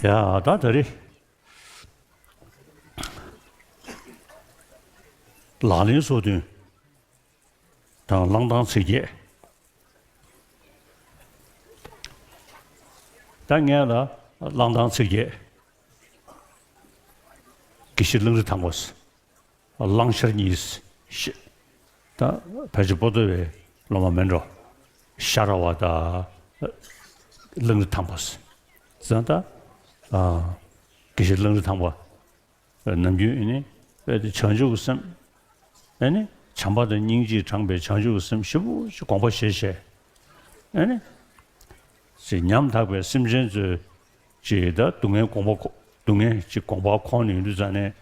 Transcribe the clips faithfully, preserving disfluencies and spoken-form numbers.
ཡ་ད་ད་རེས་ལག་ལེན་སོ་བདུན་དང་བླང་དང་ཚིག་བརྒྱད། ད་ངས་ལ་བླང་དང་ཚིག་བརྒྱད། དགེ་བཤེས་གླང་རི་ཐང་པ། གླང་ཤར་གཉིས་ཤ། ད་ཕལ་ཆེར་པོ་ཏོ་བའི་སློབ་མ་མེད་འགྲོ། ཤ་ར་བ་དང་གླང་རི་ཐང་པ་ཟེར་ད། དགེ་བཤེས་གླང་རི་ཐང་པ་ནམ་རྒྱུན་ཨེ་ནི་བྱང་ཆུབ་ཀྱི་སེམས། ཨེ་ནི་བྱམས་པ་དང་སྙིང་རྗེས་དྲངས་པའི་བྱང་ཆུབ་ཀྱི་སེམས་ཞེ་པོ་ཅིག་དགོངས་པ་བཞེས་བྱས། ཨེ་ནི་ཅིག་ཉམ་ཐག་པའི་སེམས་ཅན་ཚོའི་ཅིག་ད་སྡུག་བསྔལ་དགོངས་པ་སྡུག་བསྔལ་ཅིག་དགོངས་པ་ཁོང་ནས་ཡོང་དུས་ཙང་ནས།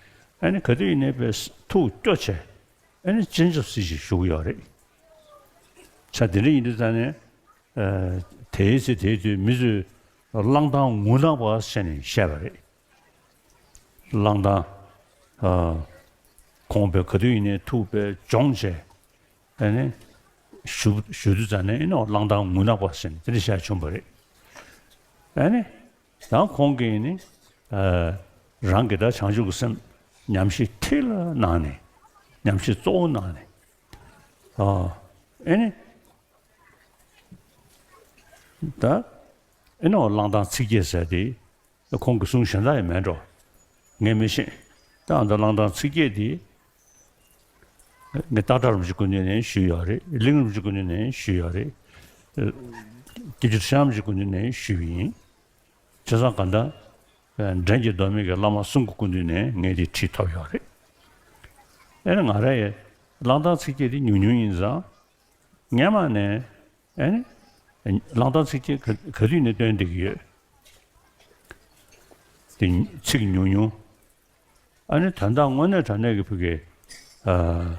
ཨེ་ནི་ག་དུས་ཡིན་ནའི་པའི་ཐུགས་སྐྱོ་བྱས། ཨེ་ནི་སྤྱན་ཆབ་སྲིད་ཅིག་བཞུགས་ཡོད་རེད། ཆ་དེ་འདྲ་ཡིན་དུས་ཙང་ནས། ཨ། དེའི་ཚེ་དེའི་དུས་མི་ཚོས་གླང་ཐང་ངུ་ནག་པ་ཟེར་ནས་བཤད་པ་རེད། གླང་ཐང་། ཨ། ཁོང་པའི་ག་དུས་ཡིན་ནའི་ཐུགས་པའི་སྦྱོང་བྱས། ཨེ་ནི་བཞུགས་བཞུགས་དུས་ཙང་ནས་ཨེ་ནི་གླང་ཐང་ངུ་ནག་པ་ཟེར་ནས་དེ་འདྲ་བཤད་བྱུང་བ་རེད། ཨེ་ནི། ཡང་ཁོང་གིས་ནི། ཨ། རང་གི་ད་བྱང་ཆུབ་ཀྱི་སེམས་ཉམས་ཞིབ་ཁྲིད་ལ་གནང་ནས། ཉམས་ཞིབ་གཙོ་བོ་གནང་ནས། ཨ། ཨེ་ནི། ད་ཨེ་ནི་གླང་ཐང་ཚིག་བརྒྱད་ཟེར་དེ་ཁོང་གི་གསུང་གཞན་དག་ཡང་མེད་འགྲོ། ངས་མི་ཤེས། ད་ཨ་ད་གླང་ཐང་ཚིག་བརྒྱད་དེ་ངས་སྟག་བྲག་རིན་པོ་ཆེ་སྐུ་མདུན་ནས་ཞུས་ཡོད་རེད། གླིང་རིན་པོ་ཆེ་སྐུ་མདུན་ནས་ཞུས་ཡོད་རེད། སྐྱབས་རྗེ་ཁྲི་བྱང་རིན་པོ་ཆེ་སྐུ་མདུན་ནས་ཞུས་པ་ཡིན། བྱས་ཙང་གང་ལྟར། འགྲན་གྱི་ལྡོག་མེད་ཀྱི་བླ་མ་གསུམ་གྱི་སྐུ་མདུན་ནས་ངས་དེ་ཁྲིད་ཐོབ་ཡོད་རེད། ཨེ་ནི་ང་རང་ཡི་གླང་ཐང་ཚིག་བརྒྱད་དེ་ཉུང་ཉུང་ཡིན་ཙང་། སྔན་མ་ནས་ཨེ་ནི་གླང་ཐང་ཚིག་བརྒྱད་ག་ག་དུས་ནས་བཏོན་བསྡད་ཀྱི་ཡོད། དེ་ཚིག་ཉུང་ཉུང་། ཨ་ནི་དོན་དག་དངོས་གནས་དྲང་གནས་ཀྱི་ཕ་གི། ཨ།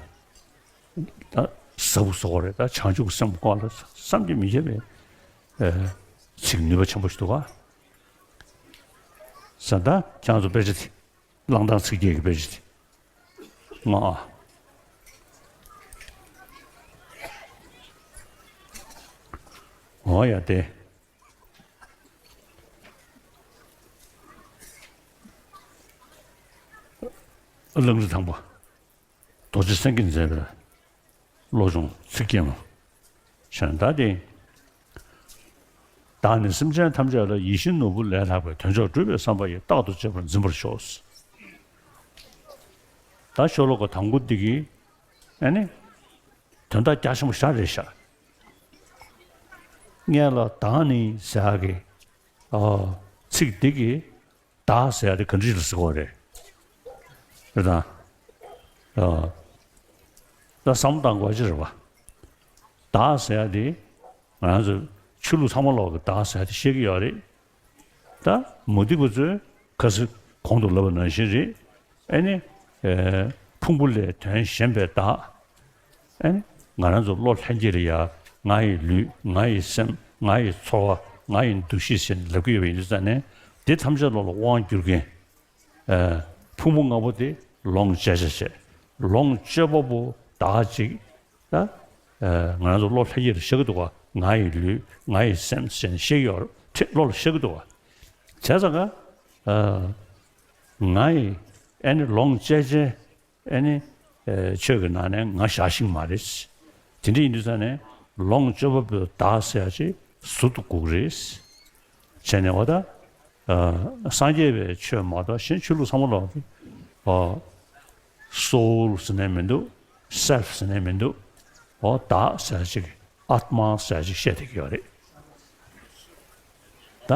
ད་ཟབ་པོ་བཟོ་བ་རེད། ད་བྱང་ཆུབ་ཀྱི་སེམས་སྐོར་ལ་བསམ་གྱིས་མི་ཁྱབ་པའི། ཨ། ཚིག་ནུས་པ་ཆེན་པོ་ཞིག་འདུག་ག་ས་ད་ཁྱེད་ཚོ་དཔེ་ཆ་དེ། གླང་ཐང་ཚིག་བརྒྱད་ཀྱི་དཔེ་ཆ་དེ། ང་། འོ་ཡ་དེ། གླང་རི་ཐང་པ། རྡོ་རྗེ་སེང་གེས་མཛད་པའི་བློ་སྦྱོང་ཚིག་བརྒྱད་མ། བྱས་ད་དེ། བདག་ནི་སེམས་ཅན་ཐམས་ཅད་ལ། ཡིད་བཞིན་ནོར་བུ་ལས་ལྷག་པའི། དོན་མཆོག་སྒྲུབ་པའི་བསམ་པ་ཡིས། རྟག་ཏུ་གཅེས་པར་འཛིན་པར་ཤོག་ད་ཤོ་ལོ་ཀ་དང་པོ་འདི་གི། ཨ་ནི། དོན་དག་རྒྱ་ཆེན་པོ་ཞེ་དྲག་རེད་ཤག་སྔན་ལ་བདག་ནི་ཟེར་ཡག་གི། ཨ། ཚིག་འདི་གི། བདག་ཟེར་ཡག་དེ་ག་འདྲ་ཞིག་ལ་ཟེར་དགོས་རེད། རེད་དང་། ཨ། ད་བསམ་བློ་བཏང་དགོས་ཅི་རེད་པ། བདག་ཟེར་ཡག་དེ་ང་རང་ཚོ་ཆོས་ལུགས་ཚང་མ་ལོག་གི་བདག་ཟེར་ཡག་དེ་ཤེས་ཀྱི་ཡོད་རེད། ད་མུ་སྟེགས་པ་ཚོས་ཁ་སང་གོང་དུ་ལབ་པ་ནང་བཞིན་རེད། ཨེ་ནི། ཨེ། ཕུང་པོ་ལས་དོན་གཞན་པའི་བདག་ཨེ་ནི། ང་རང་ཚོ་བློ་ལྷན་སྐྱེས་ལ་ཡ། ང་ཡི་ལུས། ང་ཡི་སེམས། ང་ཡི་ཚོར་བ། ང་ཡི་འདུ་ཤེས་ཟེར་ནས་ལབ་ཀྱི་ཡོད་པ་ཡིན་དུས་ཙང་ནས། དེ་ཐམས་ཅད་བློ་ལ་དབང་བསྒྱུར་མཁན། ཨ། ཕུང་པོ་ལྔ་པོ་དེ་ལོངས་སྤྱོད་བྱ་བྱེད། ལོངས་སྤྱོད་པ་པོ་བདག་ཅིག་ད། ཨ། ང་རང་ཚོ་བློ་ལྷན་སྐྱེས་ལ་ཤར་གྱི་འདུག་ག་ང་ཡི་ལུས། ང་ཡི་སེམས་ཟེར་ནས་ཤེས་ཀྱི་ཡོད་རེད། བློ་ལ་ཤར་གྱི་འདུག་ག་བྱས་ཙང་ཀ་ཨ། ང་ཡི། ཨེ་ནི་ལོངས་སྤྱོད་བྱེད། ཨེ་ནི། ཨེ། ཆོས་ཀྱི་ནང་ནས་ང་བཞག་ཤེས་ཀྱི་མ་རེད། དེ་འདྲ་ཡིན་དུས་ཙང་ནས་ལོངས་སྤྱོད་པ་པོའི་བདག་ཟེར་ཡག་ཅིག་ཟུར་དུ་དགོས་ཀྱི་རེད། བྱས་ནས་འོ་ད། ཨ། སངས་རྒྱས་པའི་ཆོས་མ་གཏོགས་གཞན་ཆོས་ལུགས་ཚང་མ་ལོག་གི། ཨ། སོའུལ་ཟེར་ནས་མི་འདུག་སེལ་ཕ་ཟེར་ནས་མི་འདུག་འོ་བདག་ཟེར་ཡག་ཅིག་ཨཱཏ་མ་ཟེར་ཡག་ཅིག་བཤད་བསྡད་ཀྱི་ཡོད་རེད། ད་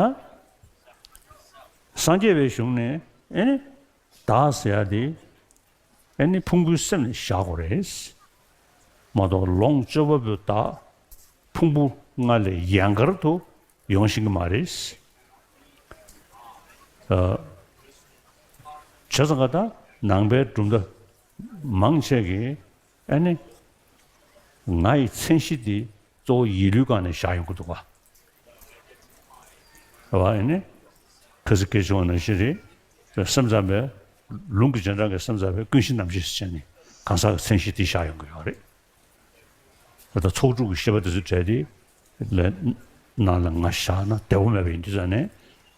སངས་རྒྱས་པའི་གཞུང་ནས་ཨེ་ནི། བདག་ཟེར་ཡག་དེ། ཨེ་ནི་ཕུང་པོའི་སེམས་ལ་བཞག་དགོས་རེད། མ་གཏོགས་ལོངས་སྤྱོད་པ་པོའི་བདག་ཕུང་པོ་ལྔ་ལས་ཡན་གར་དུ་ཡོང་ཤེས་ཀྱི་མ་རེད། ཨ། བྱས་ཙང་ཀ་ད་ནང་པའི་གྲུབ་མཐའ་མང་ཆེ་གིས། ཨེ་ནི། ང་ཡི་མཚན་གཞི་དེ་གཙོ་བོ་ཡིད་ལུས་སྒང་ནས་བཞག་ཡོང་གི་འདུག་ག་རེད་པ། ཨེ་ནི། ཁ་སང་སྐད་ཆ་བྱུང་བ་ནང་བཞིན་རེད། སེམས་ཙམ་པས། ལུང་གི་རྗེས་འབྲང་གི་སེམས་ཙམ་པས་ཀུན་གཞི་རྣམ་བཞི་ཟེར་བྱས་ནས་གང་ཟག་གི་མཚན་གཞི་དེ་བཞག་ཡོང་གི་ཡོད་རེད། ད་ལྟ་ཚོགས་དྲུག་གི་བཤད་པ་དེ་ཚོ་བྲལ་ཏེ། ལས། ནང་ལ་ང་བཞག་ན་བདེ་པོ་མེད་པ་ཡིན་དུས་ཙང་ནས།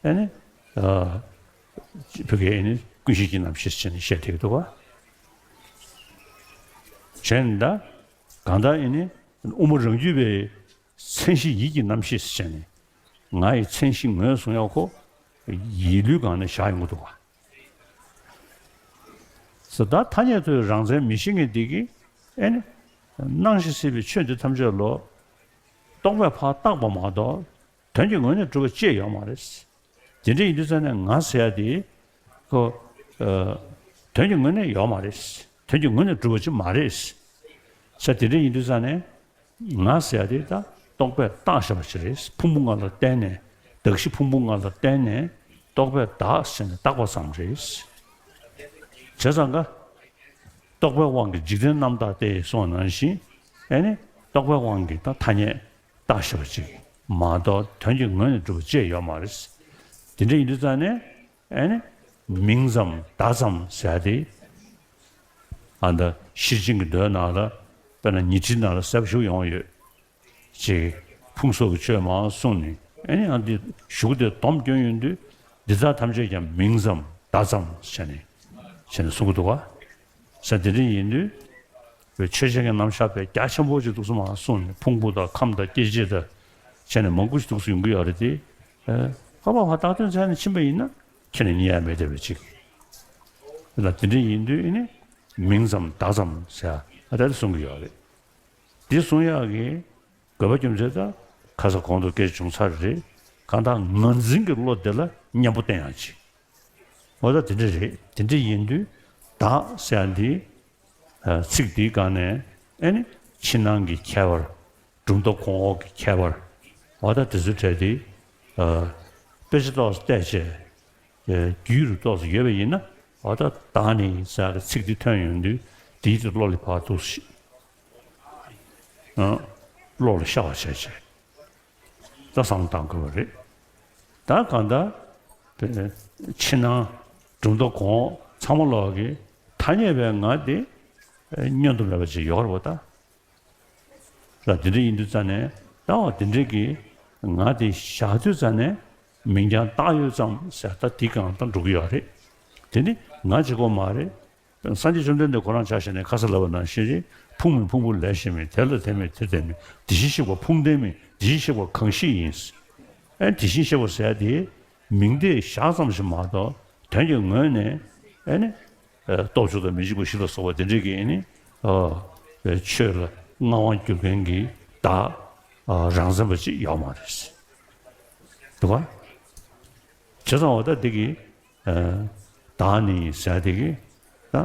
ཨེ་ནི། ཨ་བོད་སྐད་ཨེ་ནི་ཀུན་ཤེས་ཀྱི་རྣམ་ཤེས་ཟེར་ནས་བཤད་བསྡད་ཀྱི་འདུག་ག་བྱས་ནས་ད་གང་ལྟར་ཨེ་ནི་དབུ་མ་རང་རྒྱུད་པའི་མཚན་གཞི་ཡིད་ཀྱི་རྣམ་ཤེས་ཟེར་ནས་ང་ཡི་མཚན་གཞི་ངོས་བཟུང་ཡག་ཁོ་ཡིད་ལུས་སྒང་ནས་བཞག་ཡོང་གི་འདུག་ག་ཟེར། ད་ཐ་སྙད་དུ་རང་མཚན་མི་ཤེས་མཁན་འདི་གིས་ཨེ་ནི་སྣང་ཞིང་སྲིད་པའི་ཆོས་འདི་ཐམས་ཅད་ལོ་རྟོག་པས་ཕར་བཏགས་པ་མ་གཏོགས་དོན་གྱི་ངོས་ནས་གྲུབ་པ་ཅིག་ཡོད་མ་རེད། དེ་འདྲ་ཡིན་དུས་ཙང་ནས་ང་ཟེར་ཡ་དེ་ཁོ་ཨ་དོན་གྱི་ངོས་ནས་ཡོད་མ་རེད། དོན་གྱི་ངོས་ནས་གྲུབ་པ་ཅིག་མ་རེད། ས་དེ་འདྲ་ཡིན་དུས་ཙང་ནས་ང་ཟེར་ཡ་དེ་ད་རྟོག་པས་བཏགས་བཞག་པ་ཞིག་རེད། ཕུང་པོ་ལྔ་ལ་བརྟེན་ནས་གདགས་གཞི་ཕུང་པོ་ལྔ་ལ་བརྟེན་ནས་རྟོག་པས་བདག་ཟེར་ནས་བཏགས་པ་ཙམ་རེད། བྱས་ཙང་ཀ་རྟོག་པའི་དབང་གིས་འཇིག་རྟེན་རྣམ་དག་སྟེ་གསུངས་པ་ནང་བཞིན་ཨེ་ནི་རྟོག་པའི་དབང་གིས་ད་ཐ་སྙད་བཏགས་བཞག་པ་ཅིག་མ་གཏོགས་དོན་གྱི་ངོས་ནས་གྲུབ་པ་ཅིག་ཡོད་མ་རེད། དེ་འདྲ་ཡིན་དུས་ཙང་ནས་ཨེ་ནི་མིང་ཙམ་བརྡ་ཙམ་ཟེར་ཡ་དེ་ཨ་ད་ཤེར་ཕྱིན་གྱི་མདོའི་ནང་ལ་དཔེར་ན་ཉི་ཁྲིའི་ནང་ལ་གསལ་པོ་ཞིག་ཡོང་ཡོད། ཅེས་ཕུང་སོགས་ཀྱི་ཆོས་མང་གསུངས་ནས་ཨེ་ནི་ཨ་འདི་གཞུག་གུ་དེ་སྡོམ་སྐྱོན་ཡོང་དུས་འདི་དག་ཐམས་ཅད་ཀྱང་མིང་ཙམ་བརྡ་ཙམ་བྱས་ནས་བྱས་ནས་གསུང་གི་འདུག་ག་ས་དེ་འདྲ་ཡིན་དུས་བའི་ཆོས་ཅན་གྱི་རྣམ་གཞག་པའི་རྒྱ་ཆེན་པོ་ཅིག་འདུག་སེ་མང་གསུངས་ནས་ཕུང་པོ་དང་ཁམས་དང་སྐྱེ་མཆེད་དང་བྱས་ནས་མང་པོ་ཞིག་འདུག་སེ་ཡོང་གི་ཡོད་རེད་དེ། ཨེ་ཁ་པར་བ་བརྟག་དོན་བྱས་ནས་ཕྱིན་པ་ཡིན་ན་ཁྱེད་ནས་རྙེད་ཡ་མེད་བསྡད་པ་ཅིག་ལ་དེ་འདྲ་ཡིན་དུས་ཨེ་ནི་མིང་ཙམ་བརྡ་ཙམ་ཟེར་ཡ་ཨ་ད་དེ་གསུང་གི་ཡོད་རེད། འདི་གསུང་ཡག་གི་དགོས་པ་རྒྱུ་མཚན་དང་ཁ་ས་གོང་དུ་སྐད་བྱུང་ཚར་རེད། གང་ལྟར་ངར་འཛིན་གྱི་བློ་དེ་ལ་གཉེན་པོ་བསྟེན་ཡག་ཅིག་འོ་ད་དེ་འདྲ་རེད། དེ་འདྲ་ཡིན་དུས་བདག་ཟེར་ཡག་འདི་ཚིག་འདིའི་སྒང་ནས་ཨེ་ནི་ཕྱི་ནང་གི་ཁྱད་པར་གྲུབ་མཐའ་གོང་འོག་གི་ཁྱད་པར་འོ་ད་དེ་ཚོའི་གྲས་དེ་དཔེ་ཆ་ཏོག་ཙམ་བལྟས་བྱས་རྒྱུས་རུ་ཏོག་ཙམ་ཡོད་པ་ཡིན་ན་འོ་ད་བདག་ནི་ཟེར་ཡག་གི་ཚིག་འདི་ཐོན་ཡོང་དུས་དེའི་དེ་བློ་ལ་ཕར་འདུག་སེ། ཨ། བློ་ལ་ཤར་བ་བྱས་བྱས། ད་བསམ་བློ་བཏང་དགོས་པ་རེད། ད་གང་ལྟར་ཕྱི་ནང་གྲུབ་མཐའ་གོང་འོག་ཚང་མ་ལོག་གི་ཐ་སྙད་པའི་ངག་དེ་བསྙོན་དུ་མེད་པ་ཅིག་ཡོད་རེད་པ་ད། ལ་དེ་འདྲ་ཡིན་དུས་ཙང་ནས་ད་བ་དེ་འདྲའི་གི་ངག་དེ་བཞག་དུས་ཙང་ནས་མིང་རྐྱང་བཏགས་ཡོད་ཙམ་ཟེར་ད་དེ་གང་ལྟར་འགྲོ་གི་ཡོད་རེད། དེ་ནི་ང་གཅིག་པོ་མ་རེད། སངས་རྒྱས་བཅོམ་ལྡན་འདས་ཁོ་རང་ཆ་བཞག་ནས་ཁ་སང་ལབ་པ་ནང་བཞིན་རེད། ཕུང་མིན་ཕུང་པོ་ལས་གཞན་མིན། དེ་ལ་དེ་མེད་དེར་དེ་མེད། དེ་བཞིན་གཤེགས་པ་ཕུང་ལྡན་མིན། དེ་བཞིན་གཤེགས་པ་གང་ཞིག་ཡིན། ཨེ་དེ་བཞིན་གཤེགས་པ་ཟེར་ཡ་དེ་མིང་དེ་བཞག་ཙམ་ཞིག་མ་གཏོགས་དོན་གྱི་ངོས་ནས་ཨེ་ནི་སྟོབས་བཅུ་དང་མི་འཇིགས་པ་བཞི་ལ་སོགས་པ་དེ་འདྲའི་གི་ཨེ་ནི་ཆོས་ལ་མངའ་དབང་སྒྱུར་མཁན་གྱི་བདག་རང་མཚན་པ་ཅིག་ཡོད་མ་རེད། འདུག་ག་བྱས་ཙང་འོ་ད་འདི་གི་ཨ་བདག་ནི་ཟེར་དེ་གི་ད་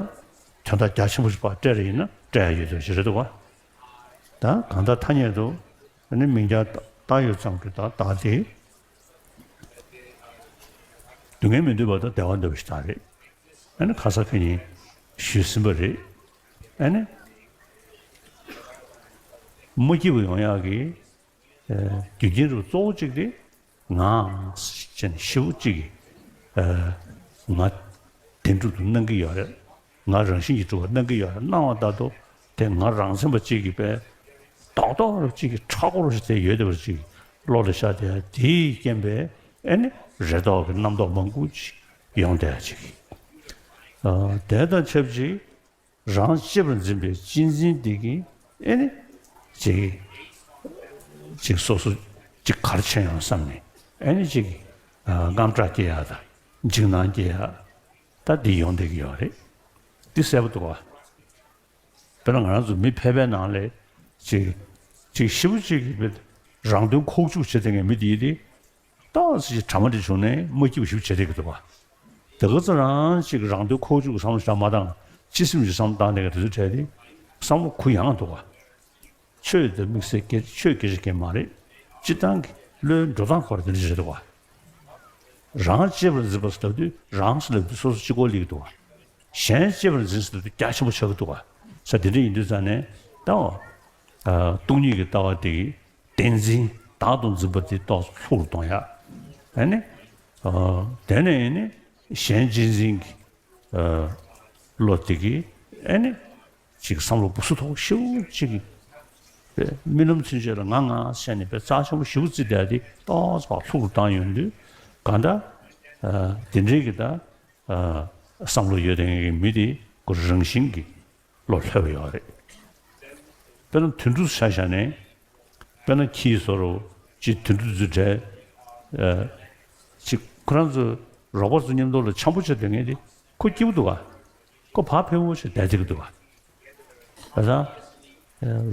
དོན་དག་རྒྱ་ཆེན་པོ་ཞིག་ཕར་སྤྲད་རེ་ཡིན་ན་སྤྲད་ཡ་ཡོད་དོ་ཞེས་རེད་འདུག་བ། ད་གང་ལྟར་ཐ་སྙད་དུ་ནི་མིང་རྐྱང་བཏགས་ཡོད་ཙམ་གྱི་ད་བདག་དེ་སྡུག་བསྔལ་མི་འདོད་པ་དང་བདེ་བ་འདོད་པ་ཞིག་ད་རེད། ཨ་ནི་ཁ་སང་ཁ་ཉིན་ཞུས་ཟིན་པ་རེད། ཨ་ནི་མ་སྐྱིད་པ་ཡོང་ཡག་གི་རྒྱུ་རྐྱེན་རུ་གཙོ་བོ་གཅིག་དེ་ང་ཅན་ཞེ་པོ་གཅིག་གིས་ང་བདེན་གྲུབ་ཏུ་སྣང་གི་ཡོད་རེད། ང་རང་བཞིན་གྱིས་གྲུབ་པ་སྣང་གི་ཡོད་རེད། སྣང་བ་ལྟར་དུ་དེ་ང་རང་མཚན་པ་གཅིག་གིས་པས་རྡོག་རྡོག་རུ་གཅིག་གིས་ཁྲག་ཁོག་རུ་ཞིག་དེ་ཡོད་བསྡད་པ་གཅིག་བློ་ལ་ཤར་དེ་དེའི་རྐྱེན་པས་ཨེ་ནི་རེ་དོགས་ཀྱི་རྣམ་རྟོག་མང་པོ་ཅིག་ཡོང་བསྡད་ཅིག་དེ་དང་ཆབས་ཅིག་རང་གཅེས་པར་འཛིན་པའི་གཅེས་འཛིན་དེ་གིས་ཨེ་ནི་ཅིག་ཅིག་སོ་སོ་ཅིག་གལ་ཆེན་ཡང་བསམ་ནས་ཨེ་ནི་ཅིག་ཨ་དངངས་སྐྲག་སྐྱེ་ཡ་དང་འཇིགས་སྣང་སྐྱེ་ཡ་ད་འདི་ཡོང་བསྡད་ཀྱི་ཡོད་རེད། འདི་གསལ་པོ་འདུག་བ། དཔེར་ན་ང་རང་ཚོ་མི་ཕལ་པའི་ནང་ལས་ཅིག་ཅིག་ཞེ་པོ་ཅིག་གིས་རང་དོན་ཁོག་བཅུག་བྱེད་བསྡད་མཁན་མི་དེ་ཡིན་ཏེ། ཏོག་ཙམ་ཞིག་དྲ་མ་འདྲ་བྱུང་ནས་མ་སྐྱིད་པ་ཞིག་བྱེད་བསྡད་ཀྱི་འདུག་བ། དེ་ག་ཚོད་རང་ཅིག་རང་དོན་ཁོག་བཅུག་བསམ་བློ་ཞིག་མ་བཏང་། སྤྱི་སེམས་ཀྱི་བསམ་བློ་བཏང་བསྡད་མཁན་དེ་ཚོའི་གྲས་དེ་བསམ་བློ་གུ་ཡངས་འདུག་བ། ཆོས་དེ་དམིགས་བསལ་སྐད་ཆོས་སྐད་ཆ་གང་མ་རེད། སྤྱིར་བཏང་གི་བློའི་འགྲོ་སྟངས་སྐོར་དེ་འདྲ་ཞིག་རེད་འདུག་བ། རང་གཅེས་པར་འཛིན་པ་ཟེར་ལབ་དུས་རང་ཟེར་ལབ་དུས་སོ་སོ་གཅིག་པོ་སླེབས་ཀྱི་འདུག་བ། གཞན་གཅེས་པར་འཛིན་ཟེར་ལབ་དུས་རྒྱ་ཆེན་པོ་ཆགས་ཀྱི་འདུག་བ། ས་དེ་འདྲ་ཡིན་དུས་ཙང་ནས་ད་བ། སྟོང་ཉིད་ཀྱི་ལྟ་བ་དེ་གིས་བདེན་འཛིན་བདག་ཏུ་འཛིན་པ་དེ་ཏོག་ཙམ་ལྷུག་རུ་གཏོང་ཡ། ཨ་ནི། ཨ་དེ་ནས་ཨ་ནི་གཞན་གཅེས་འཛིན་གྱི་ཨ་བློ་དེ་གིས་ཨ་ནི་ཅིག་བསམ་བློ་སྦུ་སུ་ཐོག་ཤེའུ་ཅིག་གིས་རྨི་ལམ་ཚུན་ཆད་ལ་ང་ང་བཤད་ནས་པའི་རྩ་ཆེན་པོ་ཞེ་པོ་བརྩིས་བསྡད་དེ་ཏོག་ཙམ་ཕར་ལྷུག་རུ་བཏང་ཡོང་དུས་གང་ལྟར་ ཨ་དེ་འདྲའི་གི་ད་ཨ་བསམ་བློ་ཡོད་དེ་གི་མི་དེ་ཁོ་རང་བཞིན་གྱི་བློ་ལྷོད་པ་ཡོད་རེད། དཔེར་ན་དུད་འགྲོ་ཆ་བཞག་ནས་དཔེར་ན་ཁྱི་ཟེར་རོ་ཅིག་དུད་འགྲོ་ཚོའི་གྲས་ཨ་ཅིག་ཁོ་རང་ཚོ་རོགས་པ་ཚོ་མཉམ་དུ་ལ་འཆམ་པོ་བྱེད་དེ་ངེས་དེ་ཁོ་སྐྱིད་པོ་འདུག་ག་ཁོ་བག་ཕེབས་པོ་བྱས་བསྡད་ཀྱི་འདུག་ག་ད་ལྟ་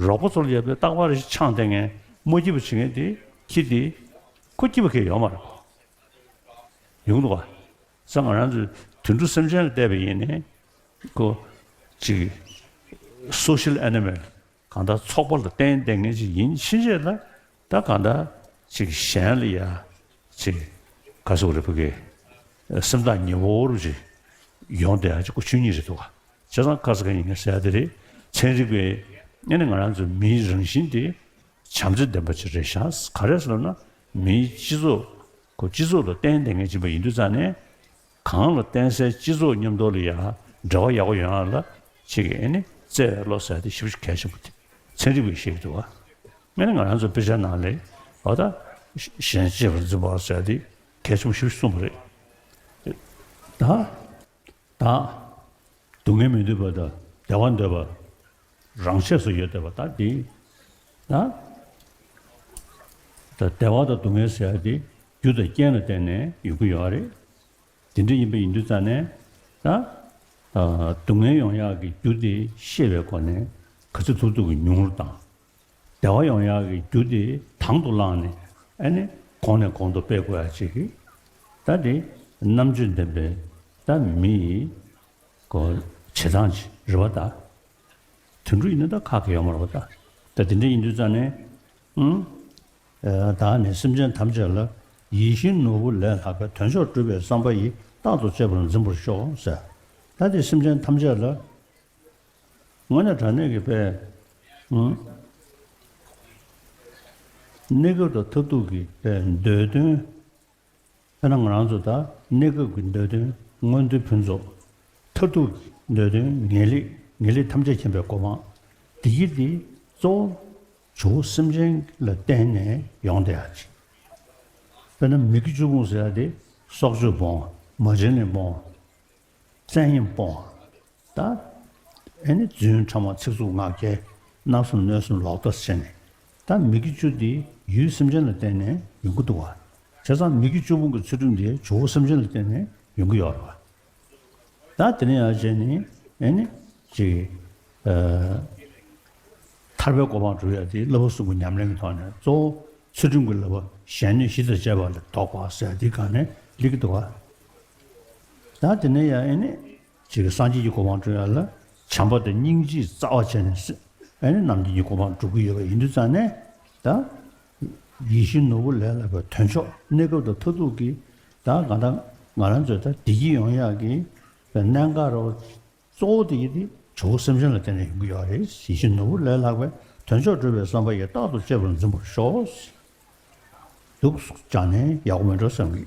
རོགས་པ་ཚོ་ལ་ཡ་དཔེ་རྟག་པར་ཆང་སྟེར་མཁན་མ་སྐྱིད་པ་བྱེད་མཁན་དེ་ཁྱི་དེ་ཁོ་སྐྱིད་པ་གང་ཡང་ཡོད་མ་རེད་གོ་ཡོང་འདུག་ག་ས་ང་རང་ཚོའི་དུད་འགྲོ་སེམས་ཅན་ལ་བལྟས་པ་ཡིན་ནའི་ཁོ་ཅིག་social animal གང་ལྟར་ཚོགས་པ་ལ་བརྟེན་བསྡད་མཁན་ཅིག་ཡིན་ཕྱིན་ཆད་ལ་ད་གང་ལྟར་ཅིག་གཞན་ལ་ཡ་ཅིག་ག་སོག་རེ་ཕུ་གེ་སེམས་ཐག་ཉེ་བོ་རུ་ཅིག་ཡོང་བསྡད་ཡ་ཅིག་ཁོ་ཆོས་ཉིད་རེད་འདུག་ག་བྱས་ཙང་ཁ་ས་ཁ་ཉིན་ངས་ཟེར་ཡ་དེ་རེད། ཚན་རིག་པས་ཨ་ནི་ང་རང་ཚོ་མིའི་རང་བཞིན་དེ་བྱམས་བརྩེ་ལྡན་པ་ཅིག་རེད་ཤག་ག་རེ་ཟེར་ན་མིའི་སྤྱི་ཚོགས་ཁོ་སྤྱི་ཚོགས་ལ་བརྟེན་བསྡད་མཁན་ཅིག་ཡིན་དུས་ཙང་ནས་གང་ལ་བརྟེན་སའི་སྤྱི་ཚོགས་མཉམ་དུ་ལ་ཡ་འབྲེལ་བ་ཡག་པོ་ཡོང་ཡ་ལ་ཅིག་གི་ཨ་ནི་བརྩེ་བའི་བློ་ཟེར་དེ་ཞེ་པོ་ཅིག་གལ་ཆེན་པོ་དེ་ཚན་རིག་པས་བཤད་ཀྱི་འདུག་ག་ཨ་ནི་ང་རང་ཚོ་དཔེ་ཆ་ནང་ལ་འོ་ད་གཞན་གཅེས་པར་འཛིན་པ་ཟེར་དེ་གལ་ཆེན་པོ་ཞེ་པོ་ཅིག་གསུངས་པ་རེད། ད། དང་། སྡུག་བསྔལ་མི་འདོད་པ་དང་བདེ་བ་འདོད་པ། རང་ཆས་སུ་ཡོད་བསྡད་པ་ད་འདི། ད། ད་བདེ་བ་དང་སྡུག་བསྔལ་ཟེར་ཡ་དེ་རྒྱུ་དང་རྐྱེན་ལ་བརྟེན་ནས་ཡོང་གི་ཡོད་རེད། དེ་འདྲ་ཡིན་པ་ཡིན་དུས་ཙང་ནས་ད། ཨ་སྡུག་བསྔལ་ཡོང་ཡག་གི་རྒྱུ་དེ་ཤེས་པའི་སྒོ་ནས་ག་ཚོད་ཐུབ་ཐུབ་ཀྱི་ཉུང་རུ་བཏང་། བདེ་བ་ཡོང་ཡག་གི་རྒྱུ་དེ་དང་དུ་བླངས་ནས་ཨ་ནི་གོང་ནས་གོང་དུ་སྤེལ་དགོས་ཡ་ཅིག་གི་ད་དེ་རྣམ་དཔྱོད་ལྡན་པའི་ད་མི་ཡི་གོ་བྱེད་སྟངས་ཅིག་རེད་བ་ད། དུད་འགྲོ་ཡིན་ན་ད་ཁག་གི་ཡོད་མ་རེད་བ་ད། ད་དེ་འདྲ་ཡིན་དུས་ཙང་ནས་ཨང་། ཨ་བདག་ནི་སེམས་ཅན་ཐམས་ཅད་ལ་ཡིད་བཞིན་ནོར་བུ་ལས་ལྷག་པའི་དོན་མཆོག་སྒྲུབ་པའི་བསམ་པ་ཡིས་རྟག་ཏུ་གཅེས་པར་འཛིན་པར་ཤོག་ཟེར། ད་དེ་སེམས་ཅན་ཐམས་ཅད་ལ། དངོས་གནས་དྲང་གནས་ཀྱི་དཔེ། ཨང་། གནས་སྐབས་དང་མཐར་ཐུག་གི་དཔེ་འདོད་དོན། དཔེར་ན་ང་རང་ཚོ་ད་གནས་སྐབས་ཀྱི་འདོད་དོན་མངོན་མཐོའི་ཕུན་ཚོགས། མཐར་ཐུག་གི་འདོད་དོན་ངེས་ལེགས་ངེས་ལེགས་ཐམས་ཅད་མཁྱེན་པའི་གོ་འཕང་། འདི་གི་འདི་གཙོ་བོ་ཇོ་བོ་སེམས་ཅན་ལ་བརྟེན་ནས་ཡོང་བསྡད་ཡ་ཅིག་དཔེར་ན་མི་དགེ་བཅུ་སྤོང་ཟེར་ཡ་དེ་སྲོག་གཅོད་སྤོང་། མ་བྱིན་ལེན་སྤོང་། བཙན་གཡེམ་སྤོང་། ད། ཨེ་ནི་རྫུན་ཕྲ་མ་ཚིག་རྩུབ་ངག་འཁྱལ་བརྣབ་གསུམ་གནོད་གསུམ་ལོག་ལྟ་བྱས་ནས་ད་མི་དགེ་བཅུ་འདི་ཡུལ་སེམས་ཅན་ལ་བརྟེན་ནས་ཡོང་གི་འདུག་བ། བྱས་ཙང་མི་དགེ་བཅུ་སྤོང་གི་ཚུལ་ཁྲིམས་འདི་ཇོ་བོ་སེམས་ཅན་ལ་བརྟེན་ནས་ཡོང་གི་ཡོད་རེད་བ། ད་དེ་ནས་ཡར་བྱས་ནས་ཨེ་ནི་ཅིག་ཨ། ཐར་པའི་གོ་འཕང་སྒྲུབ་ཡ་དེ་བསླབ་པ་གསུམ་གྱི་ཉམས་ལེན་གྱི་ཐོག་ནས་གཙོ་བོ་ཚུལ་ཁྲིམས་ཀྱི་བསླབ་པ་གཞན་གནོད་གཞི་དང་བཅས་པ་ལས་ལྡོག་པ་ཟེར་ཡ་དེའི་སྒང་ནས་སླེབས་ཀྱི་འདུག་བ། ད་དེ་ནས་ཡང་ཨེ་ནི་ཅིག་སངས་རྒྱས་ཀྱི་གོ་འཕང་སྒྲུབ་ཡ་ལ་བྱམས་པ་དང་སྙིང་རྗེའི་རྩ་བ་བྱས་ནས་ཨེ་ནི་རྣམ་མཁྱེན་གྱི་གོ་འཕང་སྒྲུབ་ཀྱི་ཡོད་པ་ཡིན་དུས་ཙང་ནས་ད་ཡིད་བཞིན་ནོར་བུ་ལས་ལྷག་པའི་དོན་མཆོག་གནས་སྐབས་དང་མཐར་ཐུག་གི་ད་གང་ལྟར་ང་རང་ཚོའི་ད་བདེ་སྐྱིད་ཡོང་ཡག་གི་གནད་འགག་རོ། གཙོ་བོ་དེ་ཡིན་ཏེ་ཇོ་བོ་སེམས་ཅན་ལ་བརྟེན་ནས་ཡོང་གི་ཡོད་རེད། ཡིད་བཞིན་ནོར་བུ་ལས་ལྷག་པའི་དོན་མཆོག་སྒྲུབ་པའི་བསམ་པ་ཡིས་རྟག་ཏུ་གཅེས་པར་འཛིན་པར་ཤོག་འདུག་ཀྱང་ནས་ཡག་པོ་མེད་འགྲོ་བསམ་གི།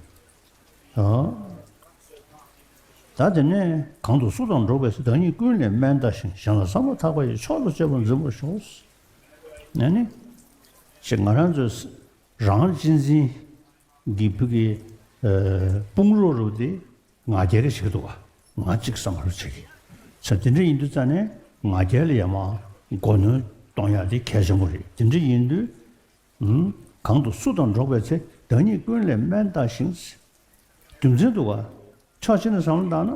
ད་དེ་ནས་གང་དུ་སུ་དང་འགྲོགས་པའི་ཚེ། བདག་ཉིད་ཀུན་ལས་དམན་བལྟ་ཞིང་། གཞན་ལ་བསམ་པ་ཐག་པ་ཡིས། མཆོག་ཏུ་གཅེས་པར་འཛིན་པར་ཤོག་ཨ་ནི། ཅེས་ང་རང་ཚོས་རང་གཅེས་འཛིན་གྱི་བུ་གི་དཔུང་རོགས་རུ་དེ། ང་རྒྱལ་གྱིས་བྱེད་ཀྱི་འདུག་ག་ང་གཅིག་བསམ་བློ་བྱེད་ཀྱི། ཚེ་འདི་འདྲ་ཡིན་དུས་ཙང་ནས་ང་རྒྱལ་ལ་ཡང་མ་མགོ་གནོན་གཏོང་ཡག་དེ་གལ་ཆེན་པོ་རེད། དེ་འདྲ་ཡིན་དུས། ཨུམ། གང་དུ་སུ་དང་འགྲོགས་པའི་ཚེ། བདག་ཉིད་ཀུན་ལས་དམན་བལྟ་ཞིང་། རྒྱུ་མཚན་འདུག་ག་ཕྱོགས་གཅིག་ནས་བསམ་བློ་བཏང་ན།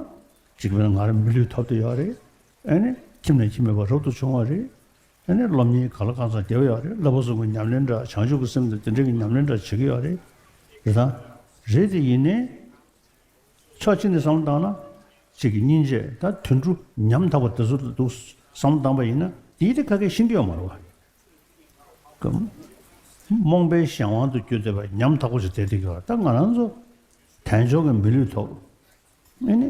གཅིག་བྱས་ན་ང་རང་མི་ལུས་ཐོབ་བསྡད་ཡོད་རེད། ཨ་ནི་ཁྱིམ་ནས་ཁྱིམ་མེད་པར་རབ་ཏུ་བྱུང་བ་རེད། ཨ་ནི་སློབ་གཉེར་གང་ལ་གང་འཚམ་བརྒྱབ་ཡོད་རེད། བསླབ་པ་གསུམ་གྱི་ཉམས་ལེན་འདྲ་བྱང་ཆུབ་ཀྱི་སེམས་དང་དེ་འདྲ་གི་ཉམས་ལེན་འདྲ་བྱེད་ཀྱི་ཡོད་རེད། རེད་དང་། རེད་དེ་ཡིན་ནའི། ཕྱོགས་གཅིག་ནས་བསམ་བློ་བཏང་ན། གཅིག་གི་སྙིང་རྗེ་ད་དུད་འགྲོ་ཉམ་ཐག་པ་དེ་ཚོ་ལ་འདུག་བསམ་བློ་བཏང་པ་ཡིན་ན་དེའི་དེ་ཁ་སྐད་ཤེས་ཀྱི་ཡོད་མ་རེད་བ། གམ། རྨོངས་པའི་གཞན་དབང་དུ་གྱུར་བསྡད་པ་ཉམ་ཐག་པོ་ཞིག་བསྡད་བསྡད་ཀྱི་ཡོད་རེད། ད་ང་རང་ཚོ་དལ་འབྱོར་གྱི་མི་ལུས་ཐོབ། ཨེ་ནི།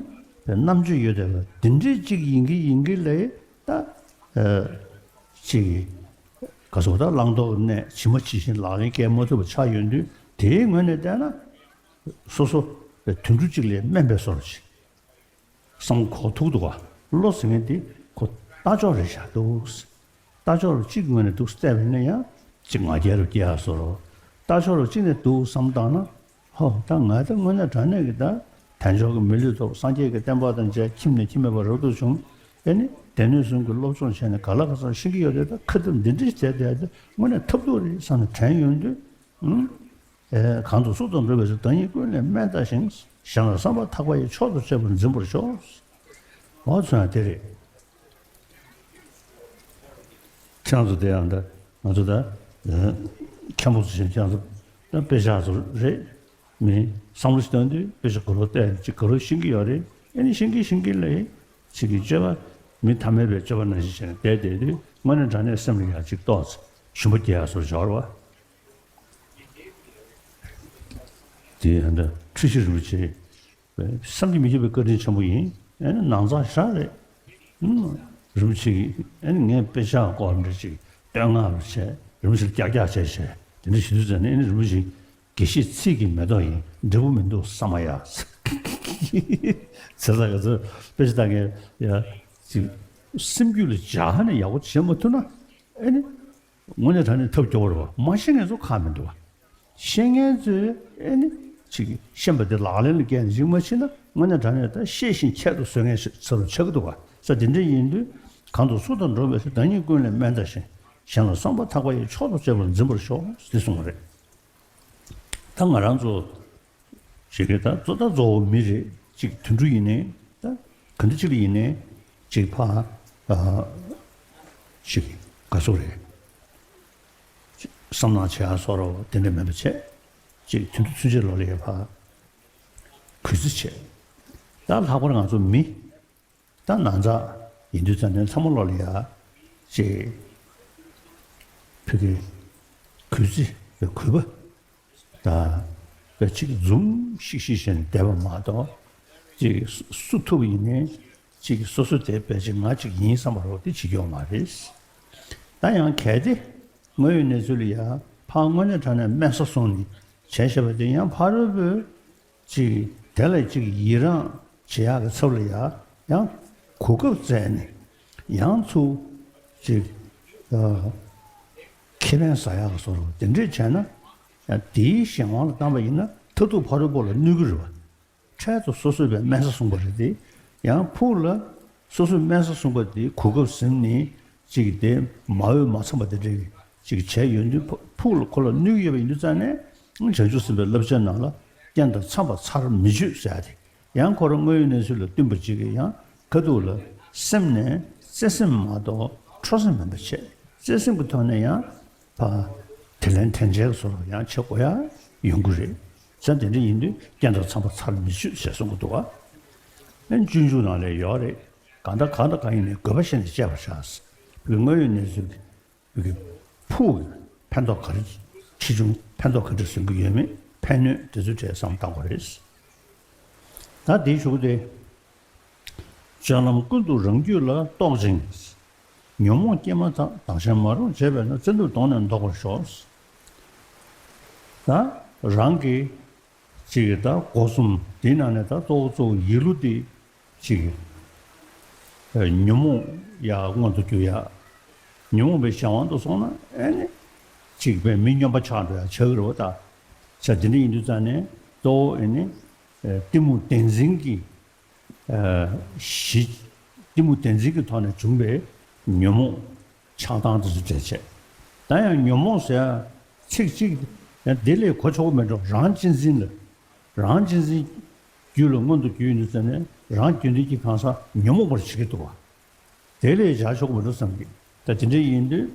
རྣམ་དཔྱོད་ཡོད་བསྡད་པ་འདི་འདྲའི་གཅིག་ཡིན་གྱི་ཡིན་གྱི་ལས་ད། ཨ། གཅིག་གི། ག་སོགས་ད་བླང་དོར་གནས་ཇི་མ་ཇི་བཞིན་ལག་ལེན་འཁེལ་མ་ཐུབ་པ་ཆགས་ཡོང་དུས་དེའི་ངོས་ནས་བལྟས་ན། སོ་སོ་དུད་འགྲོ་གཅིག་ལས་དམན་པའི་བཟོ་འདྲ་ཅིག་བསམ་གོ་ཐུག་འདུག་ག་བློ་ཟེར་མཁན་དེ་ཁོ་ལྟ་ཕྱོགས་རེ་བཞག་འདུག་ལྟ་ཕྱོགས་རུ་གཅིག་ངོས་ནས་འདུག་བལྟས་པ་ཡིན་ན་ཡང་གཅིག་ང་རྒྱལ་རུ་སྐྱེ་ཡག་བཟོ་འདྲ། ལྟ་ཕྱོགས་རུ་གཅིག་ནས་འདུག་བསམ་བཏང་ན་ ཧོ། ད་ང་ད་དངོས་གནས་དྲང་གནས་ཀྱི་ད་དལ་འབྱོར་གྱི་མི་ལུས་ཐོབ། སངས་རྒྱས་ཀྱི་བསྟན་པ་དང་མཇལ། ཁྱིམ་ནས་ཁྱིམ་མེད་པར་རབ་ཏུ་བྱུང་། ཨེ་ནི་སྡེ་སྣོད་གསུམ་གྱི་སློབ་སྦྱོང་བྱས་ནས་ག་ལ་ག་སར་ཤེས་ཀྱི་ཡོད་རེད། ད་ཁ་ཐུག་འདི་འདྲ་བྱས་བསྡད་དེ་དངོས་གནས་ཐབས་སྡུག་རེད་བསམ་ནས་དྲན་ཡོང་དུས། ཨུམ། ཨེ། གང་དུ་སུ་དང་འགྲོགས་པའི་ཚེ། བདག་ཉིད་ཀུན་ལས་དམན་བལྟ་ཞིང་། གཞན་ལ་བསམ་པ་ཐག་པ་ཡིས། མཆོག་ཏུ་གཅེས་པར་འཛིན་པར་ཤོག། འོ་ཚོ་ཡང་དེ་རེད། ཁྱེད་རང་ཚོ་དེ་ཡང་ད་ང་ཚོ་ད་མཁན་པོ་ཚོ་བཞིན་ཁྱེད་རང་ཚོ་ད་དཔེ་ཆ་ཚོ་རེད། མི་བསམ་བློ་ཞིག་བཏང་དུས་དཔེ་ཆ་ག་རོ་བལྟས་ཅིག་ག་རོ་ཤེས་ཀྱི་ཡོད་རེད། ཨེ་ནི་ཤེས་ཀྱི་ཤེས་ཀྱི་ལས་ཅིག་གི་སྤྱོད་པ་མི་ཐ་མལ་པའི་སྤྱོད་པ་ནང་བཞིན་བྱས་ནས་བསྡད་བསྡད་དུས་དངོས་གནས་དྲང་གནས་སེམས་ལ་ཡང་ཅིག་ཏོག་ཙམ་ཞུམ་པ་སྐྱེ་ཡག་བཟོ་འབྱོར་བ། དེ་ཡང་ད་འཁྲུལ་ཞིག་རིན་པོ་ཆེ། བསམ་གྱིས་མི་ཁྱབ་པའི་བཀའ་དྲིན་ཆེན་པོ་ཡིན། ཨེ་ནི་ནང་ཚང་ཞག་རེད། ཨུམ། རིན་པོ་ཆེ་གིས་ཨེ་ནི་ངས་དཔེ་ཆ་སྐོར་འདྲ་ཅིག་བསྟོད་བསྔགས་རུ་བྱས། རིན་པོ་ཆེར་ཀྱག་ཀྱག་བྱས་བྱས་དེ་འདྲ་ཞུ་དུས་ཙམ་ནས། ཨེ་ནི་རིན་པོ་ཆེ་དགེ་བཤེས་ཚིག་གི་མེ་ཏོག་ཡིན། འབྲས་བུ་མི་འདུག་ས་མ་ཡ། ཚེ་ས་ག་ཚོད་དཔེ་ཆ་ལྟ་མཁན་ཡ་ཅིག་སེམས་རྒྱུད་ལ་འཇགས་ནས་ཡག་པོ་བྱེད་མ་ཐུབ་ན། ཨེ་ནི། དངོས་གནས་དྲང་གནས་ཐབས་སྐྱོ་བོ་རེད་བ། མ་ཤེས་མཁན་ཚོ་ཁག་མི་འདུག་བ། ཤེས་མཁན་ཚོས་ཨེ་ནི་ཅིག་ཤེས་པ་དེ་ལག་ལེན་ལ་བཀལ་ནས་ཅིག་མ་ཕྱིན་ན། དངོས་གནས་དྲང་གནས་ད་ཤེས་བཞིན་ཁྱད་དུ་གསོད་མཁན་ཞིག་ས་རུ་ཆགས་ཀྱི་འདུག་བ། ས་དེ་འདྲ་ཡིན་དུས། གང་དུ་སུ་དང་འགྲོགས་པའི་ཚེ། བདག་ཉིད་ཀུན་ལས་དམན་བལྟ་ཞིང་། གཞན་ལ་བསམ་པ་ཐག་པ་ཡིས། མཆོག་ཏུ་གཅེས་པར་འཛིན་པར་ཤོག་ཟེར་གསུངས་པ་རེད། ད་ང་རང་ཚོ་ཞིག་གིས་ད་གཙོ་ད་གཙོ་བོ་མི་རེད། ཅིག་དུད་འགྲོ་ཡིན་ནའི་ད་ག་འདྲ་ཅིག་ལ་ཡིན་ནའི་ཅིག་ཕ་ཨ་ཅིག་ག་ཚོད་རེད། བསམ་ནག་བྱེད་ཡ་སོགས་རོ་དེ་འདྲ་མེད་པ་བྱས། ཅིག་དུད་འགྲོ་ཚུན་ཆད་ལོ་ལ་ཡ་ཕ་གུས་བརྩི་བྱས། ད་ལྷག་པར་ང་ཚོ་མི། ད་ནང་ཚགས་ཡིན་དུས་ཙམ་ནས་ཚང་མ་ལོག་ལ་ཡ་ཅིག་ཕ་གི་གུས་བརྩི་བའི་གུས་པ་ད་བས་ཅིག་འཛུམ་ཤིག་ཤིག་བྱས་ནས་བསྡད་པ་མ་གཏོགས། ཅིག་སུ་ཐུབ་ཡིན་ནའི་ཅིག་སོ་སོ་དེ་བས་ཅིག་ང་ཅིག་ཡིན་བསམ་པ་རོགས་དེ་བྱེད་ཀྱི་ཡོད་མ་རེད། ད་ཡང་གལ་ཏེ་དངོས་ཡོད་གནས་ཚུལ་ལ་ཡ་ཕར་དངོས་གནས་དྲང་གནས་དམན་ས་སོང་ནས་བྱས་བཞག་པ་དེ་ཡང་ཕ་རོལ་པོས་ཅིག་དེ་ལ་ཅིག་ཡི་རངས་བྱེད་ཡག་གི་ཚབ་ལ་ཡ་ཡང་གོ་སྐབས་བཙལ་ནས་ཡང་ཚུར་ཅིག་ཨ་ཁེ་ཕན་ཟ་ཡག་གི་བཟོ་འདྲ་དེ་འདྲས་བྱས་ན། ཡང་དེའི་གཞན་དབང་ལ་བཏང་པ་ཡིན་ན་མཐར་ཐུག་ཕ་རོལ་པོ་ལ་གནོད་ཀྱི་རེད་བ། འཕྲལ་དུ་སོ་སོས་པའི་དམན་ས་བཟུང་པ་རེད་དེ། ཡང་ཕུགས་ལ་སོ་སོས་དམན་ས་བཟུང་པ་དེ་གོ་སྐབས་ཟིན་ནས་ཅིག་དེ་མ་འོས་མ་འཚམས་པ་དེ་འདྲས་ཅིག་བྱས་ཡོང་དུས་ཕུགས་ལ་ཁོ་ལ་གནོད་ཀྱི་ཡོད་པ་ཡིན་དུས་ཙང་ནས། བྱང་ཆུབ་སེམས་དཔའི་བསླབ་བྱ་ནང་ལ་རྐྱེན་དང་འཚམས་པ་ཚར་མི་གཅོད་ཟེར་ཡ་དེ། ཡང་ཁོ་རང་དངོས་ཡོད་གནས་ཚུལ་ལ་བསྟུན་པ་ཅིག་གིས་ཡང་ཁ་ཐུག་ལ་སེམས་ནས་བརྩེ་སེམས་མ་གཏོགས་ཁྲོ་སེམས་མིན་པ་བྱས། བརྩེ་སེམས་ཀྱི་ཐོག་ནས་ཡང་ཕ་དེ་ལན་དྲན་འཇལ་བཟོ་འདྲ་ཡང་བྱེད་དགོས་ཡ་ཡོང་གི་རེད། ས་དེ་འདྲ་ཡིན་དུས་རྐྱེན་དང་འཚམས་པ་ཚར་མི་གཅོད་ཞེས་གསུང་གི་འདུག་བ། ཨ་ནི་སྤྱོད་འཇུག་ནང་ལ་ཡོད་རེད། གང་ལྟར་གང་དང་གང་ཡིན་ནའི་དགོས་པ་བཤད་ནས་དཔྱད་པར་བྱ། དངོས་ཡོད་གནས་ཚུལ་གྱི་ཕུགས་ཀྱི་ཕན་ཐོགས་ག་རེ་ཆེ་ཆུང་ཕན་ཐོགས་ག་འདྲ་བཟོ་གི་ཡོད་མེད་ཕན་གནོད་དེ་ཚོའི་གྲས་བསམ་བཏང་དགོས་རེད། ད་དེའི་གཞུག་གུ་དེ། སྤྱོད་ལམ་ཀུན་ཏུ་རང་རྒྱུད་ལ་རྟོག་ཅིང་། ཉོན་མོངས་སྐྱེས་མ་ཐག་བདག་གཞན་མ་རུངས་བྱེད་པས་ན། བཙན་ཐབས་གདོང་ནས་བཟློག་པར་ཤོག། ད་རང་གི་ཅིག་ད་སྒོ་གསུམ་དེའི་ནང་ནས་ད་གཙོ་བོ་གཙོ་བོ་ཡིད་བློ་དེ་ཅིག་ཉོན་མོངས་ཡ་མངོན་དུ་གྱུར་ཡ། ཉོན་མོངས་པའི་གཞན་དབང་དུ་སོང་ན་ཨེ་ནི་ཅིག་པའི་མི་སྨྱོན་པ་ཆགས་འགྲོ་ཡ་ཆགས་ཀྱི་རེད་བ། ད་ཆ་དེ་འདྲ་ཡིན་དུས་ཙང་ནས་གཙོ་བོ་ཨེ་ནི་གཏི་མུག་བདེན་འཛིན་གྱི་གཞི། གཏི་མུག་བདེན་འཛིན་གྱི་ཐོག་ནས་བྱུང་བའི་ཉོན་མོངས་ཆགས་སྡང་དེ་ཚོ་འདྲ་བྱས། ད་ཡང་ཉོན་མོངས་ཟེར་ཡ་ཚིག་གཅིག་ཡང་དེ་ལས་གོ་ཆོག་གི་མེད་འགྲོ། རང་གཅེས་འཛིན་ལ། རང་གཅེས་འཛིན་རྒྱུད་ལ་མངོན་དུ་གྱུར་ཡོང་དུས་ཙམ་ནས་རང་རྒྱུད་འདི་གི་གང་ཟག་ཉོན་མོངས་པར་བྱེད་ཀྱི་འདུག་བ། དེ་ལས་བྱ་ཆོག་མི་འགྲོ་བསམ་གྱི། ད་དེ་འདྲ་ཡིན་དུས།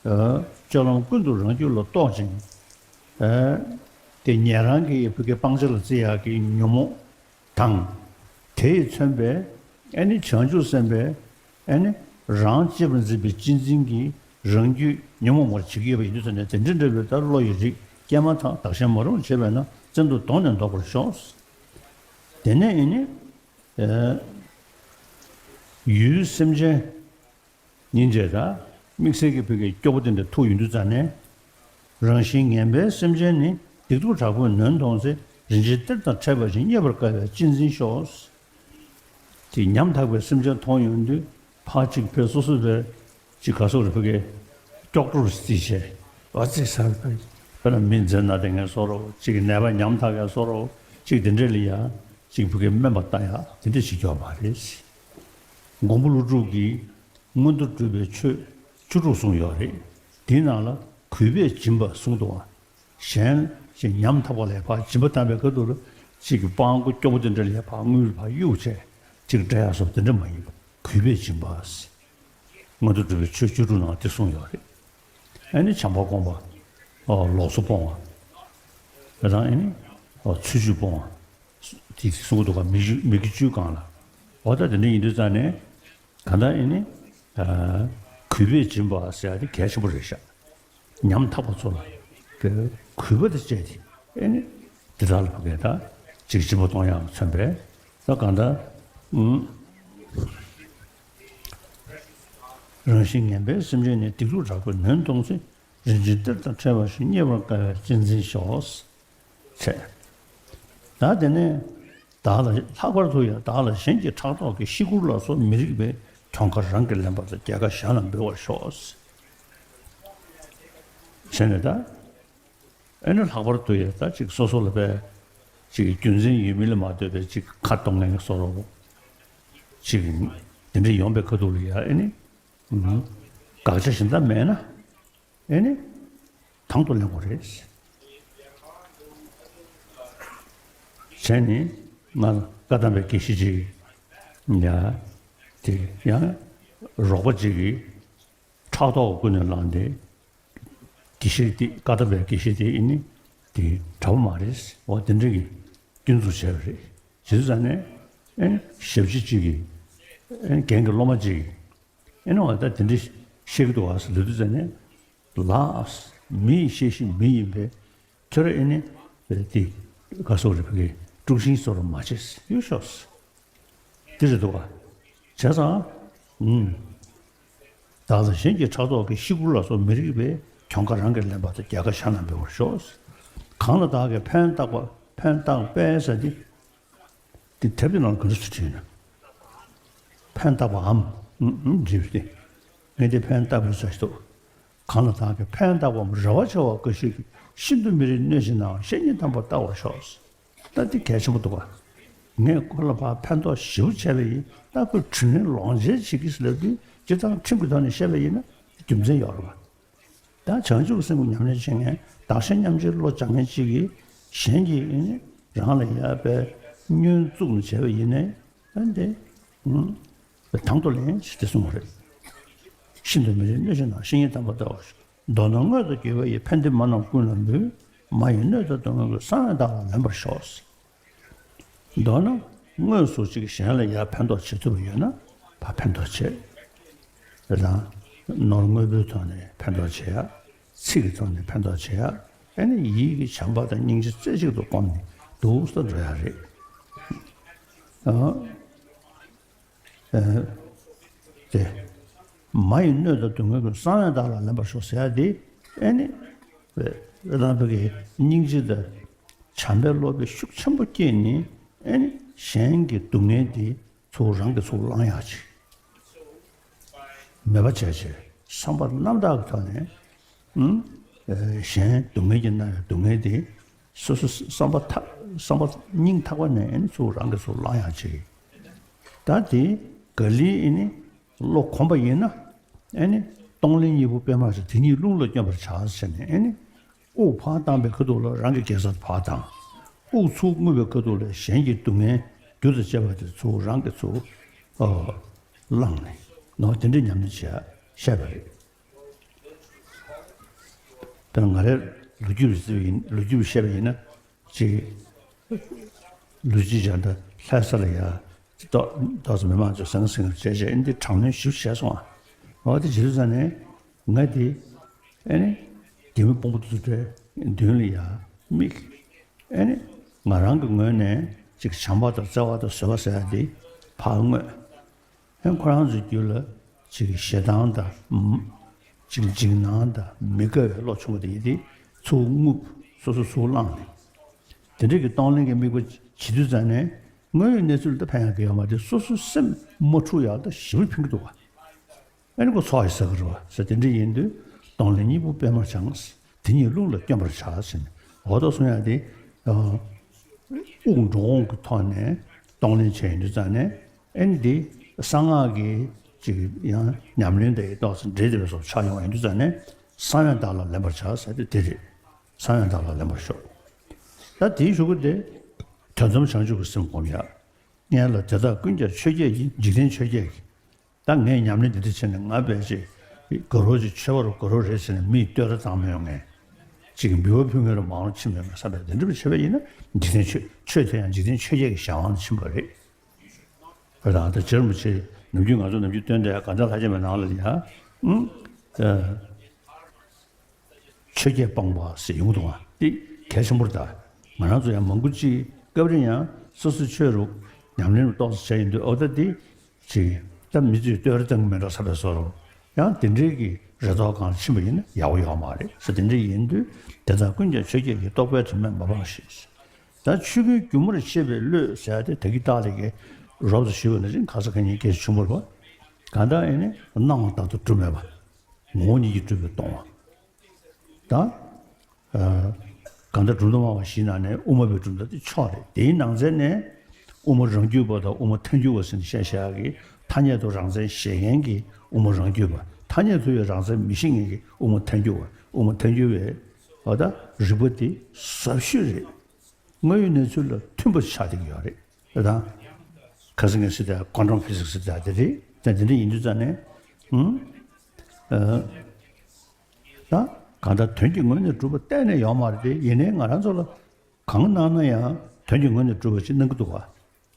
ཨ། སྤྱོད་ལམ་ཀུན་ཏུ་རང་རྒྱུད་ལ་རྟོག་ཅིང་། ཨ། དེ་ཉན་རང་གི་བུ་གའི་སྤང་བྱ་ལ་བརྩི་ཡག་གི་ཉོན་མོངས་དང་། དེས་མཚོན་པའི་ཨ་ནི་བྱང་ཆུབ་སེམས་དཔའི་ཨ་ནི་རང་གཅེས་པར་འཛིན་པའི་གཅེས་འཛིན་གྱིས་རང་རྒྱུད་ཉོན་མོངས་པར་བྱེད་ཀྱི་ཡོད་པ་ཡིན་དུས་ཙམ་ནས། དེ་འདྲ་འདྲ་བའི་ད་བློ་ཡི་རིགས་སྐྱེས་མ་ཐག་བདག་གཞན་མ་རུངས་བྱེད་པས་ན། བཙན་ཐབས་གདོང་ནས་བཟློག་པར་ཤོག། དེ་ནས་ཨ་ནི། ཨ། ཡུལ་སེམས་ཅན། སྙིང་རྗེ་དང་དམིགས་བསལ་གྱི་བུ་གའི་སྐྱོ་པོ་དེ་འདྲ་ཐུག་ཡོང་དུས་ཙམ་ནས། རང་བཞིན་ངན་པའི་སེམས་ཅན་ནི། སྡིག་སྡུག་དྲག་པོས་ནོན་མཐོང་ཚེ། རིན་ཆེན་གཏེར་དང་ཕྲད་པ་བཞིན། རྙེད་པར་དཀའ་བས་གཅེས་འཛིན་ཤོག། དེ་ཉམ་ཐག་པའི་སེམས་ཅན་མཐོང་ཡོང་དུས་ཕར་གཅིག་ཕེབས། སོ་སོ་ཕེབས། གཅིག་ག་སོགས་རེ་བུ་གའི་ཀྱོག་ཀྲོར་རྩིས་བྱས། ཨ་ཙི་ཟེར་ཕེབས། དཔེར་ན་མི་མཛེ་ན་བསྡད་མཁན་བཟོ་འདྲ་བོ། གཅིག་གི་ནད་པ་ཉམ་ཐག་མཁན་བཟོ་འདྲ་བོ། གཅིག་དེ་འདྲས་ལ་ཡ་གཅིག་ཕ་གིར་སྨན་པ་ལྟ་ཡ་དེ་འདྲས་བྱེད་རྒྱུ་མ་རེད། མགོན་པོ་ཀླུ་སྒྲུབ་ཀྱིས་མངོན་མཐོ་སྒྲུབ་པའི་ཆོས་བཅུ་དྲུག་གསུངས་ཡོད་རེད། དེའི་ནང་ལ་གུས་པས་སྦྱིན་པ་གསུངས་འདུག་བ། གཞན་ཞིག་ཉམ་ཐག་པ་ལ་ཕར་སྦྱིན་པ་བཏང་བའི་སྐབས་དུ་ལ་གཅིག་གི་སྤྲང་པོ་སྐྱོ་པོ་དེ་འདྲ་ལ་ཕར་དངུལ་ཕར་གཡུག་བྱས་གཅིག་སྤྲད་ཡ་སོགས་དེ་འདྲ་མ་ཡིན་པ། གུས་པས་སྦྱིན་པ། མངོན་མཐོ་སྒྲུབ་པའི་ཆོས་བཅུ་དྲུག་ནང་དེ་གསུངས་ཡོད་རེད། ཨ་ནི་བྱམས་པ་སྒོམ་པ། ཨོ་ལོགས་སུ་སྤོང་བ། དེ་དང་ཨ་ནི་ཨོ་ཚུལ་འཆོས་སྤོང་བ། དེ་གསུངས་འདུག་ག་མི་རྒྱུ་མི་རྒྱུ་བཅུའི་སྒང་ལ། འོ་ད་དེ་འདྲ་ཡིན་དུས་ཙང་ནས་གང་ལྟར་ཨ་ནི་ཨ་གུས་པས་སྦྱིན་པ་ཟེར་ཡ་དེ་གལ་ཆེན་པོ་རེད་ཤག་ཉམ་ཐག་པ་ཚོ་ལ་དེ་གུས་པ་དེ་བཅས་ཏེ་ཨ་ནི་དེ་དག་ལ་ཕ་གི་ད་ཅིག་སྦྱིན་པ་གཏོང་ཡག་མཚོན་པས། ད་གང་ལྟར་ཨུམ། རང་བཞིན་ངན་པའི་སེམས་ཅན་ནི། སྡིག་སྡུག་དྲག་པོས་ནོན་མཐོང་ཚེ། རིན་ཆེན་གཏེར་དང་ཕྲད་པ་བཞིན། རྙེད་པར་དཀའ་བས་གཅེས་འཛིན་ཤོག །ཟེར། ད་དེ་ནས་བདག་ལ་ལྷག་པར་དུ་ཡང་བདག་ལ་གཞན་གྱི་ཕྲག་དོག་གིས་ཤི་སྐུར་ལ་སོགས་མི་རིགས་པའི་གྱོང་ཁ་རང་གིས་ལེན་པ་དང་རྒྱལ་ཁ་གཞན་ལ་འབུལ་བར་ཤོག །ཟེར་ནས་ད། ཨེ་ནི་ལྷག་པར་དུ་ཡང་ད་ཅིག་སོ་སོ་ལ་བས་ཅིག་རྒྱུ་མཚན་ཡོད་མིན་ལ་མ་ལྟོས་པའི་ཅིག་ཁ་གཏོང་མཁན་བཟོ་འདྲ་བོ། ཅིག་དེ་འདྲ་ཡོང་པའི་ཁ་ཐུག་ལ་ཡ་ཨེ་ནི། ཨུམ། དགག་བྱ་གཞན་དག་མེད་ན། ཨེ་ནི། དང་དུ་ལེན་དགོས་རེད། བྱས་ནས་ང་བཀའ་གདམས་པའི་དགེ་བཤེས་ཅིག་ཡ། དེ་ཡང་རོགས་པ་ཅིག་གིས་ཕྲག་དོག་ཀུན་ནས་བསླངས་ཏེ། དགེ་བཤེས་དེ་བཀའ་གདམས་པའི་དགེ་བཤེས་དེ་ཨེ་ནི་དེ་གྲྭ་པ་མ་རེད། འོ་དེ་འདྲ་གི་སྐྱོན་འཛུགས་བྱས་པ་རེད། བྱས་ཙང་ནས་ཨེ་ནི་ཞབས་ཕྱི་གཅིག་གིས་ཨེ་ནི་རྒན་གྱི་སློབ་མ་གཅིག་གིས་ཨེ་ནི་འོ་ད་དེ་འདྲ་བཤད་ཀྱི་འདུག་ཨ་ཟེར་ལབ་དུས་ཙང་ནས་ལགས། མི་ཡི་བཤད་གཞི་མི་ཡིན་པས། ཁྱོད་ར་ཨེ་ནི་དེ་ག་སོགས་རེད་ཕ་གི་དཀྲུག་ཤིང་བཟོ་འདྲ་མ་བྱེད་ཡོད་ཤོག་ཟེར། དེ་རེད་འདུག་ག་བྱས་ཙང་། ཨུམ། བདག་ལ་གཞན་གྱི་ཕྲག་དོག་གིས་ཤི་སྐུར་ལ་སོགས་མི་རིགས་པའི་གྱོང་ཁ་རང་གིས་ལེན་པ་དང་རྒྱལ་ཁ་གཞན་ལ་འབུལ་བར་ཤོག་གང་ལ་བདག་གིས་ཕན་བཏགས་པ་ཕན་བཏགས་པས་ཟེར་ཏེ། དེ་དེབ་དེ་ནང་ག་འདྲ་ཞིག་བྲིས་ན། ཕན་བཏགས་པའམ། ཨུམ་ཨུམ་འབྲི་བ་དེ། ངས་དེ་ཕན་བཏགས་པའི་ས་ཞིག་འདུག་གང་ལ་བདག་གིས་ཕན་བཏགས་པའམ་རེ་བ་ཆེ་བ་འགའ་ཞིག་གིས་ཤིན་ཏུ་མི་རིགས་གནོད་བྱེད་ནའང་བཤེས་གཉེན་དམ་པར་བལྟ་བར་ཤོག་ད་འདི་གལ་ཆེན་པོ་འདུག་ག་ངས་ཁོ་ལ་ཕར་ཕན་ཐོགས་ཞེ་པོ་བྱས་པ་ཡིན། ད་ཁོས་དྲིན་ལན་ལོག་འཇལ་བྱེད་ཀྱི་ཟེར་ལབ་དུས་སྤྱིར་བཏང་ཁྲིམས་ཀྱི་ཐོག་ནས་བཤད་པ་ཡིན་ན་རྒྱུ་མཚན་ཡོད་རེད་པ། ད་བྱང་ཆུབ་སེམས་ཀྱི་ཉམས་ལེན་བྱེད་མཁན་བདག་གཞན་མཉམ་བརྗེའི་བློ་སྦྱང་མཁན་གཅིག་གིས་གཞན་གྱིས་ཨེ་ནི་རང་ལ་ཡ་བའི་བསྙོན་བཙུགས་ནས་བྱས་པ་ཡིན་ནའི་ཨ་འདི་དང་དུ་ལེན་ཞེས་དེ་གསུངས་པ་རེད། ཤིན་ཏུ་མི་རིགས་གནོད་བྱེད་ནའང་བཤེས་གཉེན་དམ་པར་བལྟ་བར་ཤོག་མདོར་ན་དངོས་དང་དགེ་བ་ཡི། ཕན་བདེ་མ་རྣམས་ཀུན་ལ་འབུལ། མ་ཡི་གནོད་དང་སྡུག་བསྔལ་ཀུན། གསང་བས་བདག་ལ་ལེན་པར་ཤོག་མདོར་ན་དངོས་སུ་ཅིག་གཞན་ལ་ཡར་ཕན་ཐོགས་བྱེད་ཐུབ་པ་ཡོད་ན་ཕར་ཕན་ཐོགས་བྱེད། དེ་དང་ནོར་དངོས་པོའི་ཐོག་ནས་ཕན་ཐོགས་བྱེད་ཡ། ཚིག་གི་ཐོག་ནས་ཕན་ཐོགས་བྱེད་ཡ། ཨ་ནི་ཡིད་ཀྱི་བྱམས་པ་དང་སྙིང་རྗེ་རྩེ་གཅིག་ཏུ་བསྒོམས་ནས་འདུག་སེ་འགྲོ་ཡ་རེད། ཨ། ཨ། དེ། མ་ཡི་གནོད་དང་སྡུག་བསྔལ་ཀུན། གསང་བས་བདག་ལ་ལེན་པར་ཤོག་ཟེར་ཡ་དེ་ཨ་ནི། རེད་དང་བོད་ཀྱི་སྙིང་རྗེ་དང་། བྱམས་པའི་བློ་དཔེ་ཤུགས་ཆེན་པོ་སྐྱེས་ནས་ཨེ་ནི་གཞན་གྱི་སྡུག་བསྔལ་དེ་ཚུར་རང་གིས་ཚུར་བླང་ཡག་ཅིག་མེད་པ་བྱས་བྱས་བསམ་པ་རྣམ་དག་གི་ཐོག་ནས་ཨུམ། གཞན་སྡུག་བསྔལ་གྱིས་མནར་བའི་སྡུག་བསྔལ་དེ་སོ་སོ་བསམ་པ་ཐག་བསམ་པ་སྙིང་ཐག་པ་ནས་ཨེ་ནི་ཚུར་རང་གིས་ཚུར་བླང་ཡག་ཅིག་ད་དེ་ག་ལེར་ཨེ་ནི་བློ་གོམས་པ་ཡིན་ན་ཨེ་ནི་གཏོང་ལེན་གཉིས་པོ་དཔེ་མ་སྲིད་དེ་གཉིས་རླུང་ལ་བསྙོན་པར་བྱ་ཟེར་ནས་ཨེ་ནི། དབུགས་ཕར་བཏང་པའི་ཁ་ཐུག་ལ་རང་གི་དགེ་རྩ་ཕར་བཏང་། དབུགས་ཚུར་རྔུབ་པའི་ཁ་ཐུག་ལ་གཞན་གྱི་སྡུག་བསྔལ་རྒྱུ་དང་བཅས་པ་དེ་ཚུར་རང་གིས་ཚུར་ཨ་བླངས་ནས་ནོ་དེ་འདྲའི་ཉམས་ལེན་བྱས་བཤད་པ་རེད། དཔེར་ན་ང་རའི་ལོ་རྒྱུས་རེ་བརྩིས་པ་ཡིན་ལོ་རྒྱུས་བཤད་པ་ཡིན་ན་ཅིག་ལུས་ཀྱི་སྦྱང་བ་ལྷ་ས་ལ་ཡ་ཏོག་ཏོག་ཙམ་མི་མང་ཚོ་ཟང་ཟིང་བྱས་བྱས་འདི་དྲག་གནོན་ཞིབ་བྱས་སོང་ཨ། འོ་དེ་བྱེད་དུས་ཙང་ནས། ང་དེ་ཨེ་ནི་རྒྱ་མི་དཔོན་པོ་དེ་ཚོ་མདུན་ལ་ཡར་དམིགས། ཨེ་ནི་ང་རང་གི་ངོས་ནས་ཅིག་བྱམས་པ་དང་བརྩེ་བ་དང་བཟོད་པ་ཟེར་ཡ་དེ་ཕར་བསྔོས། ཨེ་ཁོ་རང་ཚོའི་རྒྱུད་ལ་ཅིག་ཞེ་སྡང་དང་ཅིག་འཇིགས་སྣང་དང་མི་དགའ་བའི་བློ་བྱུང་བ་དེ་ཡིན་དེ་ཚུར་རྔུབ། སོ་སོ་ཚུར་བླངས་ནས་དེ་འདྲ་གི་གཏོང་ལེན་གྱི་དམིགས་པ་བྱེད་དུས་ཙང་ནས་དངོས་ཡོད་གནས་ཚུལ་ལ་ད་ཕན་ཡག་གི་ཡོད་མ་རེད། སོ་སོའི་སེམས་མ་འཁྲུག་ཡག་ད་ཞེ་པོ་ཕན་གྱི་འདུག་བ། ཨ་ནི་ཁོ་ཚོགས་ཡི་ཟ་གི་རེད་བ་ཟེར། དེ་འདྲ་ཡིན་དུས་གཏོང་ལེན་གཉིས་པོ་དཔེ་མ་སྦྱངས། དེ་ཉིད་རླུང་ལ་བསྐྱོན་པར་བྱ་ཟེར་ནས། འོ་ད་གསུང་ཡག་དེ། དབུགས་འགྲོ་འོང་གི་ཐོག་ནས་གཏོང་ལེན་བྱས་ཡོང་དུས་ཙང་ནས། ཨེ་ནི་འདི་གསང་སྔགས་ཀྱི་ཅིག་ཡང་ཉམས་ལེན་དེ་ཏོག་ཙམ་འདྲེས་བསྡད་པའི་བཟོ་ཆགས་ཡོང་ཡོང་དུས་ཙང་ནས། གསང་བས་བདག་ལ་ལེན་པར་བྱ་ཟེར་དེ་དེ་རེད། གསང་བས་བདག་ལ་ལེན་པར་ཤོག་ད་དེའི་གཞུག་གུ་དེ་དོན་དམ་བྱང་ཆུབ་ཀྱི་སེམས་སྒོམ་ཡག་སྔོན་ལ་དེ་དག་ཀུན་ཀྱང་ཆོས་བརྒྱད་ཀྱི། འཇིག་རྟེན་ཆོས་བརྒྱད་ཀྱི། ད་ངས་ཉམས་ལེན་འདི་འདྲ་བྱས་ནས་ང་བས་ཅིག་དགའ་རོགས་ཅིག་ཆོས་པ་རུ་དགའ་རོགས་རེད་ཟེར་ནས་མིས་བསྟོད་ར་བཏང་མི་ཡོང་ངས། ཅིག་འབུལ་བ་ཕུལ་མཁན་རུ་མང་རུ་ཕྱིན་པའི་ས་བས་དེ་འདྲ་བྱས་པ་ཡིན་ན། འཇིག་རྟེན་ཆོས་ཆོས་དེ་ཡང་འཇིག་རྟེན་ཆོས་བརྒྱད་ཀྱི་གཞན་དབང་དུ་ཕྱིན་པ་རེད། བ་དང་། ད་རྗེ་རིན་པོ་ཆེ་ནམ་རྒྱུན་ང་ཚོ་ནམ་རྒྱུན་སྟོན་དེ་ག་འདྲ་ལྷ་རྗེ་མའི་ནང་ལ་ཡ། ཨུམ། ཆོས་བརྒྱད་སྤངས་པ་ཟེར་ཡོང་གི་འདུག་ག་འདི་གལ་ཆེན་པོ་རེད། ད་ང་རང་ཚོ་ཡང་མང་པོ་ཅིག་སྐབས་རེ་ཡང་སོ་སོའི་ཆོས་རུ་ཉམས་ལེན་རུ་ཏོག་ཙམ་བྱས་ཡོང་དུས། འོ་ད་འདི་ཅིག་ད་མི་ཚོས་བསྟོད་ར་བཏང་གི་མེད་འགྲོ་བསམ་པའི་བཟོ་རུ། ཡང་དེ་འདྲའི་གི་རེ་དོགས་སྒང་ཕྱིན་པ་ཡིན་ན་ཡག་པོ་ཡོད་མ་རེད་ཟེར། དེ་འདྲ་ཡིན་དུས་དེ་དག་ཀུན་ཀྱང་ཆོས་བརྒྱད་ཀྱི། རྟོག་པའི་དྲི་མས་མ་སྤངས་ཤིང་། ད་ཆོས་ཀུན་སྒྱུ་མར་ཤེས་པའི་བློས་ཟེར་ཡག་དེ་ད་གིན་ཏག་ཏག་གི་རོབ་ཙམ་ཞུས་པ་ནང་བཞིན། ཁ་སང་ཁ་ཉིན་སྐད་ཆ་བྱུང་བ་རེད་པ། གང་ལྟར་ཨེ་ནི་སྣང་བ་ལྟར་དུ་གྲུབ་མེད་པ། ངོ་བོ་ཉིད་ཀྱིས་གྲུབ་པའི་སྟོང་པ། ད་ཨ་གང་ལྟར་གྲུབ་མཐའ་སྨྲ་བ་བཞིའི་ནང་ནས་དབུ་མ་པའི་གྲུབ་མཐའ་དེ་མཆོག་རེད། དེའི་ནང་ཚན་ནས་དབུ་མ་རང་རྒྱུད་པ་དང་དབུ་མ་ཐལ་འགྱུར་བ་ཟེར་ནས་བཤད་བཞག་གི། ཐ་སྙད་དུ་རང་མཚན་བཞེད་མཁན་གྱི་དབུ་མ་རང་རྒྱུད་པ། ཐ་སྙད་དུ་ཡང་རང་མཚན་མི་བཞེད་མཁན་གྱི་དབུ་མ་ཐལ་འགྱུར་བ། དབུ་མ་ཐལ་འགྱུར་བའི་འོ་ད་རིགས་པ་དེ་ཟབ་ཤོས་རེད། དངོས་ཡོད་གནས་ཚུལ་ལ་མཐུན་པ་ཆགས་བསྡད་ཀྱི་ཡོད་རེད། དེ་དང་། ཁ་སང་ངས་ཟེར་དེ་ཀོན་ཊམ་ཕི་ཟིག་སི་ཟེར་དེ་རེད། དེ་འདི་འདྲ་ཡིན་དུས་ཙང་ནས། ཨུམ། ཨ། ད་གང་ལྟར་དོན་གྱི་ངོས་ནས་གྲུབ་པ་གཏན་ནས་ཡོད་མ་རེད་དེ། ཡིན་ནའི་ང་རང་ཚོ་ལ་གང་གནང་ན་ཡང་དོན་གྱི་ངོས་ནས་གྲུབ་པ་ཅིག་གནང་གི་འདུག་ག་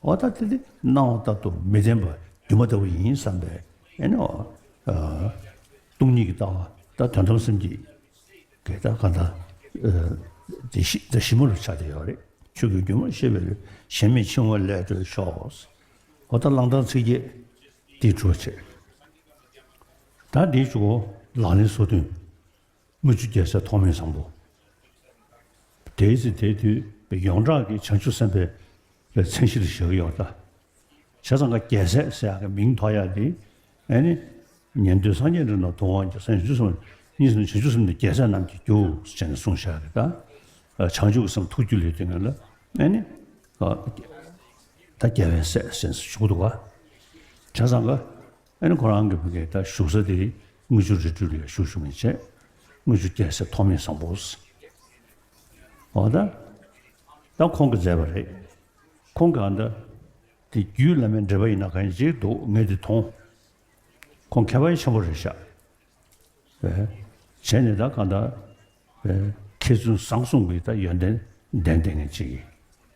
འོ་ད་དེ་དེ་སྣང་བ་ལྟར་དུ་མི་བདེན་པ་སྒྱུ་མ་ལྟ་བུ་ཡིན་བསམ་པས། ཨེ་ནི་འོ། ཨ། སྟོང་ཉིད་ཀྱི་ལྟ་བ། ད་དོན་དམ་སེམས་ཀྱི་གེ་ད་ག་ད། ཨ། དེ་ཞི་ད་ཞི་མོ་རུ་ཆགས་བསྡད་ཡོད་རེད། ཆོས་ཀྱི་སྒྱུ་མར་ཤེས་པའི་བློས། ཞེན་མེད་འཆིང་བ་ལས་གྲོལ་ཤོག་འོ་ད་གླང་དར་ཚིག་བརྒྱད་དེ་གྲུབ་བྱས། ད་དེའི་གཞུག་གུ་ལག་ལེན་སོ་བདུན། དངུལ་ཆུ་རྒྱལ་སྲས་ཐོགས་མེད་བཟང་པོ། དེའི་ཚེ་དེའི་དུས་ཡོངས་གྲགས་ཀྱི་བྱང་ཆུབ་སེམས་དཔའི་མཚན་གཞིར་བཞག་གི་ཡོད་ད། བྱས་ཙང་ཀ་རྒྱལ་སྲས་ཟེར་ཡག་གི་མིང་ཐོགས་ཡག་དེ། ཨེ་ནི། ཉན་ཐོས་སངས་རྒྱས་འདྲེན་དང་ཐུབ་དབང་གི་སངས་རྒྱས་བྱང་ཆུབ་སེམས། གཉིས་སུ་མེད་བྱང་ཆུབ་སེམས་དང་རྒྱལ་སྲས་རྣམས་ཀྱི་རྒྱུ་ཟེར་ནས་གསུངས་བཞག་གི་ད། བྱང་ཆུབ་ཀྱི་སེམས་ཐུགས་རྒྱུད་ལས་དེ་ངེས་ལ། ཨེ་ནི། ད་རྒྱལ་བའི་སྲས་ཟེར་ནས་ཞུ་གི་འདུག་ག་བྱས་ཙང་ཀ་ཨ་ནི་ཁོ་རང་གི་བུ་གའི་ད་བཞུགས་ས་དེ་དངུལ་ཆུ་རི་ཁྲོད་ལ་བཞུགས་བཞུགས་ནས་བྱས། དངུལ་ཆུ་རྒྱལ་སྲས་ཐོགས་མེད་བཟང་པོ། འོ་ད། ད་ཁོང་གིས་མཛད་པ་རེད། ཁོང་གིས་ཨ་ད། དེ་རྒྱུད་བླ་མའི་འགྲེལ་པ་ཡིན་ན་གང་ཡིན་ཅིག་འདུག་ངས་དེ་མཐོང་། ཁོང་མཁས་པ་ཆེན་པོ་རེད་ཤག་བྱས་ནས་ད་གང་ལྟར། མཁས་བཙུན་བཟང་གསུམ་གྱི་ད་ཡོན་ཏན་ལྡན་ལྡན་མཁན་ཅིག་ཡིན།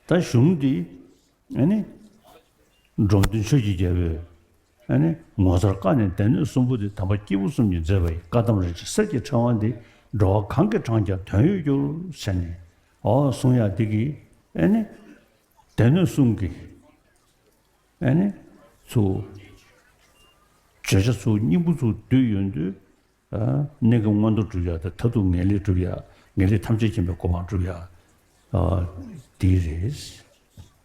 ད་གཞུང་འདི། ཨ་ནི། འབྲོམ་སྟོན་ཆོས་ཀྱི་རྒྱལ་པོས། ཨ་ནི་ངོ་མཚར་བཀའ་ནི་སྡེ་སྣོད་གསུམ་པོ་དེ། དམ་པ་སྐྱེས་བུ་གསུམ་གྱིས་མཛད་པ་ཡི། བཀའ་གདམས་རིན་ཆེན་གསེར་གྱི་ཕྲེང་བ་འདི། འགྲོ་བ་གང་གིས་བགྲངས་ཀྱང་དོན་ཡོད་འགྱུར། ཟེར་ནས། ཨོ་གསུང་ཡག་འདི་གིས། ཨ་ནི་སྡེ་སྣོད་གསུམ་གྱི། ཨ་ནི་ཚུར་བརྗོད་བྱ་ཚུར་སྙིང་པོ་ཚུར་བསྡུས་ཡོང་དུས། ཨ། གནས་སྐབས་མངོན་མཐོ་སྒྲུབ་ཡག་དང་། མཐར་ཐུག་ངེས་ལེགས་སྒྲུབ་ཡག་ངེས་ལེགས་ཐམས་ཅད་མཁྱེན་པའི་གོ་འཕང་སྒྲུབ་ཡག་ཨ། འདི་རེད།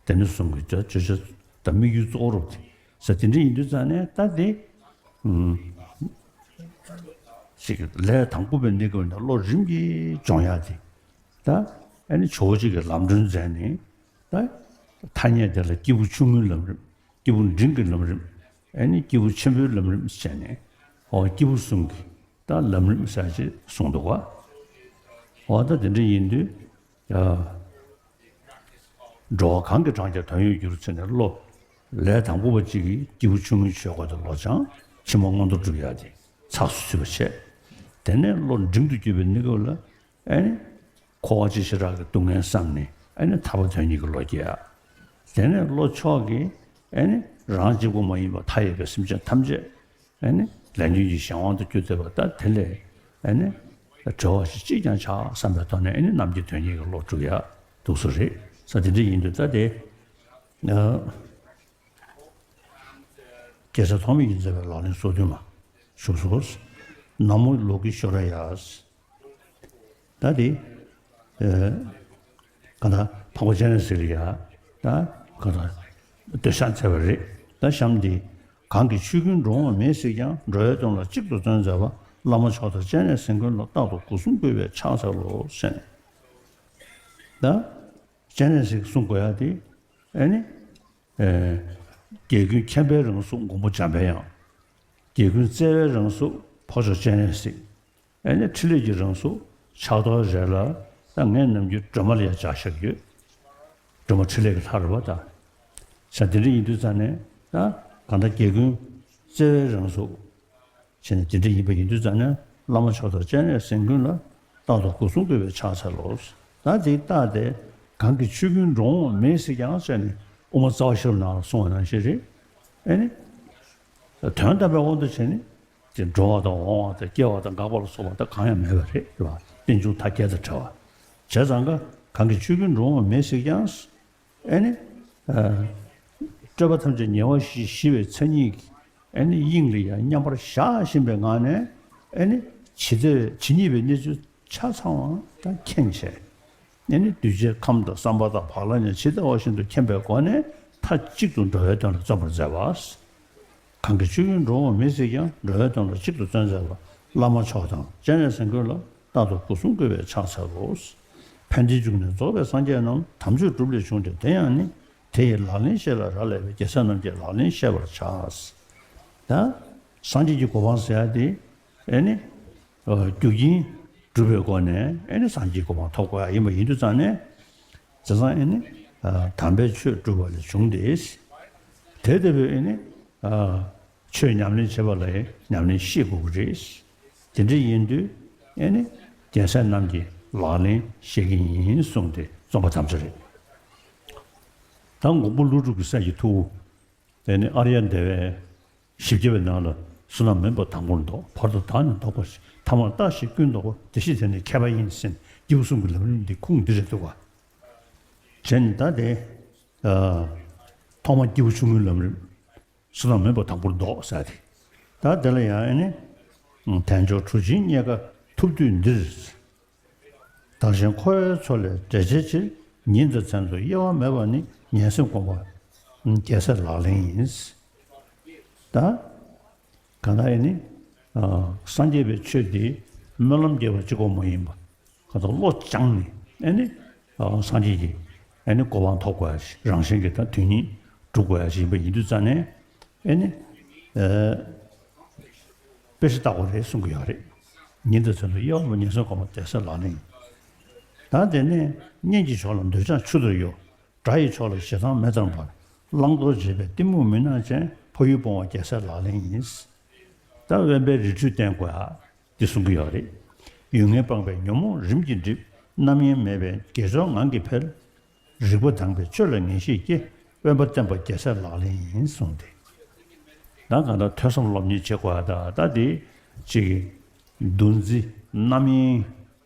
དེ་ནས་གསུང་གི་བརྗོད་བྱ་དང་དམིགས་ཡུལ་གཙོ་བོ་རུ་དེ་ཟེར། དེ་འདྲ་ཡིན་དུས་ཙང་ནས་ད་དེ། ཨུམ། ཞིག་ལས་དང་པོ་པའི་གནས་སྐབས་ནས་བློ་རིམ་གྱིས་སྦྱོང་ཡག་དེ། ད་ཨ་ནི་ཇོ་བོ་རྗེ་གིས་ལམ་སྒྲོན་མཛད་ནས། ད་ཐ་སྙད་དེ་ལ་སྐྱེས་བུ་ཆུང་ངུའི་ལམ་རིམ། སྐྱེས་བུ་འབྲིང་གི་ལམ་རིམ། ཨ་ནི་སྐྱེས་བུ་ཆེན་པོའི་ལམ་རིམ་བྱས་ནས། འོ་སྐྱེས་བུ་གསུམ་གྱི་ད་ལམ་རིམ་ཟེར་ཅིག་གསུངས་འདུག་ག་འོ་ད་དེ་འདྲ་ཡིན་དུས། ཡ། འགྲོ་བ་གང་གིས་བགྲངས་ཀྱང་དོན་ཡོད་འགྱུར་ཟེར་ནས་བློ། ལས་དང་པོ་པ་གཅིག་གིས་སྐྱེས་བུ་ཆུང་ངུའི་ཆོས་སྐོར་དུ་བློ་སྦྱང་། ཕྱི་མ་མངོན་མཐོ་སྒྲུབ་ཡག་དེ་ཚགས་སུ་ཚུད་པ་བྱས། དེ་ནས་བློ་འབྲིང་དུ་གྱུར་པའི་གནས་སྐབས་ལ། ཨ་ནི། འཁོར་བ་སྤྱི་བྱེ་བྲག་གི་སྡུག་བསྔལ་བསམ་ནས། ཨ་ནི་ཐར་པ་དོན་གཉེར་གྱི་བློ་སྐྱེ་ཡག་དེ་ནས་བློ་མཆོག་གིས། ཨ་ནི་རང་གཅིག་པུ་མ་ཡིན་པར་མཐའ་ཡས་པའི་སེམས་ཅན་ཐམས་ཅད། ཨ་ནི་ལས་ཉོན་གྱི་གཞན་དབང་དུ་གྱུར་བསྡད་པ་ད་དེ་ལས། ཨ་ནི་གྲོལ་བ་ཞིག་ཅིས་ཀྱང་བྱ་བསམ་པའི་ཐོག་ནས། ཨ་ནི་རྣམ་མཁྱེན་དོན་གཉེར་གྱི་བློ་སྒྲུབ་ཡག་འདུག་སེ་རེད་ཟེར། དེ་འདྲ་ཡིན་དུས་ད་དེ། ཨ། རྒྱལ་སྲས་ཐོགས་མེད་ཀྱིས་མཛད་པའི་ལག་ལེན་སོ་བདུན་མ་བཞུགས་སོ། ན་མོ་ལོ་ཀེ་ཤྭ་ར་ཡ། ད་དེ། ཨ། གང་ལྟར་འཕགས་པ་སྤྱན་རས་གཟིགས་ལ་ཡ། ད་གང་ལྟར་འདོད་ཆགས་མཛད་པ་རེད། ད་གཤམ་འདི། གང་གིས་ཆོས་ཀུན་འགྲོ་འོང་མེད་གཟིགས་ཀྱང་། འགྲོ་བའི་དོན་ལ་གཅིག་ཏུ་བརྩོན་མཛད་པ། བླ་མ་མཆོག་དང་སྤྱན་རས་གཟིགས་མགོན་ལ། རྟག་ཏུ་སྒོ་གསུམ་གུས་པས་ཕྱག་འཚལ་ལོ་ཟེར་ནས། ད་སྤྱན་རས་གཟིགས་གསུང་དགོས་ཡ་དེ་ཨེ་ནི། ཨེ། རྒྱལ་ཀུན་མཁྱེན་པའི་རང་གཟུགས་མགོན་པོ་འཇམ་པའི་དབྱངས། རྒྱལ་ཀུན་བརྩེ་བའི་རང་གཟུགས་ཕོ་མཆོག་སྤྱན་རས་གཟིགས། ཨེ་ནི་ཕྲིན་ལས་ཀྱི་རང་གཟུགས་ཕྱག་རྡོར་རས་ལ། ད་ངས་ནམ་རྒྱུན་སྒྲོལ་མ་ལ་ཡང་སྦྱར་བཞག་ཡོད། སྒྲོལ་མ་ཕྲིན་ལས་ཀྱི་ལྷ་རེད་པ་ད། ས་དེ་འདྲ་ཡིན་དུས་ཙང་ནས་ད་གང་ལྟར་རྒྱལ་ཀུན་བརྩེ་བའི་རང་གཟུགས། བྱས་ནས་དེ་འདྲ་ཡིན་པ་ཡིན་དུས་ཙང་ནས་བླ་མ་མཆོག་དང་སྤྱན་རས་གཟིགས་མགོན་ལ། རྟག་ཏུ་སྒོ་གསུམ་གུས་པས་ཕྱག་འཚལ་ལོ། ད་དེ་བརྟགས་ཏེ་གང་གི་ཆོས་ཀུན་འགྲོ་འོང་མེད་སྲིད་ཀྱང་ཟེར་ནས་དབུ་མ་རྩ་བ་ཤེས་རབ་ནང་ལ་གསུངས་པ་ནང་བཞིན་རེད། ཨེ་ནི། དོན་དམ་པའི་དབང་དུ་བྱས་ནས་དེ་འགྲོ་བ་དང་འོང་བ་དང་སྐྱེ་བ་དང་འགག་པ་ལ་སོགས་པ་ད་གང་ཡང་མེད་པ་རེད། རེད་པ། རྟེན་འབྱུང་མཐའ་བརྒྱད་དང་བྲལ་བ། བྱས་ཙང་ཀ་གང་གི་ཆོས་ཀུན་འགྲོ་འོང་མེད་སྲིད་ཀྱང་། ཨེ་ནི། ཨ། སྤྲོས་པ་ཐམས་ཅད་ཉེ་བར་ཞི་ཞི་བའི་མཚན་ཉིད་ཀྱིས་ཨེ་ནི་དབྱིངས་ལ་ཡང་མཉམ་པར་བཞག་བཞིན་པའི་ངང་ནས་ཨེ་ནི་ཇི་ལྟ་ཇི་སྙེད་པའི་གནས་ཚུལ་ཆ་ཚང་བ་དང་མཁྱེན་བྱས། ཨེ་ནི་གདུལ་བྱའི་ཁམས་དང་བསམ་པ་དང་བག་ལ་ཉལ་ཇི་ལྟ་བ་བཞིན་དུ་མཁྱེན་པའི་སྒོ་ནས་མཐའ་གཅིག་ཏུ་འགྲོ་བའི་དོན་ལ་བརྩོན་པར་མཛད་པ། གང་གི་ཆོས་ཀུན་འགྲོ་འོང་མེད་སྲིད་ཀྱང་། འགྲོ་བའི་དོན་ལ་གཅིག་ཏུ་བརྩོན་མཛད་པ། བླ་མ་མཆོག་དང་སྤྱན་རས་གཟིགས་མགོན་ལ། རྟག་ཏུ་སྒོ་གསུམ་གུས་པས་ཕྱག་འཚལ་ལོ། ཕན་བདེའི་འབྱུང་གནས་རྫོགས་པའི་སངས་རྒྱས་རྣམས། དམ་ཆོས་སྒྲུབ་ལས་བྱུང་སྟེ་དེ་ཡང་ནི། དེ་ཡི་ལག་ལེན་ཤེས་ལ་རག་ལས་པའི། རྒྱལ་སྲས་རྣམས་ཀྱི་ལག་ལེན་ཤེས་པར་བྱ། ད་སངས་རྒྱས་ཀྱི་གོ་འཕང་ཟེར་ཡ་དེ་ཨེ་ནི། ཨ། རྒྱུ་རྐྱེན་སྒྲུབ་པའི་སྒོ་ནས་ཨེ་ནི་སངས་རྒྱས་ཀྱི་གོ་འཕང་ཐོབ་དགོས་ཡ་ཡིན་པ་ཡིན་དུས་ཙང་ནས། བྱས་ཙང་ཨེ་ནི། ཨ། དམ་པའི་ཆོས་སྒྲུབ་པ་ལས་བྱུང་སྟེ། དེ་ལྟ་བུའི་ཨེ་ནི། ཨ། ཆོས་ཉམས་ལེན་བྱེད་པ་ལ་ཉམས་ལེན་ཤེས་དགོས་ཀྱི་རེད། དེ་འདྲ་ཡིན་དུས་ཨེ་ནི་རྒྱལ་སྲས་རྣམས་ཀྱི་ལག་ལེན་ཤེས་ཀྱི་ཡིན་གསུངས་ཏེ་རྩོམ་པ་དམ་བཅའ་རེད། ད་མགོན་པོ་ཀླུ་སྒྲུབ་ཀྱི་སྲས་ཀྱི་ཐུ་བོ། དེ་ནི་ཨཱརྱ་དེ་བས། བཞི་བརྒྱ་པའི་ནང་ལ། བསོད་ནམས་མེད་པ་དང་པོར་བཟློག་བར་དུ་བདག་ནི་བཟློག་པར་བྱེད། ཐ་མར་བརྟགས་ཤིང་ཀུན་བཟློག་པ། དེ་ཕྱིར་དེ་ནི་མཁས་པ་ཡིན་ཟེར། སྐྱེས་བུ་གསུམ་གྱི་ལམ་རིམ་འདི་ཁུངས་འདི་རེད་འདུག་ག། བྱས་ནས་ད་དེ། ཨ། ཐོག་མ་སྐྱེས་བུ་ཆུང་ངུའི་ལམ་རིམ། བསོད་ནམས་མེད་པ་དང་པོར་བཟློག་ཟེར་ཏེ། ད་དེ་ལ་ཡང་ཨེ་ནི། དལ་འབྱོར་གྲུ་ཆེན་རྙེད་དཀའ་ཐུབ་དུས་འདིར། བདག་གཞན་འཁོར་བའི་མཚོ་ལས་བསྒྲལ་བྱའི་ཕྱིར། ཉིན་དང་མཚན་དུ་གཡེལ་བ་མེད་པ་ནི། ངན་སེམས་སྒོམ་པ་རྒྱལ་སྲས་ལག་ལེན་ཡིན། ད་གང་ལྟར་ཨེ་ནི། ཨ། སངས་རྒྱས་པའི་ཆོས་འདི་སྨོན་ལམ་རྒྱས་པ་གཅིག་པོ་མ་ཡིན་པ། གང་ལྟར་བློ་སྦྱངས་ནས་ཨེ་ནི། ཨ། སངས་རྒྱས་ཀྱི་ཨེ་ནི་གོ་འཕང་ཐོབ་དགོས་ཡ་ཞིག། རང་གཞན་གྱི་ད་དོན་གཉིས་སྒྲུབ་དགོས་ཡ་ཞིག་ཡིན་པ་ཡིན་དུས་ཙང་ནས་ཨེ་ནི། ཨ། དཔེ་ཆ་ལྟ་དགོས་རེད་གསུང་གི་ཡོད་རེད། ཉིན་དང་མཚན་དུ་གཡེལ་བ་མེད་པ། ངན་སེམས་སྒོམ་པ་རྒྱལ་སྲས་ལག་ལེན་ཡིན། ད་དེ་ནས་གཉེན་གྱི་ཕྱོགས་ལ་འདོད་ཆགས་ཆུ་ལྟར་གཡོ། དགྲ་ཡི་ཕྱོགས་ལ་ཞེ་སྡང་མེ་ལྟར་འབར། བླང་དོར་བྱེད་པའི་གཏི་མུག་མུན་ནག་ཅན། འཕོ་ཡུལ་སྤོང་བ་རྒྱལ་སྲས་ལག་ལེན་ཡིན། ད་དབེན་པའི་རི་ཁྲོད་བསྟེན་དགོས་ཡ། འདི་གསུང་གི་ཡོད་རེད། ཡུལ་ངན་སྤངས་པས་ཉོན་མོངས་རིམ་གྱིས་འགྲིབ། རྣམ་གཡེང་མེད་པས་དགེ་སྦྱོར་ངང་གིས་འཕེལ། རིག་པ་དྭངས་པས་ཆོས་ལ་ངེས་ཤེས་སྐྱེ། དབེན་པ་བསྟེན་པ་རྒྱལ་སྲས་ལག་ལེན་ཡིན་གསུངས་ཏེ། ད་གང་ལྟར་ཐོས་བསམ་སློབ་གཉེར་བྱེད་དགོས་ཡ། ད་ད་དེ་གཅིག་གི་འདུ་འཛི་རྣམ་གཡེང་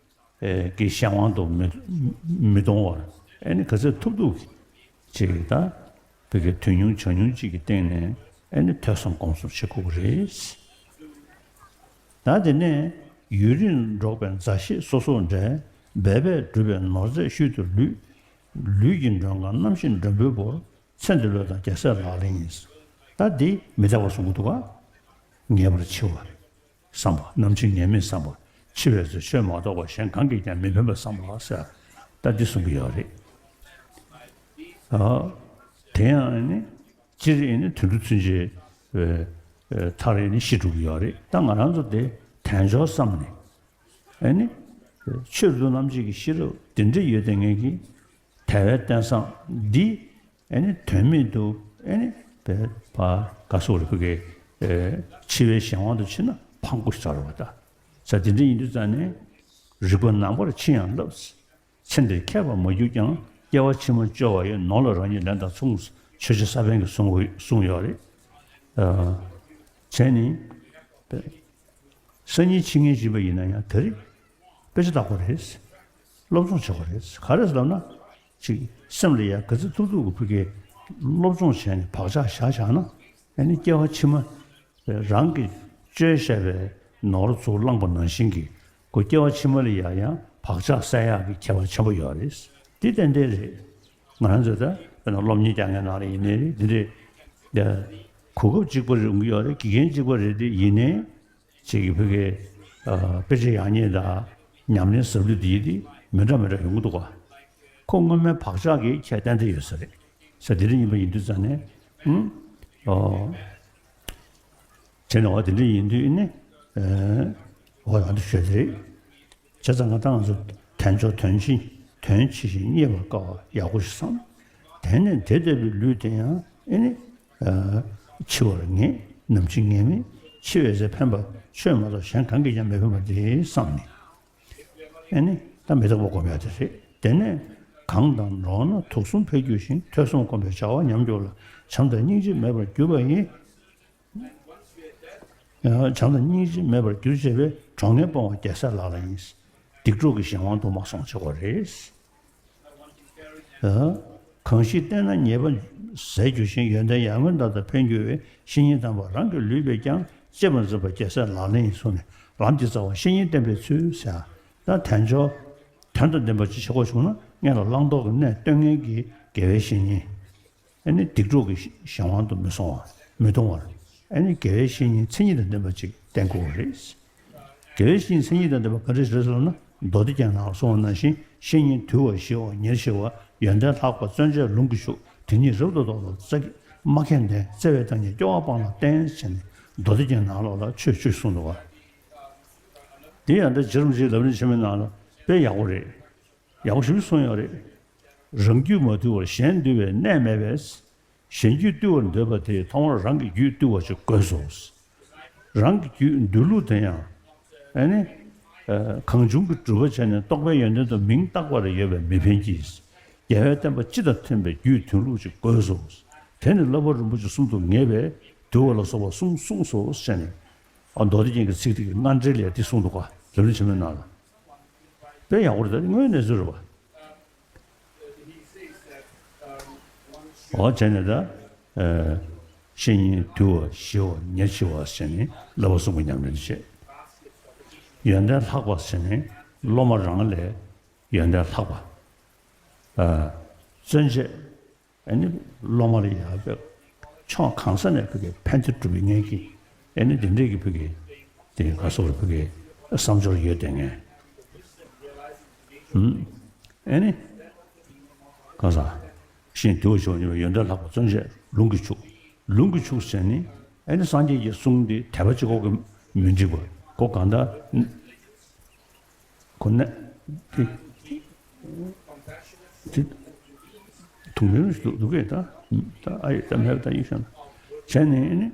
གི་གཞན་དབང་དུ་མི་མི་གཏོང་བར་ཨེ་ནི་ག་ཚོད་ཐུབ་ཐུབ་ཅིག་ད་བོད་ཀྱི་དོན་ཉུང་བྱ་ཉུང་ཅིག་གི་སྟེང་ནས་ཨེ་ནི་ཐོས་བསམ་སྒོམ་གསུམ་བྱེད་དགོས་ཀྱི་རེད། ད་དེ་ནས་ཡུན་རིང་འགྲོགས་པའི་མཛའ་བཤེས་སོ་སོར་འབྲལ། འབད་པས་བསྒྲུབས་པའི་ནོར་རྫས་ཤུལ་དུ་ལུས། ལུས་ཀྱི་མགྲོན་ཁང་རྣམ་ཤེས་མགྲོན་པོས་བོར། ཚེ་འདི་བློས་བཏང་རྒྱལ་སྲས་ལག་ལེན་ཡིན། ད་འདི་མི་རྟག་པ་གསུང་གི་འདུག་ག། ངེས་པར་འཆི་བ་བསམ་པ། ནམ་འཆི་ངེས་མེད་བསམ་པ། འཆི་བའི་ཚེ་ཆོས་མ་གཏོགས་པ་གཞན་གང་གིས་ཀྱང་མི་ཕན་པ་བསམ་པ་ཟེར། ད་འདི་གསུང་གི་ཡོད་རེད། ཨ། དེ་ཡང་ཨ་ནི་སྤྱིར་ཨ་ནི་དུད་འགྲོ་ཚུན་ཆད་ཨ་ཨ་མཐར་ཨ་ནི་ཤི་འགྲོ་གི་ཡོད་རེད། ད་ང་རང་ཚོ་དེ་དལ་འབྱོར་བསམ་ནས་ཨ་ནི་ཆོས་མཛད་རྣམ་འབྱེད་ཀྱི་ཤེས་རབ་དེ་འདྲ་ཡོད་དེ་ངེད་ཀྱི་དལ་བའི་རྟེན་བཟང་འདི་ཨེ་ནི་དོན་མེད་དུ་ཨེ་ནི་བས་པ་ག་སོགས་རེ་ཕུ་གེ་ཨེ་འཆི་བའི་གཞན་དབང་དུ་ཕྱིན་ན་ཕངས་པོ་ཟེར་བ་ད། ས་དེ་འདྲ་ཡིན་དུས་ཙང་ནས་རིག་པ་ནང་པར་ཕྱིན་ཡང་བསླབ། ཚེ་འདིར་མཁས་པར་མ་གྱུར་ཀྱང་། སྐྱེ་བ་ཕྱི་མ་སྐྱོ་བ་ཡི། ནོར་ལ་རང་ཉིད་ལེན་དང་མཚུངས། ཆོས་རྗེ་ས་པཎ་གྱིས་གསུང་གསུངས་ཡོད་རེད། ཨ་བྱས་ནི། སང་ཉིན་འཆི་ངེས་བྱེད་པ་ཡིན་ན་ཡང་ད་རེས་དཔེ་ཆ་ལྟ་དགོས་རེད། སློབ་སྦྱོང་བྱེད་དགོས་རེད། ག་རེ་ཟེར་ལབ་ན། ཅིག་སེམས་ལ་ཡ་ག་ཚོད་ཐུབ་ཐུབ་ཀྱི་ཕ་གིའི་སློབ་སྦྱོང་བྱས་ནས་བག་ཆགས་བཞག་བཞག་ན། ཨ་ནི་སྐྱེ་བ་ཕྱི་མ་རང་གིས་བཅོལ་བཞག་པའི་ནོར་ཚུར་བླངས་པ་ནང་བཞིན་གྱི་ཁོ་སྐྱེ་བ་ཕྱི་མ་ལ་ཡ་ཡང་བག་ཆགས་སད་ཡག་གི་ཁྱད་པར་ཆེན་པོ་ཡོད་རེད། དེ་ཏན་ཏན་རེད། ང་རང་ཚོ་ད་དཔེར་ན་སློབ་གཉེར་རྒྱག་མཁན་ནང་ལ་ཡིན་ནའི་རེད། འདི་འདྲའི་གོ་སྐབས་གཅིག་པ་རེད་ཡོང་གི་ཡོད་རེད། དགེ་རྒན་གཅིག་པ་རེད། དེ་ཡིན་ནའི། ཅིག་གི་ཕ་གིའི་ དཔེ་ཆ་ཡག་ཉེས་དང་ཉམས་ལེན་ཟབ་ལུས་འདི་ཡིན་ཏེ་མི་འདྲ་མི་འདྲ་ཡོང་གི་འདུག་ག། ཁོ་སྔོན་མའི་བག་ཆགས་ཀྱིས་ཁྱེད་བསྟན་བསྡད་ཡོད་ས་རེད། ས་དེ་འདྲ་ཡིན་པ་ཡིན་དུས་ཙང་ནས་ཧུམ། ཨོ། བྱས་ནས་འོ་དེ་འདྲ་ཡིན་དུས་ནི། ཨེ། འོ་ཡང་དུ་ཤོད་དེ་རེད། བྱས་ཙང་ང་ད་ང་ཚོ་དལ་འབྱོར་དོན་ཆེ་དོན་ཆེ་ཞིང་རྙེད་པར་དཀའ་བ་ཡག་པོ་ཞིག་བསམ། དེ་ནས་དེ་ལྟ་བུའི་ལུས་དེ་ཡང་ཨེ་ནི། ཨ། འཆི་བར་ངེས། ནམ་འཆི་ངེས་མེད། འཆི་བའི་ཚེ་ཕན་པ་ཆོས་མ་གཏོགས་གཞན་གང་གིས་ཀྱང་མི་ཕན་པ་དེ་བསམ་ནས། ཨེ་ནི་ད་མི་རྟག་པ་སྒོམ་ཡག་དེ་རེད། དེ་ནས་གང་དང་འགྲོགས་ན་དུག་གསུམ་འཕེལ་འགྱུར་ཞིང་། ཐོས་བསམ་སྒོམ་པས་བྱ་བ་ཉམས་འགྱུར་ལ། བྱམས་དང་སྙིང་རྗེ་མེད་པར་གྱུར་པ་ཡིན། བྱམས་དང་སྙིང་རྗེ་མེད་པར་གྱུར་བྱས་པས། གྲོགས་ངན་སྤོང་བ་རྒྱལ་སྲས་ལག་ལེན་ཡིན། སྡིག་གྲོགས་ཀྱི་གཞན་དབང་དུ་མ་སོང་བྱེད་དགོས་རེད། གང་ཞིག་བསྟེན་ན་ཉེས་པ་ཟད་འགྱུར་ཞིང་། ཡོན་ཏན་ཡར་ངོའི་མདའ་ལྟར་འཕེལ་འགྱུར་བའི། བཤེས་གཉེན་དམ་པ་རང་གི་ལུས་པས་ཀྱང་། གཅེས་པར་འཛིན་པ་རྒྱལ་སྲས་ལག་ལེན་ཡིན་གསུངས་ནས། ལམ་གྱི་རྩ་བ་བཤེས་གཉེན་བསྟེན་པའི་ཚུལ་ཟེར། ད་དལ་འབྱོར་དོན་དང་ལྡན་པ་ཅིག་བྱེད་དགོས་བྱུང་ན་སྔོན་ལ་བླང་དོར་གྱི་གནས་སྟོན་མཁན་གྱི་དགེ་བའི་བཤེས་གཉེན། ཨེ་ནི་སྡིག་གྲོགས་ཀྱི་གཞན་དབང་དུ་མི་སོང་བ། མི་གཏོང་བར། ཨེ་ནི་དགེ་བའི་བཤེས་གཉེན་མཚན་ཉིད་དང་ལྡན་པ་ཅིག་བསྟེན་དགོས་པ་རེད། དགེ་བའི་བཤེས་གཉེན་མཚན་ཉིད་དང་ལྡན་པ་ག་འདྲ་ཞིག་རེད་ཟེར་ན། མདོ་སྡེ་རྒྱན་ནང་ལ་གསུངས་པ་ནང་བཞིན། བཤེས་གཉེན་དུལ་བ་ཞི་བ་ཉེར་ཞི་བ། ཡོན་ཏན་ལྷག་པ་བརྩོན་བཅས་ལུང་གིས་ཕྱུག་དེ་ཉིད་རབ་ཏུ་རྟོགས་ལ་རྩ་མ་མཁས་ལྡན། བརྩེ་བའི་བདག་ཉིད་སྐྱོ་བ་སྤངས་ལ་བསྟེན་ཟེར་ནས་མདོ་སྡེ་རྒྱན་ནང་ལོགས་ལ་ཆོས་བཅུ་གསུངས་འདུག་ག། དེ་ཡང་ད་རྗེ་རིན་པོ་ཆེའི་ལམ་རིམ་ཆེན་མོའི་ནང་ལ་དཔེ་ཡག་པོ་རེད། ཡག་པོ་ཞེ་པོ་གསུངས་ཡོད་རེད། རང་རྒྱུད་མ་དུལ་བར་གཞན་འདུལ་བའི་གནས་མེད་པས། གཞན་རྒྱུད་བཏུལ་བར་འདོད་པ་དེས་ཐོག་མར་རང་གི་རྒྱུད་བཏུལ་བ་ཞིག་དགོས་སོ། རང་གི་རྒྱུད་འདུལ་ལུགས་དེ་ཡང་ཨེ་ནི། ཨ། གང་བྱུང་གི་སྒྲུབ་པ་བྱས་ནས་རྟོགས་པའི་ཡོན་ཏན་དུ་མིང་བཏགས་པར་ཡོད་པས་མི་ཕན་གྱི། རྒྱལ་བའི་བསྟན་པ་སྤྱི་དང་མཐུན་པའི་རྒྱུད་འདུལ་ལུགས་ཤིག་དགོས་སོ། དེ་ནི་བསླབ་པ་རིན་པོ་ཆེ་གསུམ་དུ་ངེས་པས་འདུལ་བ་ལ་སོགས་པ་གསུམ་གསུངས་སོ་ཟེར་ནས། ཨ། མདོ་སྡེ་རྒྱན་གྱི་ཚིག་དེ་གི་སྔ་འགྲེལ་ལ་འདི་གསུངས་འདུག་ག། ལམ་རིམ་ཆེན་མོའི་ནང་ལ། དཔེ་ཡག་པོ་རེད། ད་དངོས་གནས་ཚུལ་རེད་པ། འོ་བྱས་ནས་ད། ཨ། བཤེས་གཉེན་དུལ་བ་ཞི་བ་ཉེར་ཞི་བ་ཟེར་ནས་བསླབ་པ་གསུམ་གྱི་ཉམས་ལེན་བྱེད། ཡོན་ཏན་ལྷག་པ་ཟེར་ནས་སློབ་མ་རང་ལས་ཡོན་ཏན་ལྷག་པ། ཨ། བརྩོན་བཅས། ཨ་ནི་སློབ་མ་ལ་ཡར་བའི་ཕྱོགས་གང་ས་ནས་ཕ་གི་ཕན་བདེ་སྒྲུབ་པའི་ངེས་ཀྱི། ཨ་ནི་འདི་འདྲས་ཀྱི་ཕ་གི་དེ་ག་སོགས་ལ་ཕ་གི་བསམ་སྦྱོར་ཡོད་དེ་ངས། ཨ་ནི་གང་ཟག་བཤེས་གཉེན་དུལ་བ་ཞི་བ་ཉེར་ཞི་བ། ཡོན་ཏན་ལྷག་པ་བརྩོན་བཅས་ལུང་གིས་ཕྱུག་ལུང་གིས་ཕྱུག་ཟེར་ནི། ཨ་ནི་སངས་རྒྱས་ཀྱི་གསུང་འདི་དད་པ་གཅིག་པོ་གིས་མི་འགྲིག་པ། ཁོ་གང་ལྟར། ཁོ་ནས་དེ་དེ་དུང་མེར་ཞིག་འདུག་གས། ད་ད་ཨ་ཡེ་ད་མེར་ད་ཡིག་ཤང་བྱས་ནས་ཨེ་ནི།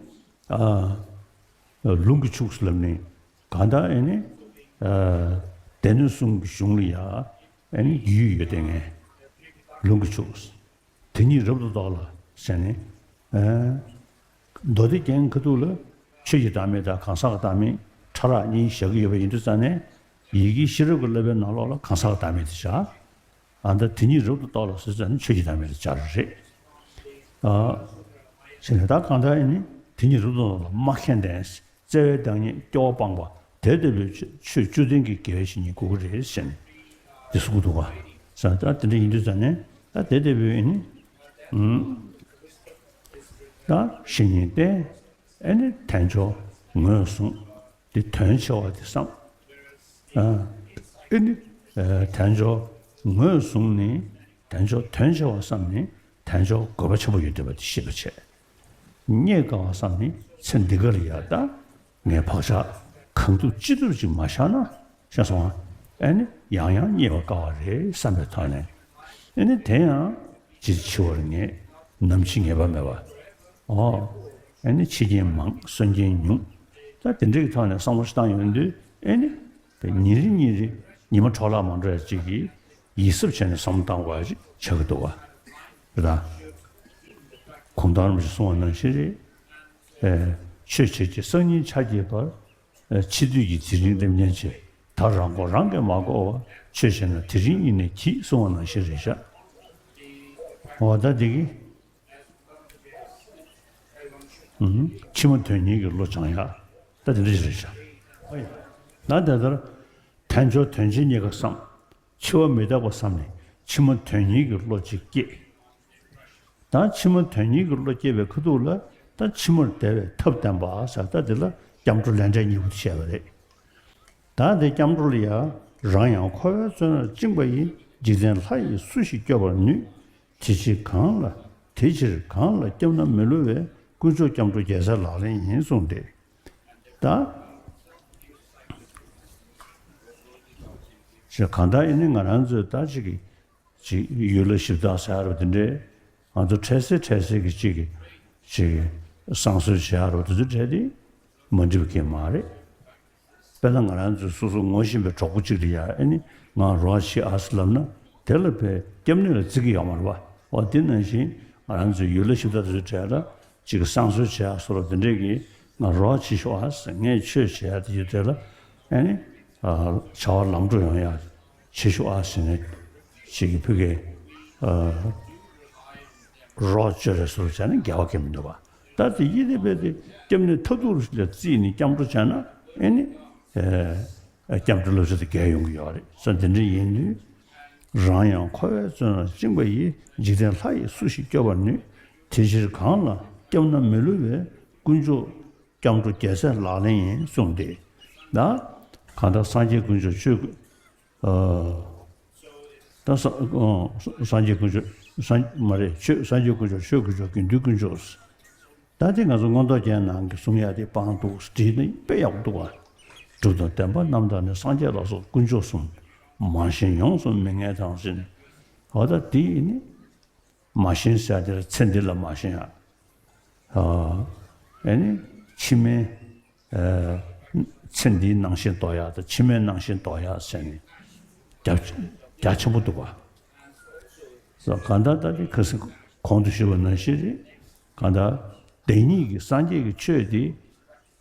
ཨ། ལུང་གིས་ཕྱུག་ལབ་ནས་གང་ལྟར་ཨེ་ནི། ཨ། སྡེ་སྣོད་གསུམ་གྱི་གཞུང་ལ་ཡ་ཨེ་ནི་རྒྱུས་ཡོད་དེ་ངས། ལུང་གིས་ཕྱུག་དེ་ཉིད་རབ་ཏུ་རྟོགས་ལ་ཟེར་ནས། ཨ། མདོ་སྡེ་རྒྱན་ཁ་ཐུག་ལ་ཆོས་ཀྱི་བདག་མེད་དང་གང་ཟག་གི་བདག་མེད་ཕྲ་རགས་གཉིས་བཞག་གི་ཡོད་པ་ཡིན་དུས་ཙང་ནས། ཡི་གེ་ཤེས་རབ་ཀྱི་བསླབ་པའི་ནང་ལོགས་ལ་གང་ཟག་གི་བདག་མེད་དེ་བཞག་ཨ། ད་དེ་ཉིད་རབ་ཏུ་རྟོགས་ལ་ཟེར་ཙང་ནས་ཆོས་ཀྱི་བདག་མེད་དེ་བཞག་རེད། ཨ། ཟེར་ནས་ད་གང་ལྟར་ཨེ་ནི་དེ་ཉིད་རབ་ཏུ་རྟོགས་ལ་མ་མཁས་ལྡན། བརྩེ་བའི་བདག་ཉིད་སྐྱོ་བ་སྤངས་པ། དེ་ལྟ་བུའི་ཆོས་ཆོས་བཅུ་ལྡན་གྱི་དགེ་བའི་བཤེས་གཉེན་དགོས་ཀྱི་རེད་ཟེར་ནས་འདི་གསུངས་འདུག་ག། ས་ད་དེ་འདྲ་ཡིན་དུས་ཙང་ནས་ད་དེ་ལྟ་བུའི་ནི། ཨུམ། ད་བཤེས་གཉེན་ཏེ། ཨེ་ནི་དལ་འབྱོར་ངོས་བཟུང་། འདི་དོན་ཆེ་བ་དེ་བསམ། ཨ། ཨེ་ནི། ཨ། དལ་འབྱོར་ངོས་བཟུང་ནས་དལ་འབྱོར་དོན་ཆེ་བ་བསམ་ནས་དལ་འབྱོར་དགོས་པ་ཆེན་པོ་ཡོད་བསྡད་པ་དེ་ཤེས་པ་བྱས། རྙེད་དཀའ་བ་བསམ་ནས་ཚེ་འདི་ག་ལ་ཡ་ད་ངས་བག་ཆགས་གང་ཐུབ་ཅི་ཐུབ་ཅིག་མ་བཞག་ན་ཤེས་སོང་ཨ། ཨེ་ནི་ཡང་ཡང་རྙེད་པ་དཀའ་བ་རེད་བསམ་པའི་ཐོག་ནས། ཨེ་ནི་དེ་ཡང་ཅིར་འཆི་བར་ངེས། ནམ་འཆི་ངེས་པ་མེད་པ། ཨོ། ཨེ་ནི་འཆི་རྐྱེན་མང་གསོན་རྐྱེན་ཉུང་། ད་དེ་འདྲའི་ཐོག་ནས་བསམ་བློ་ཞིག་བཏང་ཡོང་དུས་ཨེ་ནི། ཉིན་རེ་ཉིན་རེ་ཉི་མ་འཕྲོ་བརླག་མ་འགྲོ་ཡ་ཅིག་གིས་ཡིད་གཟབ་བྱས་ནས་བསམ་བློ་བཏང་དགོས་ཡ་ཅིག་ཆགས་ཀྱི་འདུག་ག། རེད་ད། གུང་ཐང་རིན་པོ་ཆེས་གསུངས་པ་ནང་བཞིན་རེད། ཨེ། ཆོས་བྱེད་ཀྱི་སང་ཉིན་ཆ་བརྒྱད་པར། ཨེ། འཆི་དུས་ཀྱི་དེ་རིང་སླེབས་ཉེན་ཆེ། ད་རང་མགོ་རང་གིས་མ་བསྐོར་བར་ཆོས་བྱས་ན་དེ་རིང་ཉིད་ནས་འགྱིད་གསུངས་པ་ནང་བཞིན་རེད་ཤག། འོ་ད་འདི་གི། ཨུམ། ཕྱི་མ་དོན་གཉེར་གྱི་བློ་སྦྱང་ཡག་ད་དེ་འདྲ་ཞིག་རེད་ཤག། ཨོ་ཡ། ད་དེ་ལྟར། དལ་འབྱོར་དོན་ཆེན་རྙེད་དཀའ་བསམ། འཆི་བ་མི་རྟག་པ་བསམ་ནས་ཕྱི་མ་དོན་གཉེར་གྱི་བློ་ཅིག་སྐྱེས། ད་ཕྱི་མ་དོན་གཉེར་གྱི་བློ་སྐྱེས་པའི་ཁ་ཐུག་ལ་ད་ཕྱི་མར་བདེ་བའི་ཐབས་བསྟན་པ་ཟེར་ད་འདི་ལ་སྐྱབས་འགྲོ་ལས་འབྲས་གཉིས་པོ་དེ་བཤད་པ་རེད། བདག་འདི་སྐྱབས་འགྲོ་ལ་ཡ། རང་ཡང་འཁོར་བའི་བཙོན་རར་བཅིངས་པ་ཡི། འཇིག་རྟེན་ལྷ་ཡིས་སུ་ཞིག་སྐྱོབ་པར་ནུས། དེ་ཕྱིར་གང་ལ། དེ་ཕྱིར་གང་ལ་སྐྱབས་ན་མི་བསླུ་བའི། དཀོན་མཆོག་སྐྱབས་འགྲོ་རྒྱལ་སྲས་ལག་ལེན་ཡིན་གསུངས་ཏེ། ད་ཞེས་གང་ལྟར་ཨེ་ནི་ང་རང་ཚོས་ད་ཅིག་གི་ཅིག་ཡུལ་ལ་ཞིབ་བརྟག་ཟེར་ཡ་རོ་དེ་འདྲས་ང་ཚོ་འཕྲལ་སེལ་འཕྲལ་སེལ་གྱི་ཅིག་གི་ཅིག་གི་བསང་གསོལ་བྱེད་ཡ་རོ་དེ་ཚོ་འདྲས་དེ་མ་འགྲིག་པ་གང་ཡང་མ་རེད། དཔེར་ན་ང་རང་ཚོས་སོ་སོ་ངོ་ཤེས་པའི་གྲོགས་པོ་གཅིག་ལ་ཡ་ཨེ་ནི་ང་རོགས་བྱེད་ཨ་ཟེར་ལབ་ན་དེ་ལ་བས་སྐྱབས་གནས་ལ་བརྩི་གི་ཡོད་མ་རེད་པ། འོ་དེ་ནང་བཞིན་ང་རང་ཚོའི་ཡུལ་ལ་ཞིབ་ལྟ་དེ་ཚོའི་གྲས་ལ་ཅིག་བསང་གསོལ་བྱེད་ཡ་སོགས་ལ་དེ་འདྲས་ཀྱི་ང་རོགས་བྱེད་ཤོག་ཨ་ཟེར། ངས་ཆོས་བྱེད་ཡ་དེ་ཡོད་དེ་ལ་ཨེ་ནི་བྱ་བ་ལམ་འགྲོ་ཡོང་ཡ་བྱེད་ཤོག་ཨ་ཟེར་ནས་ཅིག་གི་ཕ་གི་རོགས་བྱེད་རེད་ཟེར་བྱས་ན་འགལ་བ་གང་ཡང་མི་འདུག་པ། ད་དེ་ཡིན་དེ་བས་དེ་སྐྱབས་གནས་མཐར་ཐུག་ལ་བརྩིས་ནས་སྐྱབས་འགྲོ་བྱས་ན་ཨེ་ནི། སྐྱབས་འགྲོ་སློབ་ཕྲུག་དེ་རྒྱལ་ཡོང་གི་ཡོད་རེད་ཟེར། འདི་འདྲ་ཡིན་དུས། རང་ཡང་འཁོར་བའི་བཙོན་རར་བཅིངས་པ་ཡི། འཇིག་རྟེན་ལྷ་ཡིས་སུ་ཞིག་སྐྱོབ་པར་ནུས། དེ་ཕྱིར་གང་ལ་སྐྱབས་ན་མི་བསླུ་བའི། དཀོན་མཆོག་སྐྱབས་འགྲོ་རྒྱལ་སྲས་ལག་ལེན་ཡིན་གསུངས་ཏེ། ད་གང་ལྟར་སངས་རྒྱས་དཀོན་མཆོག་ཆོས་ཀུན། ད་ས་སངས་རྒྱས་དཀོན་མཆོག་སངས་མ་རེད། ཆོས་སངས་རྒྱས་དཀོན་མཆོག་ཆོས་དཀོན་མཆོག་དགེ་འདུན་དཀོན་མཆོག་ད་དེ་ང་ཚོ་མངོན་རྟོགས་རྒྱན་ནང་གི་གསུང་ཡ་དེ་སྤང་འདུག་བྲིས་ནི་དཔེ་ཡག་པོ་འདུག་བ། གྲུབ་དང་བདེན་པ་རྣམ་དག་ནི། སངས་རྒྱས་ལ་སོགས་དཀོན་མཆོག་གསུམ། མ་ཞེན་ཡོངས་སུ་མི་ངལ་དང་ཟེར་ནས། འོ་ད་དེ་ཡིན་ནི། མ་ཞེན་ཟེར་དེ་ལ་ཚེ་འདི་ལ་མ་ཞེན་ཡ། ཨ་ནི་ཕྱི་མའི་ཚེ་འདིའི་ནང་བཞིན་འདོར་ཡ་དང་ཕྱི་མའི་ནང་བཞིན་འདོར་ཡ་ཟེར་ནས་རྒྱ་རྒྱ་ཆེན་པོ་འདུག་བ། གང་ལྟར་ད་དེ་ཁ་སང་གོང་དུ་ཞུས་པ་ནང་བཞིན་རེད། གང་ལྟར་བདེན་གཉིས་ཀྱི་སངས་རྒྱས་ཀྱི་ཆོས་དེ་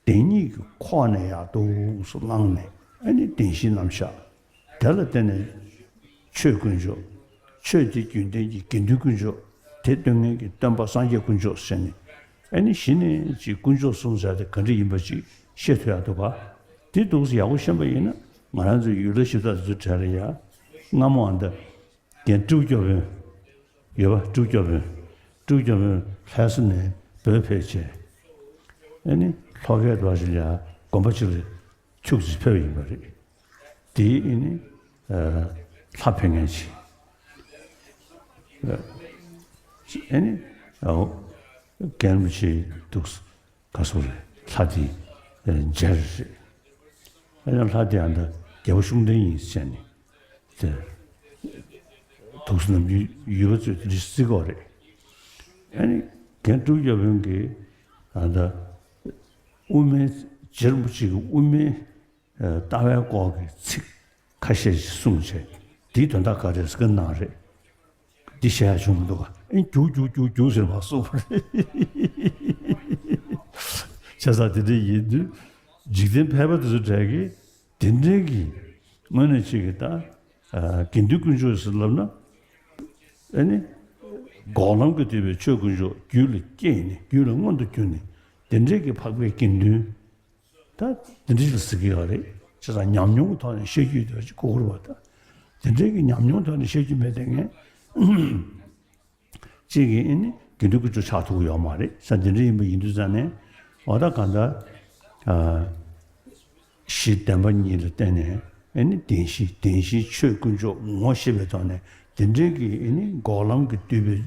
བདེན་གཉིས་ཀྱི་ཁོག་ནས་ཡར་འདུག་སེ་བླངས་ནས་ཨ་ནི་བདེན་བཞིའི་རྣམ་གཞག་དེ་ལ་བརྟེན་ནས་ཆོས་དཀོན་མཆོག་ཆོས་དེ་རྒྱུན་ལྡན་གྱི་དགེ་འདུན་དཀོན་མཆོག་དེ་སྟོན་མཁན་གྱི་སྟོན་པ་སངས་རྒྱས་དཀོན་མཆོག་ཟེར་ནས་ཨ་ནི་གཞི་ནས་ཅིག་དཀོན་མཆོག་གསུམ་ཟེར་དེ་ག་འདྲ་ཡིན་པ་ཅིག་ཤེས་ཐུབ་ཡག་འདུག་ག་དེ་འདུག་སེ་ཡག་པོ་ཤེས་པ་ཡིན་ན་ང་རང་ཚོའི་ཡུལ་ལ་ཞིབ་ཚགས་དེ་ཚོའི་གྲས་ལ་ཡ་སྔ་མོ་ཨ་འདི། རྒན་སྤྲེའུ་སྐྱོབ་དཔོན། ཡོད་པ་སྤྲེའུ་སྐྱོབ་དཔོན། སྤྲེའུ་སྐྱོབ་དཔོན་ལྷ་ས་ནས་བོད་ཕེབས་བྱས། ཨ་ནི་ལྷོ་ཁའི་བར་ཞིག་ལ་དགོན་པ་ཅིག་ལ་ཁྱུག་ཙམ་ཕེབས་ཡིན་པ་རེད། དེའི་ཨ་ནི་ལྷ་ཕེབས་མཁན་ཅིག་ཨ་ནི་རྒན་རིན་པོ་ཆེ་འདུག་ག་སོ་རེད། ལྷ་དེ་མཇལ་རེད། ཨ་ནི་ལྷ་དེ་ཨ་ད་རྒྱལ་པོ་ཤུགས་ལྡན་ཡིན་ཟེར་ནས་དེ་དུག་སེ་ནམ་རྒྱུན་ཡུལ་པ་ཚོས་དེ་འདྲ་བརྩི་གི་ཡོད་རེད། ཨ་ནི་རྒན་སྤྲེའུ་སྐྱོབ་དཔོན་གྱིས་ཨ་ད་དབུ་མའི་རྗེ་རིན་པོ་ཆེ་གི་དབུ་མའི་ལྟ་བའི་སྐོར་གྱི་ཚིག་ཁ་ཤས་ཤིག་གསུངས་བྱས། དེའི་དོན་དག་ག་རེ་ཟེར་གི་གནང་རེད། འདི་བཤད་ཡ་བྱུང་མི་འདུག་ག་ཨེ་རྒྱུག་རྒྱུག་རྒྱུག་རྒྱུག་ཟེར་མ་གསུངས་པ་རེད། བྱས་ཙང་དེ་འདྲ་ཡིན་དུས་འཇིག་རྟེན་ཕལ་པ་དེ་ཚོ་གྲས་ཀྱིས་དེ་འདྲའི་གི་དངོས་གནས་ཅིག་གི་ད་དགེ་འདུན་དཀོན་མཆོག་ཟེར་ལབ་ན་ཨེ་ནི་འགོག་ལམ་གྱིས་བསྡུས་པའི་ཆོས་དཀོན་མཆོག་རྒྱུད་ལ་སྐྱེས་ནས་རྒྱུད་ལ་མངོན་དུ་གྱུར་ནས་དེ་འདྲའི་གི་འཕགས་པའི་དགེ་འདུན། ད་འདི་འདྲ་ཞིག་ལ་ཟེར་གྱི་ཡོད་རེད། བྱས་ཙང་ཉམས་མྱོང་གི་ཐོག་ནས་བཤད་རྒྱུ་ཡོད་དེ་ཅིག་གོ་དགོས་རེད་པ། ད་དེ་འདྲའི་གི་ཉམས་མྱོང་ཐོག་ནས་བཤད་རྒྱུ་མེད་དེ་ངས་གཅིག་གིས་ཨེ་ནི་དགེ་འདུན་དཀོན་མཆོག་ཆགས་ཐུབ་ཀྱི་ཡོད་མ་རེད་ས། འདི་འདྲ་ཡིན་པ་ཡིན་དུས་ཙང་ནས་འོ་ད་གང་ལྟར་གཞི་བདེན་པ་གཉིས་ལ་བརྟེན་ནས་ཨེ་ནི་བདེན་བཞི་བདེན་བཞིའི་ཆོས་དཀོན་མཆོག་ངོ་ཤེས་པའི་ཐོག་ནས་དེ་འདྲའི་གི་ཨེ་ནི་འགོག་ལམ་གྱིས་བསྡུས་པའི་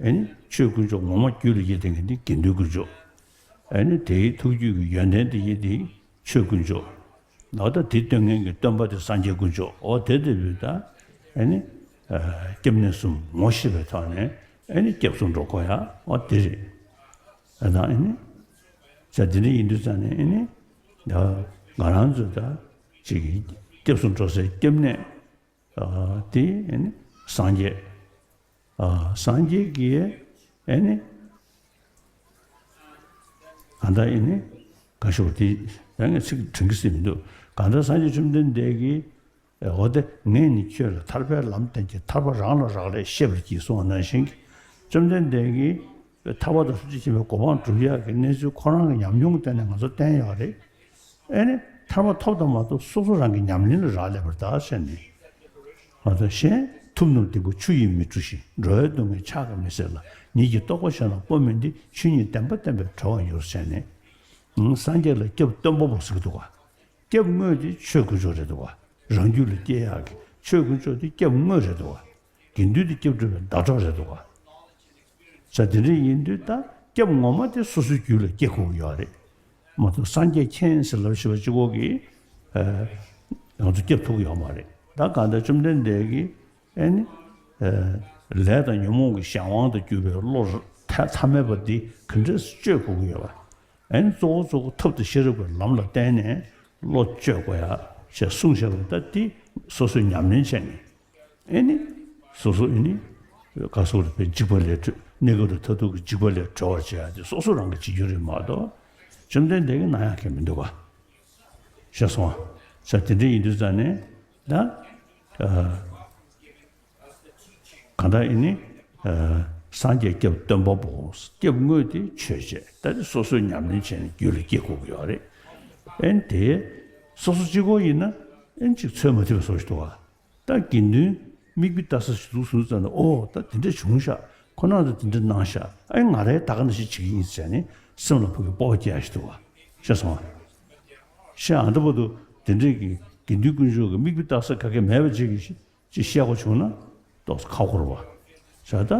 ཨེ་ནི་ཆོས་དཀོན་མཆོག་ངོ་མ་རྒྱུད་ལ་སྐྱེས་དེ་ངས་འདི་དགེ་འདུན་དཀོན་མཆོག་ཨེ་ནི་དེའི་ཐུགས་རྒྱུད་ཀྱི་ཡོན་ཏན་དེ་ཡིན་དེ་ཆོས་དཀོན་མཆོག་ཨོ་ད་དེ་སྟོན་མཁན་གྱི་སྟོན་པ་དེ་སངས་རྒྱས་དཀོན་མཆོག་ཨོ་དེ་དེ་བུད་ད་ཨེ་ནི་སྐྱབས་གནས་གསུམ་ངོ་ཤེས་པའི་ཐོག་ནས་ཨེ་ནི་སྐྱབས་སུ་འགྲོ་དགོས་ཡ་ཨོ་དེ་རེད། ཨ་ད་ཨེ་ནི་ས་དེ་འདྲ་ཡིན་དུས་ཙང་ནས་ཨེ་ནི་ད་ང་རང་ཚོ་ད་ཅིག་སྐྱབས་སུ་འགྲོ་སའི་སྐྱབས་གནས་དེ་ཨེ་ནི་སངས་རྒྱས། ཨ་སངས་རྒྱས་ཀྱིས་ཨེ་ནི་གང་ལྟར་ཨེ་ནི་ག་ཤོག་དེ་ཡང་ངས་ཚིག་དྲན་གྱི་སྲིད་མི་འདུག་གང་ལྟར་སངས་རྒྱས་བཅོམ་ལྡན་འདས་ཀྱིས་འོ་དེ་ངས་ནི་ཁྱོད་ལ་ཐར་པའི་ལམ་བསྟན་གྱི་ཐར་པ་རང་ལ་རག་ལས་ཤེས་པར་གྱིས་གསུངས་པ་ནང་བཞིན་གྱི་བཅོམ་ལྡན་འདས་ཀྱིས་ཐར་པ་དང་ཐམས་ཅད་མཁྱེན་པའི་གོ་འཕང་སྒྲུབ་ཡག་གི་གནས་ཚུལ་ཁོ་རང་གི་ཉམས་མྱོང་གི་སྟེང་ནས་ང་ཚོ་བསྟན་ཡོད་རེད། ཨེ་ནི་ཐར་པ་ཐོབ་དང་མ་ཐོབ་སོ་སོ་རང་གི་ཉམས་ལེན་ལ་རག་ལས་པར་གདའ་ཟེར་ནས། ང་ཚོ་གཞན་ཐུབ་རྣམས་སྡིག་པ་ཆུ་ཡིས་མི་འཁྲུ་ཞིང་། འགྲོ་བའི་སྡུག་བསྔལ་ཕྱག་གིས་མི་སེལ་ལ། ཉིད་ཀྱི་རྟོགས་པ་གཞན་ལ་སྤོ་མིན་ཏེ། ཆོས་ཉིད་བདེན་པ་བསྟན་པས་གྲོལ་བར་འགྱུར་ཟེར་ནས། སངས་རྒྱས་ལ་སྐྱབས་སྟོན་པ་པོ་ཟེར་གྱི་འདུག་ག་སྐྱབས་དངོས་དེ་ཆོས་དཀོན་མཆོག་རེད་འདུག་བ། རང་རྒྱུད་ལ་སྐྱེ་ཡག་གི་ཆོས་དཀོན་མཆོག་དེ་སྐྱབས་དངོས་རེད་འདུག་བ། དགེ་འདུན་དེ་སྐྱབས་སྒྲུབ་པའི་ཟླ་གྲོགས་རེད་འདུག་བ། ས་དེ་འདྲ་ཡིན་དུས་ད་སྐྱབས་ངོ་མ་དེ་སོ་སོའི་རྒྱུད་ལ་སྐྱེ་དགོས་ཀྱི་ཡོད་རེད། མ་གཏོགས་སངས་རྒྱས་མཁྱེན་ཟེར་ལབ་ཤེས་པ་གཅིག་པོ་གིས་ཨ་ང་ཚོ་སྐྱབས་ཐུབ་ཀྱི་ཡོད་མ་རེད། ད་གང་ལྟར་བཅོམ་ལྡན་འདས་ཀྱིས་ཨེ་ནི་ཨ་ལས་དང་ཉོན་མོངས་ཀྱི་གཞན་དབང་དུ་གྱུར་པའི་བློ་མཐའ་མེད་པ་འདི་ག་འདྲས་སེ་གཅོད་དགོས་ཀྱི་ཡོད་པ། ཨེ་ནི་གཙོ་བོ་གཙོ་བོ་ཐབས་དང་ཤེས་རབ་ཀྱི་ལམ་ལ་བརྟེན་ནས་བློ་གཅོད་དགོས་ཡ་ཞེས་གསུངས་བཞག་པ་ད་འདི་སོ་སོས་ཉམས་ལེན་བྱས་ནས། ཨེ་ནི། སོ་སོ་ཨེ་ནི། ག་སོགས་རེ་བའི་འཇིགས་པ་ལས་གྲོལ། གནས་སྐབས་དང་མཐར་ཐུག་གི་འཇིགས་པ་ལས་གྲོལ་བར་བྱེད་ཡ་དེ་སོ་སོ་རང་གིས་བྱེད་རྒྱུ་རེད་མ་གཏོགས། བཅོམ་ལྡན་འདས་ཀྱིས་གནང་ཡག་གི་མི་འདུག་ག་ཤེས་སོང་ཨ། ས་དེ་འདྲ་ཡིན་དུས་ཙང་ནས་ད། ཨ། གང་ལྟར་ཨེ་ནི། ཨ། སངས་རྒྱས་སྐྱབས་སྟོན་པ་པོ། སྐྱབས་དངོས་དེ་ཆོས་བྱས། ད་དེ་སོ་སོས་ཉམས་ལེན་བྱས་ནས་རྒྱུད་ལ་སྐྱེ་དགོས་ཀྱི་ཡོད་རེད། ཨེ་ནི་དེ། སོ་སོ་གཅིག་པོ་ཡིན་ན་ཨེ་ནི་གཅིག་ཚོད་མ་ཐིག་པ་བཟོ་ཞིག་འདུག་ག་ད་དགེ་འདུན་མིག་དཔེ་ལྟ་ས་ཞིག་འདུག་སོང་ཙང་ནས། ཨོ་ད་དེ་འདྲ་བྱུང་ཤག་ཁོ་རང་ཚོ་དེ་འདྲ་གནང་ཤག་ཨེ་ང་རང་ད་ག་ནང་བཞིན་བྱེད་ཀྱི་ཡིན་ཟེར་ནས་སེམས་ལ་ཕུགས་ཀྱི་སྤོབས་པ་སྐྱེ་ཡ་ཞིག་འདུག་ག་ཤེས་སོང་ཨ། ཤེས་ཨ། འདི་བར་དུ་དེ་འདྲས་ཀྱི་དགེ་འདུན་དཀོན་མཆོག་གི་མིག་དཔེ་ལྟ་ས་ག་གེ་མེད་པ་ཅིག་གི་ཅིག་བཤད་དགོས་བྱུང་ན་ཏོག་ཙམ་ཁག་པོ་རེད་པ། ཤ་ད།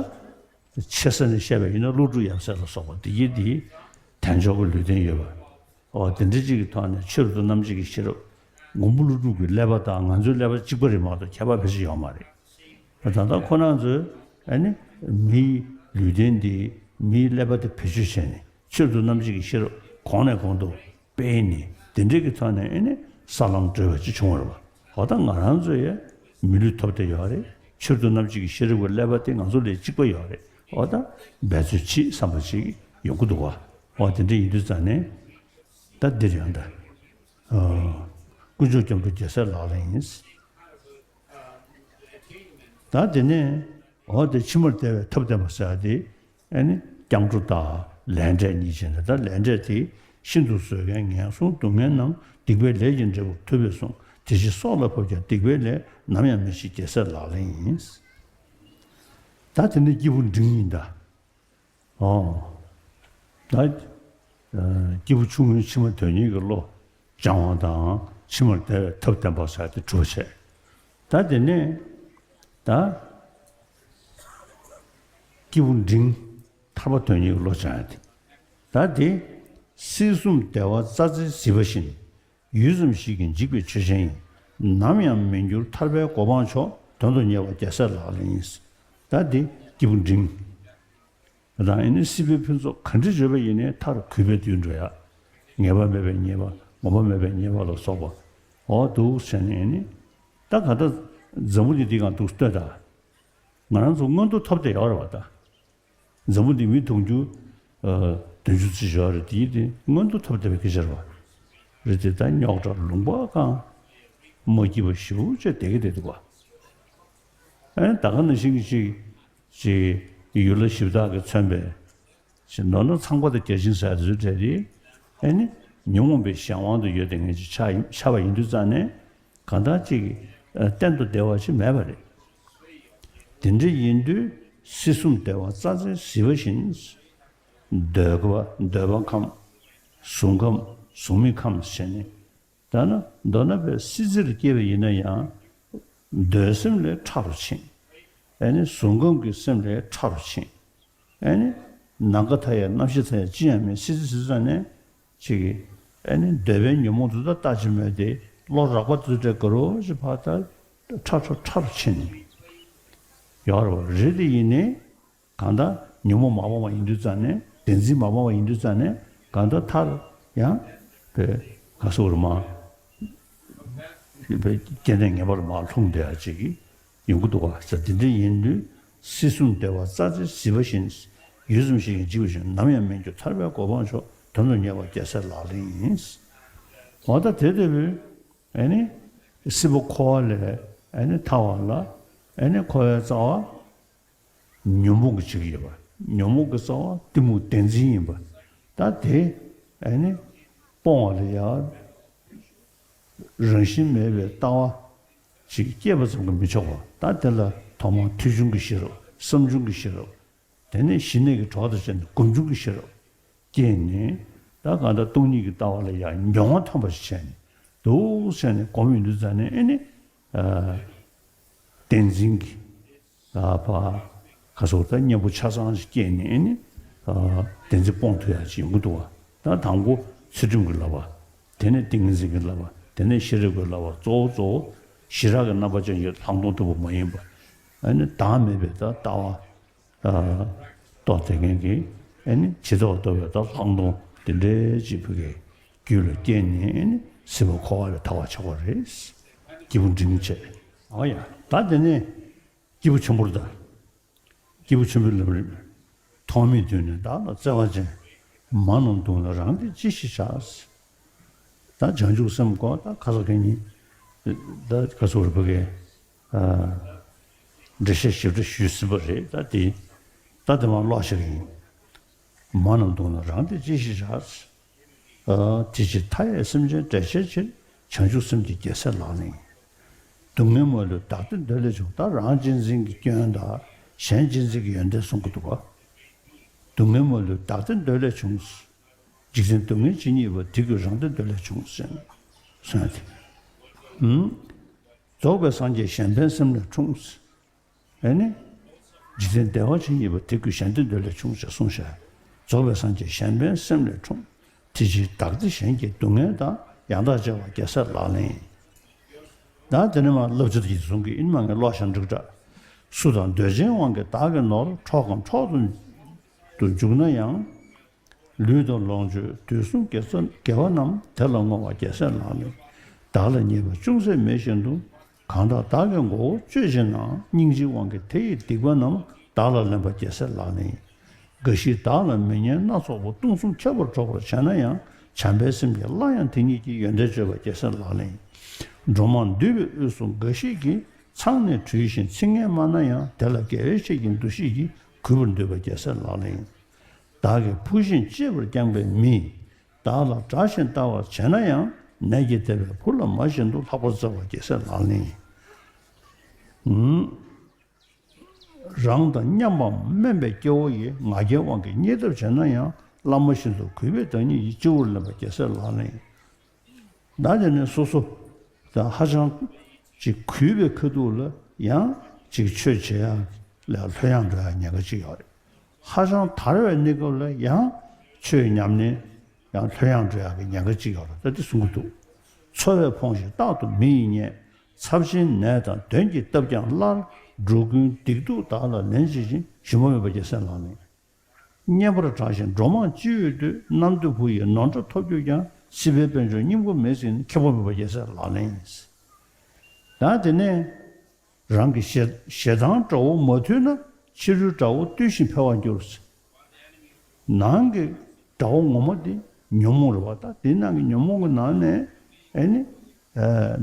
ཆེ་ས་ནས་བཤད་པ་ཡིན་ན་ཀླུ་སྒྲུབ་ཡབ་སྲས་ལ་སོགས་པ་འདི་ཡིན་འདི། དལ་འབྱོར་གྱི་ལུས་རྟེན་ཡོད་པ། འོ་དེ་འདྲ་ཅིག་གི་ཐོག་ནས་ཆོས་རབ་ཏུ་རྣམ་འབྱེད་ཀྱི་ཤེས་རབ། མགོན་པོ་ཀླུ་སྒྲུབ་ཀྱི་ཀླད་པ་དང་ང་ཚོའི་ཀླད་པ་གཅིག་པ་རེད་མ་གཏོགས་ཁྱད་པར་ཕལ་ཆེར་ཡོད་མ་རེད། ད་ལྟ་ཁོ་རང་ཚོས་ཨ་ནི་མིའི་ལུས་རྟེན་འདི་མིའི་ཀླད་པ་དེ་བེད་སྤྱོད་བྱས་ནས་ཆོས་རབ་ཏུ་རྣམ་འབྱེད་ཀྱི་ཤེས་རབ་གོང་ནས་གོང་དུ་སྤེལ་ནས་དེ་འདྲའི་གི་ཐོག་ནས་ཨེ་ནི་ས་ལམ་བགྲོད་པ་ཅིག་བྱུང་བ་རེད་པ། འོ་ད་ང་རང་ཚོ་ཡ་མི་ལུས་ཐོབ་བསྡད་ཡོད་རེད། ཆོས་རབ་ཏུ་རྣམ་འབྱེད་ཀྱི་ཤེས་རབ་ཀྱི་ཀླད་པ་དེ་ང་ཚོ་ལ་གཅིག་པ་ཡོད་རེད། འོ་ད་འབད་རྩོལ་བྱེད་བསམ་པ་ཅིག་ཡོང་གི་འདུག་ག་འོ་དེ་འདྲ་ཡིན་དུས་ཙང་ནས་ད་འདིར་ཡང་ད་ཨ་དཀོན་མཆོག་སྐྱབས་འགྲོ་རྒྱལ་སྲས་ལག་ལེན་ཡིན། ད་དེ་ནས་འོ་དེ་ཕྱི་མར་བདེ་བའི་ཐབས་བསྟན་པ་ཟེར་ཡ་དེ། ཨེ་ནི་སྐྱབས་འགྲོ་དང་ལས་འབྲས་གཉིས་བྱས་ནས། ད་ལས་འབྲས་དེ་ཤིན་ཏུ་བཟོད་མཁན་ངན་སོང་སྡུག་བསྔལ་རྣམས་སྡིག་པའི་ལས་ཀྱི་འབྲས་བུར་ཐུབ་པས་གསུངས། དེ་ཕྱིར་སྲོག་ལ་བབ་ཀྱང་སྡིག་པའི་ལས་ནམ་ཡང་མི་བྱེད་རྒྱལ་སྲས་ལག་ལེན་ཡིན། ད་དེ་ནི་སྐྱེས་བུ་འབྲིང་ཡིན་ད། ཨོ། ད་སྐྱེས་བུ་ཆུང་ངུའི་ཕྱི་མ་དོན་གཉེར་གྱི་བློ་སྦྱང་བ་དང་ཕྱི་མར་བདེ་བའི་ཐབས་བསྟན་པ་ཟེར་དེ་གྲུབ་བྱས། ད་དེ་ནས་ད་སྐྱེས་བུ་འབྲིང་ཐར་པ་དོན་གཉེར་གྱི་བློ་སྦྱང་ཡ་དེ། ད་དེ་སྲིད་གསུམ་བདེ་བ་རྩྭ་རྩེར་གཟིགས་པ་བཞིན། ཡུད་ཙམ་ཞིག་གིས་འཇིག་པའི་ཆོས་ཅན་ཡིན། ནམ་ཡང་མི་འགྱུར་ཐར་པའི་གོ་འཕང་མཆོག་དོན་དུ་གཉེར་བ་རྒྱལ་སྲས་ལག་ལེན་ཡིན། ད་དེ་སྐྱེས་བུ་འབྲིང་། དང་ཨེ་ནི་སྲིད་པའི་ཕུན་ཚོགས་ག་འདྲ་བརྗོད་པ་ཡིན་ནའི་མཐར་གུས་པས་དུད་འགྲོ་ཡ། ངེས་པ་མེད་པའི་ཉེས་པ། ངོམས་པ་མེད་པའི་ཉེས་པ་ལ་སོགས་པ། འོ་འདུག་བྱས་ནས་ཨེ་ནི། ད་ག་ད་འཛམ་བུ་གླིང་འདི་སྒང་འདུག་ལྟོས་དང་། ང་རང་ཚོ་མངོན་མཐོ་ཐོབ་བསྡད་ཡོད་རེད་པ་ད། འཛམ་བུ་གླིང་མི་དུང་ཕྱུར་ཨ་བདུན་ཅུ་ཙམ་ཡོད་རེད། དེ་དེ་མངོན་མཐོ་ཐོབ་བསྡད་པའི་སྐད་ཆ་རེད་པ། རེད་དེ་ད་རྙོག་དྲ་ལུང་པ་གང་། མ་སྐྱིད་པ་ཞེ་པོ་ཅིག་བསྡད་ཀྱི་བསྡད་འདུག་པ། ཨ་ནི་ད་ག་ནང་བཞིན་གྱི་ཅིག་ཅིག་ཡུལ་ལྷ་གཞི་བདག་གིས་མཚོན་པའི་ཅིག་མདོར་ན་ཚངས་པ་དང་བརྒྱ་བྱིན་ཟེར་དེ་ཚོའི་གྲས་དེ། ཨ་ནི་ཉོན་མོངས་པའི་གཞན་དབང་དུ་ཡོད་བསྡད་མཁན་ཅིག་ཆགས་ཡིན་ཆགས་པ་ཡིན་དུས་ཙང་ནས་གང་ལྟར་ཅིག་ཨ་གཏན་དུ་བདེ་བ་ཅིག་མེད་པ་རེད། དེ་འདྲ་ཡིན་དུས་སྲིད་གསུམ་བདེ་བ་རྩྭ་རྩེར་གཟིགས་པ་བཞིན། འདོད་པ་འདོད་པ་ཁམས། གཟུགས་ཁམས་གཟུགས་མེད་ཁམས་བྱས་ནས། ད་ནི་མདོར་ན་པའི་སྲིད་རྩེར་སྐྱེས་པ་ཡིན་ན་ཡང་། འདོད་སེམས་ལས་ཕྲ་རུ་ཕྱིན། ཨ་ནི་གཟུགས་ཁམས་ཀྱི་སེམས་ལས་ཕྲ་རུ་ཕྱིན། ཨ་ནི་ནམ་མཁའ་མཐའ་ཡས་རྣམ་ཤེས་མཐའ་ཡས་ཅི་ཡང་མེད་སྲིད་རྩེ་ཟེར་ཙང་ནས་ཅིག་གིས་ཨ་ནི་འདོད་པའི་ཉོན་མོངས་དེ་དག་ལྟ་ཅི་སྨོས་ཏེ་བློ་རགས་པ་དེ་ཚོ་གྲས་དགའ་རོགས་ཞེས་ཕར་ལྟ་ཕྲ་ཕྲ་ཕྲ་རུ་ཕྱིན་ནས་ཡོད་རེད་པ། རེད་དེ་ཡིན་ནའི། གང་ལྟར་ཉོན་མོངས་མ་སྤངས་པ་ཡིན་དུས་ཙང་ནས་བདེན་འཛིན་མ་སྤངས་པ་ཡིན་དུས་ཙང་ནས་གང་ལྟར་མཐར་ཡང་པའི་ག་སོགས་རུ་མ་པའི་སྐྱེ་གནས་ངེས་པར་མ་ལྷུང་བསྡད་ཡ་ཅིག་ཡོང་གི་འདུག་ག་ས། དེ་འདྲ་ཡིན་དུས་སྲིད་གསུམ་བདེ་བ་རྩྭ་རྩེར་གཟིགས་པ་བཞིན། ཡུད་ཙམ་ཞིག་གིས་འཇིག་པའི་ཆོས་ནམ་ཡང་མི་འགྱུར་ཐར་པའི་གོ་འཕང་མཆོག་དོན་དུ་གཉེར་བ་རྒྱལ་སྲས་ལག་ལེན་ཡིན། འོ་ད་དེ་ལྟ་བུའི་ཨ་ནི་སྲིད་པ་འཁོར་བ་ལས་ཨ་ནི་ཐར་བ་ལ་ཨ་ནི་འཁོར་བའི་རྩ་བ། ཉོན་མོངས་ཀྱིས་བྱེད་ཀྱི་ཡོད་པ། ཉོན་མོངས་ཀྱི་རྩ་བ་གཏི་མུག་བདེན་འཛིན་ཡིན་པ། ད་དེ་ཨ་ནི་སྤོང་བ་ལ་ཡང་རང་བཞིན་མེད་པའི་ལྟ་བ་ཅིག་སྐྱེས་པ་ཙམ་གྱིས་མི་ཆོག་པ། ད་དེ་ལ་ཐོག་མར་ཐོས་བྱུང་གི་ཤེས་རབ། བསམ་བྱུང་གི་ཤེས་རབ། དེ་ནས་ཞི་གནས་ཀྱི་གྲོགས་དང་བཅས་ནས་སྒོམ་བྱུང་གི་ཤེས་རབ་སྐྱེས་ནས། ད་གང་ལྟར་སྟོང་ཉིད་ཀྱི་ལྟ་བ་ལ་ཡང་མྱོང་བ་ཐོན་པ་ཞིག་བྱས་ནས། འདུག་བྱས་ནས་སྒོམ་ཡོང་དུས་ཙ་ནས་ཨེ་ནི། བདེན་འཛིན་གྱི། ཨ་ཕ། ཁ་སོགས་ད་གཉེན་པོ་ཆ་ཚང་ཞིག་སྐྱེས་ནས་ཨེ་ནི། བདེན་འཛིན་སྤོང་ཐུབ་ཡག་ཅིག་ཡོང་གི་འདུག་བ། ད་དང་པོ་ཚུལ་ཁྲིམས་ཀྱི་བསླབ་པ། དེ་ནས་ཏིང་ངེ་འཛིན་གྱི་བསླབ་པ། དེ་ནས་ཤེས་རབ་ཀྱི་བསླབ་པ། གཙོ་བོ་གཙོ་བོ་ཞི་རགས་ཀྱི་རྣམ་པ་ཅན་གྱི་ལྷག་མཐོང་ལྟ་བུ་མ་ཡིན་པ། ཨ་ནི་བདག་མེད་པའི་ད་ལྟ་བ། རྟོགས་དེ་མཁན་གྱི་ཨེ་ནི་ཇི་ལྟ་བ་རྟོགས་པའི་ད་ལྷག་མཐོང་དེ་འདྲའི་ཅིག་ཕ་གིའི་རྒྱུད་ལ་སྐྱེས་ནས་ཨེ་ནི་སྲིད་པ་འཁོར་བ་ལས་ཐར་བར་བྱ་དགོས་རེད། སྐྱེས་བུ་འབྲིང་བྱས། ཨོ་ཡ། ད་དེ་ནས་སྐྱེས་བུ་ཆེན་པོར་ད། སྐྱེས་བུ་ཆེན་པོའི་ལམ་རིམ། ཐོག་མེད་དུས་ནས་བདག་ལ་བརྩེ་བ་ཅན། མ་རྣམས་གདུང་ལ་རངས་ཏེ་ཅི་ཞིག་བྱ། ད་བྱང་ཆུབ་སེམས་ཀྱི་ད་ཁ་སོགས་གང་ཡིན། ད་ཁ་སོགས་རེ་ཕ་གིའི། འགྲེལ་བཤད་ཞིབ་ཕྲ་ཞུས་ཟིན་པ་རེད། ད་དེ། ད་དེ་མར་ཀློག་བཞག་གི་ཡིན། མ་རྣམས་གདུང་ལ་རངས་ཏེ་ཅི་ཞིག་བྱ། དེ་ཕྱིར་མཐའ་ཡས་སེམས་ཅན་བསྒྲལ་བྱའི་ཕྱིར། བྱང་ཆུབ་སེམས་ཀྱི་རྒྱལ་སྲས་ལག་ལེན་ཡིན། སྡུག་བསྔལ་མ་ལུས་བདག་བདེ་འདོད་ལས་བྱུང་། ད་རང་གཅེས་འཛིན་གྱི་སྐྱོན་དང་གཞན་གཅེས་འཛིན་གྱི་ཡོན་ཏན་གསུང་གི་འདུག་ག་སྡུག་བསྔལ་མ་ལུས་བདག་བདེ་འདོད་ལས་བྱུང་། འཇིག་རྟེན་སྡུག་བསྔལ་ཇི་སྙེད་པ། དེ་ཀུན་རང་བདེ་འདོད་ལས་བྱུང་ཟེར། གསུངས་ཏེ། རྫོགས་པའི་སངས་རྒྱས་གཞན་ཕན་སེམས་ལས་འཁྲུངས། ཨེ་ནི། འཇིག་རྟེན་བདེ་བ་ཇི་སྙེད་པ། དེ་ཀུན་གཞན་བདེ་འདོད་ལས་བྱུང་ཞེས་གསུངས་ཤག་རྫོགས་པའི་སངས་རྒྱས་གཞན་ཕན་སེམས་ལས་འཁྲུངས། དེ་ཕྱིར་བདག་བདེ་གཞན་གྱི་སྡུག་བསྔལ་དང་། ཡང་དག་བརྗེ་བ་རྒྱལ་སྲས་ལག་ལེན་ཡིན། ད་དེ་ནས་མར་བསླབ་བྱ་དེ་གཟུང་གི་ཡིན། མ་ངས་ཀློག་བཞག་འགྲིག་འདྲ། སུ་དང་འདོད་ཆེན་དབང་གིས་བདག་གི་ནོར། འཕྲོག་གམ་འཕྲོག་ཏུ་འཇུག་ན་ཡང་། ལུས་དང་ལོངས་སྤྱོད་དུས་གསུམ་དགེ་རྩ་དགེ་བ་རྣམས། དེ་ལ་བསྔོ་བ་རྒྱལ་སྲས་ལག་ལེན་ཡིན། བདག་ལ་ཉེས་པ་ཅུང་ཟད་མེད་བཞིན་དུ། གང་དག་བདག་གི་མགོ་བོ་གཅོད་བྱེད་ན། སྙིང་རྗེའི་དབང་གིས་དེ་ཡི་སྡིག་པ་རྣམས། བདག་ལ་ལེན་པ་རྒྱལ་སྲས་ལག་ལེན་ཡིན། འགའ་ཞིག་བདག་ལ་མི་སྙན་སྣ་ཚོགས་པ། སྟོང་གསུམ་ཁྱབ་པར་སྒྲོག་པར་བྱས་ན་ཡང་། བྱམས་པའི་སེམས་ཀྱིས་སླར་ཡང་དེ་ཉིད་ཀྱི། ཡོན་ཏན་བརྗོད་པ་རྒྱལ་སྲས་ལག་ལེན་ཡིན། འགྲོ་མང་འདུས་པའི་དབུས་སུ་འགའ་ཞིག་གིས། མཚང་ནས་དྲུད་ཅིང་ཚིག་ངན་སྨྲ་ན་ཡང་། དེ་ལ་དགེ་བའི་བཤེས་ཀྱི་འདུ་ཤེས་ཀྱིས། གུས་པར་འདུད་པ་རྒྱལ་སྲས་ལག་ལེན་ཡིན། བདག་གིས་ཕུལ་ཞིང་གཅེས་པར་བསྐྱངས་པའི་མི། བདག་ལ་དགྲ་བཞིན་ལྟ་བར་བྱས་ན་ཡང་། ནད་ཀྱིས་དེད་པའི་བུ་ལ་མ་བཞིན་དུ། ལྷག་པར་བརྩེ་བ་རྒྱལ་སྲས་ལག་ལེན་ཡིན། རང་དང་མཉམ་པའམ་དམན་པའི་སྐྱེ་བོ་ཡི། ང་རྒྱལ་དབང་གིས་བརྙས་ཐབས་བྱས་ན་ཡང་། བླ་མ་བཞིན་དུ་གུས་པས་བདག་ཉིད་ཀྱི། སྤྱི་བོར་ལེན་པ་རྒྱལ་སྲས་ལག་ལེན་ཡིན། ད་དེ་ནས་སོ་སོ་ད་ཧ་ཅང་ཅིག་གུས་པའི་ཁ་ཐུག་ལ་ཡང་ཅིག་ཆོས་བྱེད་ཡག་ལ་ལྷོད་ཡངས་འགྲོ་ཡག་ཉེན་ཁ་ཅིག་ཡོད་རེད། ཧ་ཅང་དར་བའི་གནས་སྐབས་ལ་ཡང་ཆོས་ཉམས་ལེན་ཡང་ལྷོད་ཡངས་འགྲོ་ཡག་གི་ཉེན་ཁ་ཅིག་ཡོད་རེད། ད་དེ་གསུང་གི་འདུག་འཚོ་བས་ཕོངས་ཤིང་རྟག་ཏུ་མི་ཡིས་བརྙས། ཚབས་ཆེན་ནད་དང་གདོན་གྱིས་བཏབ་ཀྱང་སླར། འགྲོ་ཀུན་སྡིག་སྡུག་བདག་ལ་ལེན་བྱེད་ཅིང་། ཞུམ་པ་མེད་པ་རྒྱལ་སྲས་ལག་ལེན། བསྙེན་པར་གྲགས་ཤིང་འགྲོ་མང་སྤྱི་བོས་བཏུད། རྣམ་ཐོས་བུ་ཡིས་ནོར་འདྲ་ཐོབ་གྱུར་ཀྱང་། སྲིད་པའི་དཔལ་འབྱོར་སྙིང་པོ་མེད་ཟེར་ནས། ཁེ་བཟང་མེད་པ་རྒྱལ་སྲས་ལག་ལེན་ཡིན། ད་དེ་ནས་རང་གི་ཞེ་ཞེ་སྡང་དགྲ་བོ་མ་ཐུལ་ན། ཕྱི་རོལ་དགྲ་བོ་བཏུལ་ཞིང་འཕེལ་བར་འགྱུར། ནང་གི་དགྲ་བོ་ངོ་མ་དེ་ཉོན་མོངས་རེད་བ། ད་དེ་ནང་གི་ཉོན་མོངས་ཀྱི་ནང་ནས་ཨེ་ནི་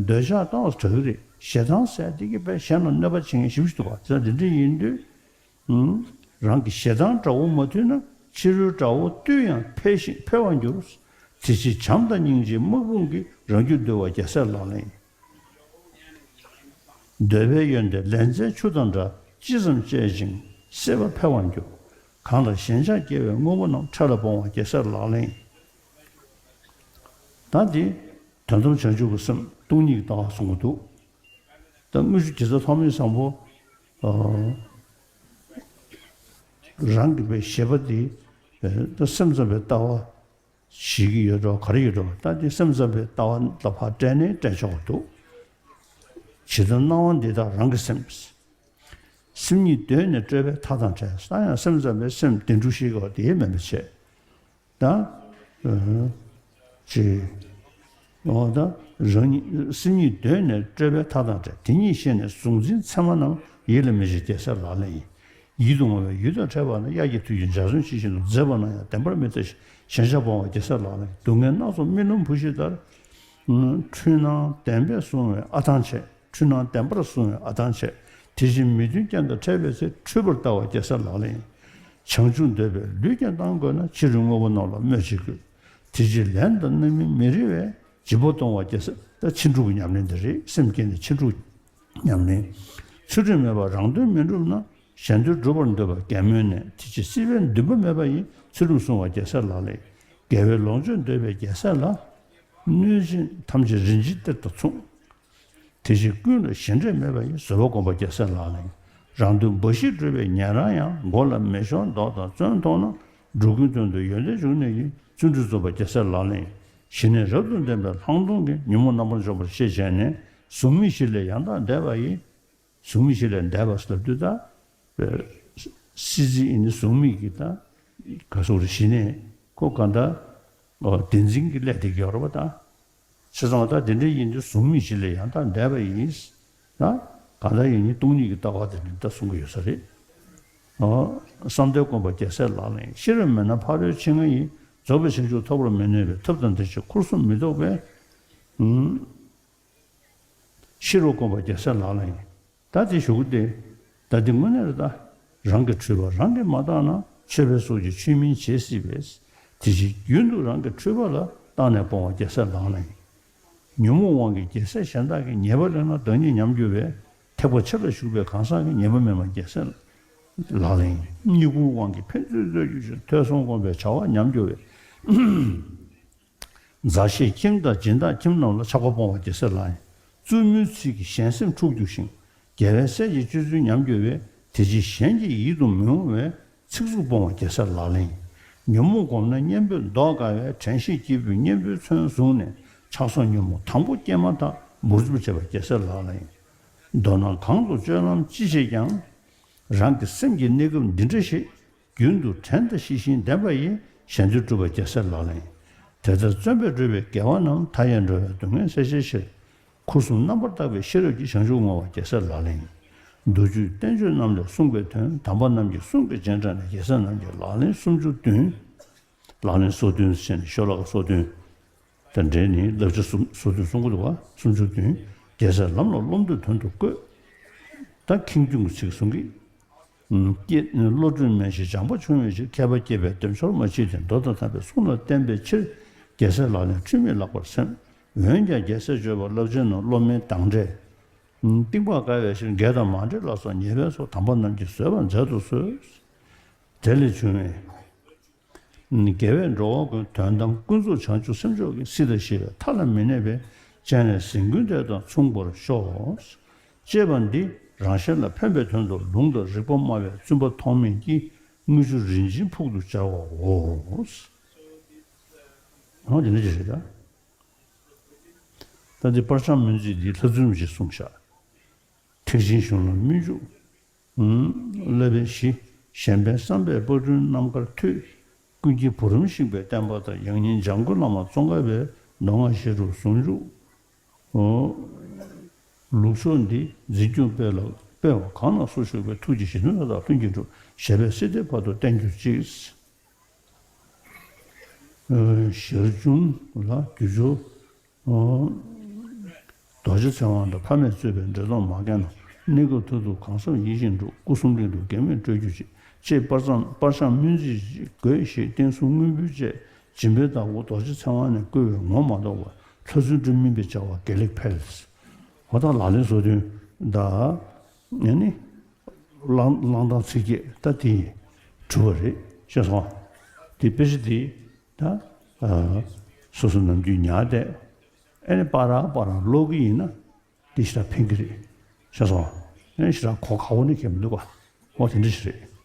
འདོད་ཆགས་གཏོང་བ་དྲག་གི་རེད། ཞེ་སྡང་ཟེར་དེ་གི་དཔེ་གཞན་ལ་གནོད་པ་བྱེད་མཁན་ཞེ་པོ་ཞིག་འདུག་བ། དེ་འདྲ་ཡིན་དུས། རང་གི་ཞེ་སྡང་དགྲ་བོ་མ་ཐུལ་ན། ཕྱི་རོལ་དགྲ་བོ་བཏུལ་ཡང་འཕེལ་ཞིང་འཕེལ་བར་འགྱུར། དེ་ཕྱིར་བྱམས་དང་སྙིང་རྗེའི་དམག་དཔུང་གིས། རང་རྒྱུད་འདུལ་བ་རྒྱལ་སྲས་ལག་ལེན་ཡིན། འདོད་པའི་ཡོན་ཏན་ལན་ཚྭའི་ཆུ་དང་འདྲ། ཅི་ཙམ་སྤྱད་ཅིང་སྲེད་པ་འཕེལ་བར་འགྱུར། གང་ལ་ཞེན་ཆགས་སྐྱེ་བའི་དངོས་པོ་རྣམས། འཕྲལ་ལ་སྤོང་བ་རྒྱལ་སྲས་ལག་ལེན་ཡིན། ད་འདི་དོན་དམ་བྱང་ཆུབ་ཀྱི་སེམས་སྟོང་ཉིད་ཀྱི་ལྟ་བ་གསུང་གི་འདུག་ད་དངུལ་ཆུ་རྒྱལ་ཚབ་ཐོགས་མེད་བཟང་པོ། ཨ། རང་གི་པའི་ཞེས་པ་འདི། ཨ། ད་སེམས་ཙམ་པའི་ལྟ་བ་ཞིག་ཡོད་འགྲོ། ག་རེ་ཡོད་འགྲོ། ད་འདི་སེམས་ཙམ་པའི་ལྟ་བ་ལ་ཕར་བཀྲལ་ནས་བཀྲལ་ཆོག་གི་འདུག་ཇི་ལྟར་སྣང་བ་འདི་དག་རང་གི་སེམས། སེམས་ཉིད་གདོད་ནས་སྤྲོས་པའི་མཐའ་དང་བྲལ། ད་ཡང་སེམས་ཙམ་པའི་སེམས་བདེན་གྲུབ་ཤེས་དགོས་དེ་མིན་པ་བྱས། ད། ཨ། ཅེས། འོ་ད། རང་ཉིད་སེམས་ཉིད་གདོད་ནས་སྤྲོས་པའི་མཐའ་དང་བྲལ། དེ་ཉིད་ཤེས་ནས་གཟུང་འཛིན་མཚན་མ་རྣམས། ཡིད་ལ་མི་བྱེད་རྒྱལ་སྲས་ལག་ལེན་ཡིན། ཡིད་དུ་འོང་བའི་ཡུལ་དང་འཕྲད་པ་ན། དབྱར་གྱི་དུས་ཀྱི་འཇའ་ཚོན་ཇི་བཞིན་དུ། མཛེས་པ་ན་ཡང་བདེན་པར་མི་ལྟ་ཞིང་། ཞེན་ཆགས་སྤོང་བ་རྒྱལ་སྲས་ལག་ལེན་ཡིན། སྡུག་བསྔལ་སྣ་ཚོགས་རྨི་ལམ་བུ་ཤིང་ལྟར། འཁྲུལ་སྣང་བདེན་པས་བཟུང་བའི་ཨ་ཐང་ཆད། འཁྲུལ་སྣང་བདེན་པར་བཟུང་བའི་ཨ་ཐང་ཆད། དེ་བཞིན་མི་མཐུན་རྐྱེན་དང་འཕྲད་པའི་ཚེ། འཁྲུལ་པར་ལྟ་བ་རྒྱལ་སྲས་ལག་ལེན་ཡིན། བྱང་ཆུབ་འདོད་པའི་ལུས་ཀྱང་བཏང་དགོས་ན། ཕྱི་རོལ་དངོས་པོ་རྣམས་ལ་སྨོད་བྱེད་ཀུན། དེ་ཕྱིར་ལན་དང་རྣམ་སྨིན་མི་རིགས་པའི། འཇིགས་པ་གཏོང་བ་རྒྱལ་སྲས། ད་ཕྱིན་དྲུག་གི་ཉམས་ལེན་འདི་རེད། སེམས་བསྐྱེད་ནས་ཕྱིན་དྲུག་ཉམས་ལེན། ཚུལ་ཁྲིམས་མེད་པར་རང་དོན་མི་འགྲུབ་ན། གཞན་དོན་སྒྲུབ་པར་འདོད་པ་རྒན་མོའི་གནས། དེ་ཕྱིར་སྲིད་པའི་འདུན་པ་མེད་པ་ཡིན། ཚུལ་ཁྲིམས་བསྲུང་བ་རྒྱལ་སྲས་ལག་ལེན་ཡིན། དགེ་བའི་ལོངས་སྤྱོད་འདོད་པའི་རྒྱལ་སྲས་ལ། གནོད་སྦྱིན་ཐམས་ཅད་རིན་ཆེན་གཏེར་དང་མཚུངས། དེ་བཞིན་ཀུན་ལ་གཞན་འབྲས་མེད་པ་ཡི། བཟོད་པ་བསྒོམ་པ་རྒྱལ་སྲས་ལག་ལེན། རང་དོན་འབའ་ཞིག་སྒྲུབ་པའི་ཉན་རང་ཡང་། མགོ་ལ་མི་ཤོར་མདོག་དང་བརྩོན་མཐོང་ན། འགྲོ་ཀུན་དོན་དུ་ཡོན་ཏན་འབྱུང་ནི་ཡིན། བརྩོན་འགྲུས་རྫོགས་པ་རྒྱལ་སྲས་ལག་ལེན། ཞི་གནས་རབ་ཏུ་ལྡན་པའི་ལྷག་མཐོང་གིས། ཉོན་མོངས་རྣམ་པར་འཇོམས་པར་ཤེས་བྱས་ནས། གཟུགས་མེད་བཞི་ལས་ཡང་དག་འདས་པ་ཡི། གཟུགས་མེད་བཞི་ལས་འདས་པ་ཟེར་དུས་ད། སྲིད་རྩེ་ཡིན་ནི་གཟུགས་མེད་ཀྱི་ད། ག་སོགས་རེ་ཞི་གནས་ཁོ་ག་ད། བདེན་འཛིན་གྱི་ལས་དེ་གི་ཡོད་རེད་པ་ད། བྱས་ཙང་ད་དེ་འདྲ་ཡིན་དུས་གཟུགས་མེད་བཞི་ལས་ཡང་དག་འདས་པ་ཡིན། ད་གང་ལྟར་ཡིན་ནི་སྟོང་ཉིད་ཀྱི་ལྟ་བ་དེ་འདྲ་ད་གསུང་གི་ཡོད་ས་རེད། ཨོ། བསམ་གཏན་བསྒོམ་པ་རྒྱལ་སྲས་ལག་ལེན། ཤེས་རབ་མེད་ན་ཕ་རོལ་ཕྱིན་ལྔ་ཡི། རྫོགས་པའི་བྱང་ཆུབ་ཐོབ་པར་མི་ནུས་པས། ཐབས་དང་ལྡན་ཕྱིར་འཁོར་གསུམ་མི་ལྡོག་པའི། ཨུམ། ཤེས་རབ་བསྒོམ་པ་རྒྱལ་སྲས་ལག་ལེན། ད་དེ་ཞུ་གི་དེ། ད་དེ་དངོས་གནས་རེད་ད། རང་གི་འཁྲུལ་པ་རང་གིས་མ་བརྟགས་ན། ཆོས་པའི་སོགས་ཀྱིས་ཆོས་མིན་བྱེད་སྲིད་པས། དེ་ཕྱིར་རྒྱུན་དུ་རང་གི་འཁྲུལ་པ་ལ། བརྟགས་ནས་སྤོང་བ་རྒྱལ་སྲས་ལག་ལེན། ཉོན་མོངས་དབང་གིས་རྒྱལ་སྲས་གཞན་དག་གི། ཉེས་པ་ལེགས་ན་བདག་ཉིད་ཉམས་འགྱུར་བས། ཐེག་པ་ཆེ་ལ་ཞུགས་པའི་གང་ཟག་གི། ཉེས་པ་མེད་པ་རྒྱལ་སྲས་ལག་ལེན། གཉིད་ཁུག་དབང་གིས་ཕན་ཚུན་རྩོད་གྱུར་ཕྱིར། ཐོས་བསམ་སྒོམ་པའི་བྱ་བ་ཉམས་འགྱུར་བས། མཛའ་བཤེས་ཁྱིམ་དང་སྦྱིན་བདག་ཁྱིམ་རྣམས་ལ། ཆགས་པ་སྤོང་བ་རྒྱལ་སྲས་ལག་ལེན། རྩུབ་མོའི་ཚིག་གིས་གཞན་སེམས་འཁྲུག་འགྱུར་ཞིང་། དགེ་བའི་བསད་ཀྱི་སྤྱོད་ཚུལ་ཉམས་འགྱུར་བས། དེ་ཕྱིར་གཞན་གྱི་ཡིད་དུ་མི་འོང་བའི། ཚིག་རྩུབ་སྤོང་བ་རྒྱལ་སྲས་ལག་ལེན། ཉོན་མོངས་བསྒོམས་ན་གཉེན་པོས་བཟློག་དཀའ་བས། དྲན་ཤེས་སྐྱེས་བུས་གཉེན་པོའི་མཚོན་བཟུང་ནས། ཆགས་སོགས་ཉོན་མོངས་དང་པོ་སྐྱེས་མ་ཐག། འབུར་འཇོམས་བྱེད་པ་རྒྱལ་སྲས་ལག་ལེན། མདོར་ན་གང་དུ་སྤྱོད་ལམ་ཅི་བྱེད་ཀྱང་། རང་གི་སེམས་ཀྱི་གནས་སྐབས་འདི་འདྲ་ཞིག། རྒྱུན་དུ་དྲན་དང་ཤེས་བཞིན་ལྡན་པ་ཡིས། གཞན་དོན་སྒྲུབ་པ་རྒྱལ་སྲས་ལག་ལེན། དེ་ལྟར་བརྩོན་པས་བགྲོད་པའི་དགེ་བ་རྣམས། མཐའ་ཡས་འགྲོ་བའི་སྡུག་བསྔལ་སེལ་བྱའི་ཕྱིར། འཁོར་གསུམ་རྣམ་པར་དག་པའི་ཤེས་རབ་ཀྱིས། བྱང་ཆུབ་བསྔོ་བ་རྒྱལ་སྲས་ལག་ལེན། མདོ་རྒྱུད་བསྟན་བཅོས་རྣམས་ལས་གསུངས་པའི་དོན། དམ་པ་རྣམས་ཀྱི་གསུང་གི་རྗེས་འབྲངས་ནས། རྒྱལ་སྲས་རྣམས་ཀྱི་ལག་ལེན་སུམ་ཅུ་བདུན། ལག་ལེན་སོ་བདུན་ཟེར་ནས་ཤོ་ལོ་ཀ་སོ་བདུན། དང་འབྲེལ་ནས་བསླབ་བྱ་སོ་སོ་བདུན་གསུང་གི་འདུག་བ། སུམ་ཅུ་བདུན། རྒྱལ་སྲས་ལམ་ལ་སློབ་འདོད་དོན་དུ་བཀོད། ད་ཁེངས་སྐྱུང་གི་ཚིག་གསུང་གི། ཀྱེ། བློ་གྲོས་མེད་བཞིན་སྦྱངས་པ་ཆུང་བའི་ཕྱིར། མཁས་པ་སྐྱེས་པས་འདེམས་ཤོར་མ་མཆིས་ཏེ། མདོ་དང་དམ་པའི་གསུང་ལ་བརྟེན་པའི་ཕྱིར། རྒྱལ་སྲས་ལག་ལེན་འཁྲུལ་མེད་ལགས་པར་སེམས། འོན་ཀྱང་རྒྱལ་སྲས་སྤྱོད་པ་རླབས་ཆེན་ནོ། སློབ་མའི་དང་འབྲས། གཏིང་དཔག་དཀའ་བའི་ཕྱིར། དགེ་དང་མ་འབྲེལ་ལ་སོགས་ཉེས་པའི་ཚོགས། དམ་པ་རྣམས་ཀྱིས་བཟོད་པར་མཛད་དུ་གསོལ། དེ་ལས་བྱུང་བའི། དགེ་བས་འགྲོ་བ་ཀུན། དོན་དམ་ཀུན་རྫོབ་བྱང་ཆུབ་སེམས་མཆོག་གི། སྲིད་དང་ཞི་བའི་མཐའ་ལ་མི་གནས་པའི། སྤྱན་རས་གཟིགས་མགོན་དེ་དང་མཚུངས་པར་ཤོག། ཅེས་པ་འདི་རང་གཞན་ལ་ཕན་པའི་དོན་དུ་ལུང་དང་རིགས་པ་སྨྲ་བའི་བཙུན་པ་ཐོགས་མེད་ཀྱིས་དངུལ་ཆུ་རིན་ཆེན་ཕུག་ཏུ་སྦྱར་བའོ། འོ་དེ་འདྲ་ཅིག་རེད་ད། ད་འདི་པར་བྱང་སྨོན་ཚིག་འདི་ལྷ་བཙུན་ཞེས་གསུངས་ཤག། ཐེག་ཆེན་གཞུང་ལ་སྨོན་འཇུག། ཨུམ། བསླབ་པའི་གཞི། གཞན་ཕན་བསམ་པའི་དཔལ་སྤྲུལ་རྣམ་དཀར་ཐོས། ཀུན་མཁྱེན་བུ་རམ་ཤིང་པའི་བསྟན་པ་དང་། ཡང་སྙིང་འཇམ་མགོན་བླ་མ་ཙོང་ཁ་པའི་མདོ་སྔགས་བཤད་སྒྲུབ་ཟུང་འཇུག། ཨོ། ལུགས་མཆོག་འདི་འཛིན་སྐྱོང་སྤེལ་ལ། སྤེལ་བ་གང་ལ་སུ་ཞུགས་པའི། ཐུགས་རྗེ་ཞི་ལྷུན་ལ་བདག་ལྷུན་གྱིས་གྲུབ། ཞེས་པས་སྲིད་མཐའི་བར་དུ་བརྟན་གྱུར་ཅིག། ཨོ། ཞར་བྱུང་ལ་རྒྱུ་སྦྱོར། རྡོ་རྗེ་ཚེ་དབང་དང་ཕ་མས་གཙོས་པའི་འདྲེ་གདོང་མ་རྒན་ནོ། གནས་སྐབས་མཐར་ཐུག་གང་བསམ་ཡིད་བཞིན་འགྲུབ། སྐུ་གསུམ་གླིང་དུ་གེགས་མེད་སྤྲོད་གྱུར་ཅིག། ཅེས་པར་བརྐྱང་པར་བརྐྱང་སྨོན་ཚིག་དགོས་ཞེས་བསྟན་སྲུང་དངོས་འབུལ་བཅས་སྦྱིན་པའི་བདག་པོ་རྡོ་རྗེ་ཚེ་དབང་ནས་བསྐུལ་བའི་ངོ་མ་ལྡོག་པར་ལྷ་བཙུན་སྒྲོལ་མ་ཡིན་པས་བྱ་བ་དགེ་ལེགས་འཕེལ། འོ་ད་ལག་ལེན་སོ་བདུན་དང་། ཨ་ནི། བླང་བླང་དང་ཚིག་བརྒྱད་ད་དེ་གྲུབ་པ་རེད། ཤེས་སོང་། དེ་དཔེ་ཆ་དེ་ད་ཨ་སོ་སོ་ནམ་རྒྱུན་ཉར་བསྡད། ཨ་ནི་པ་ར་པ་ར་ཀློག་གི་ཡིན་ན་དེ་ཞེ་དྲག་ཕན་གི་རེད། ཤེས་སོང་། ཨ་ནི་ཞེ་དྲག་གོ་ཁག་པོ་ནི་གང་མི་འདུག་ག། འོ་དེ་འདྲ་ཞིག་རེད།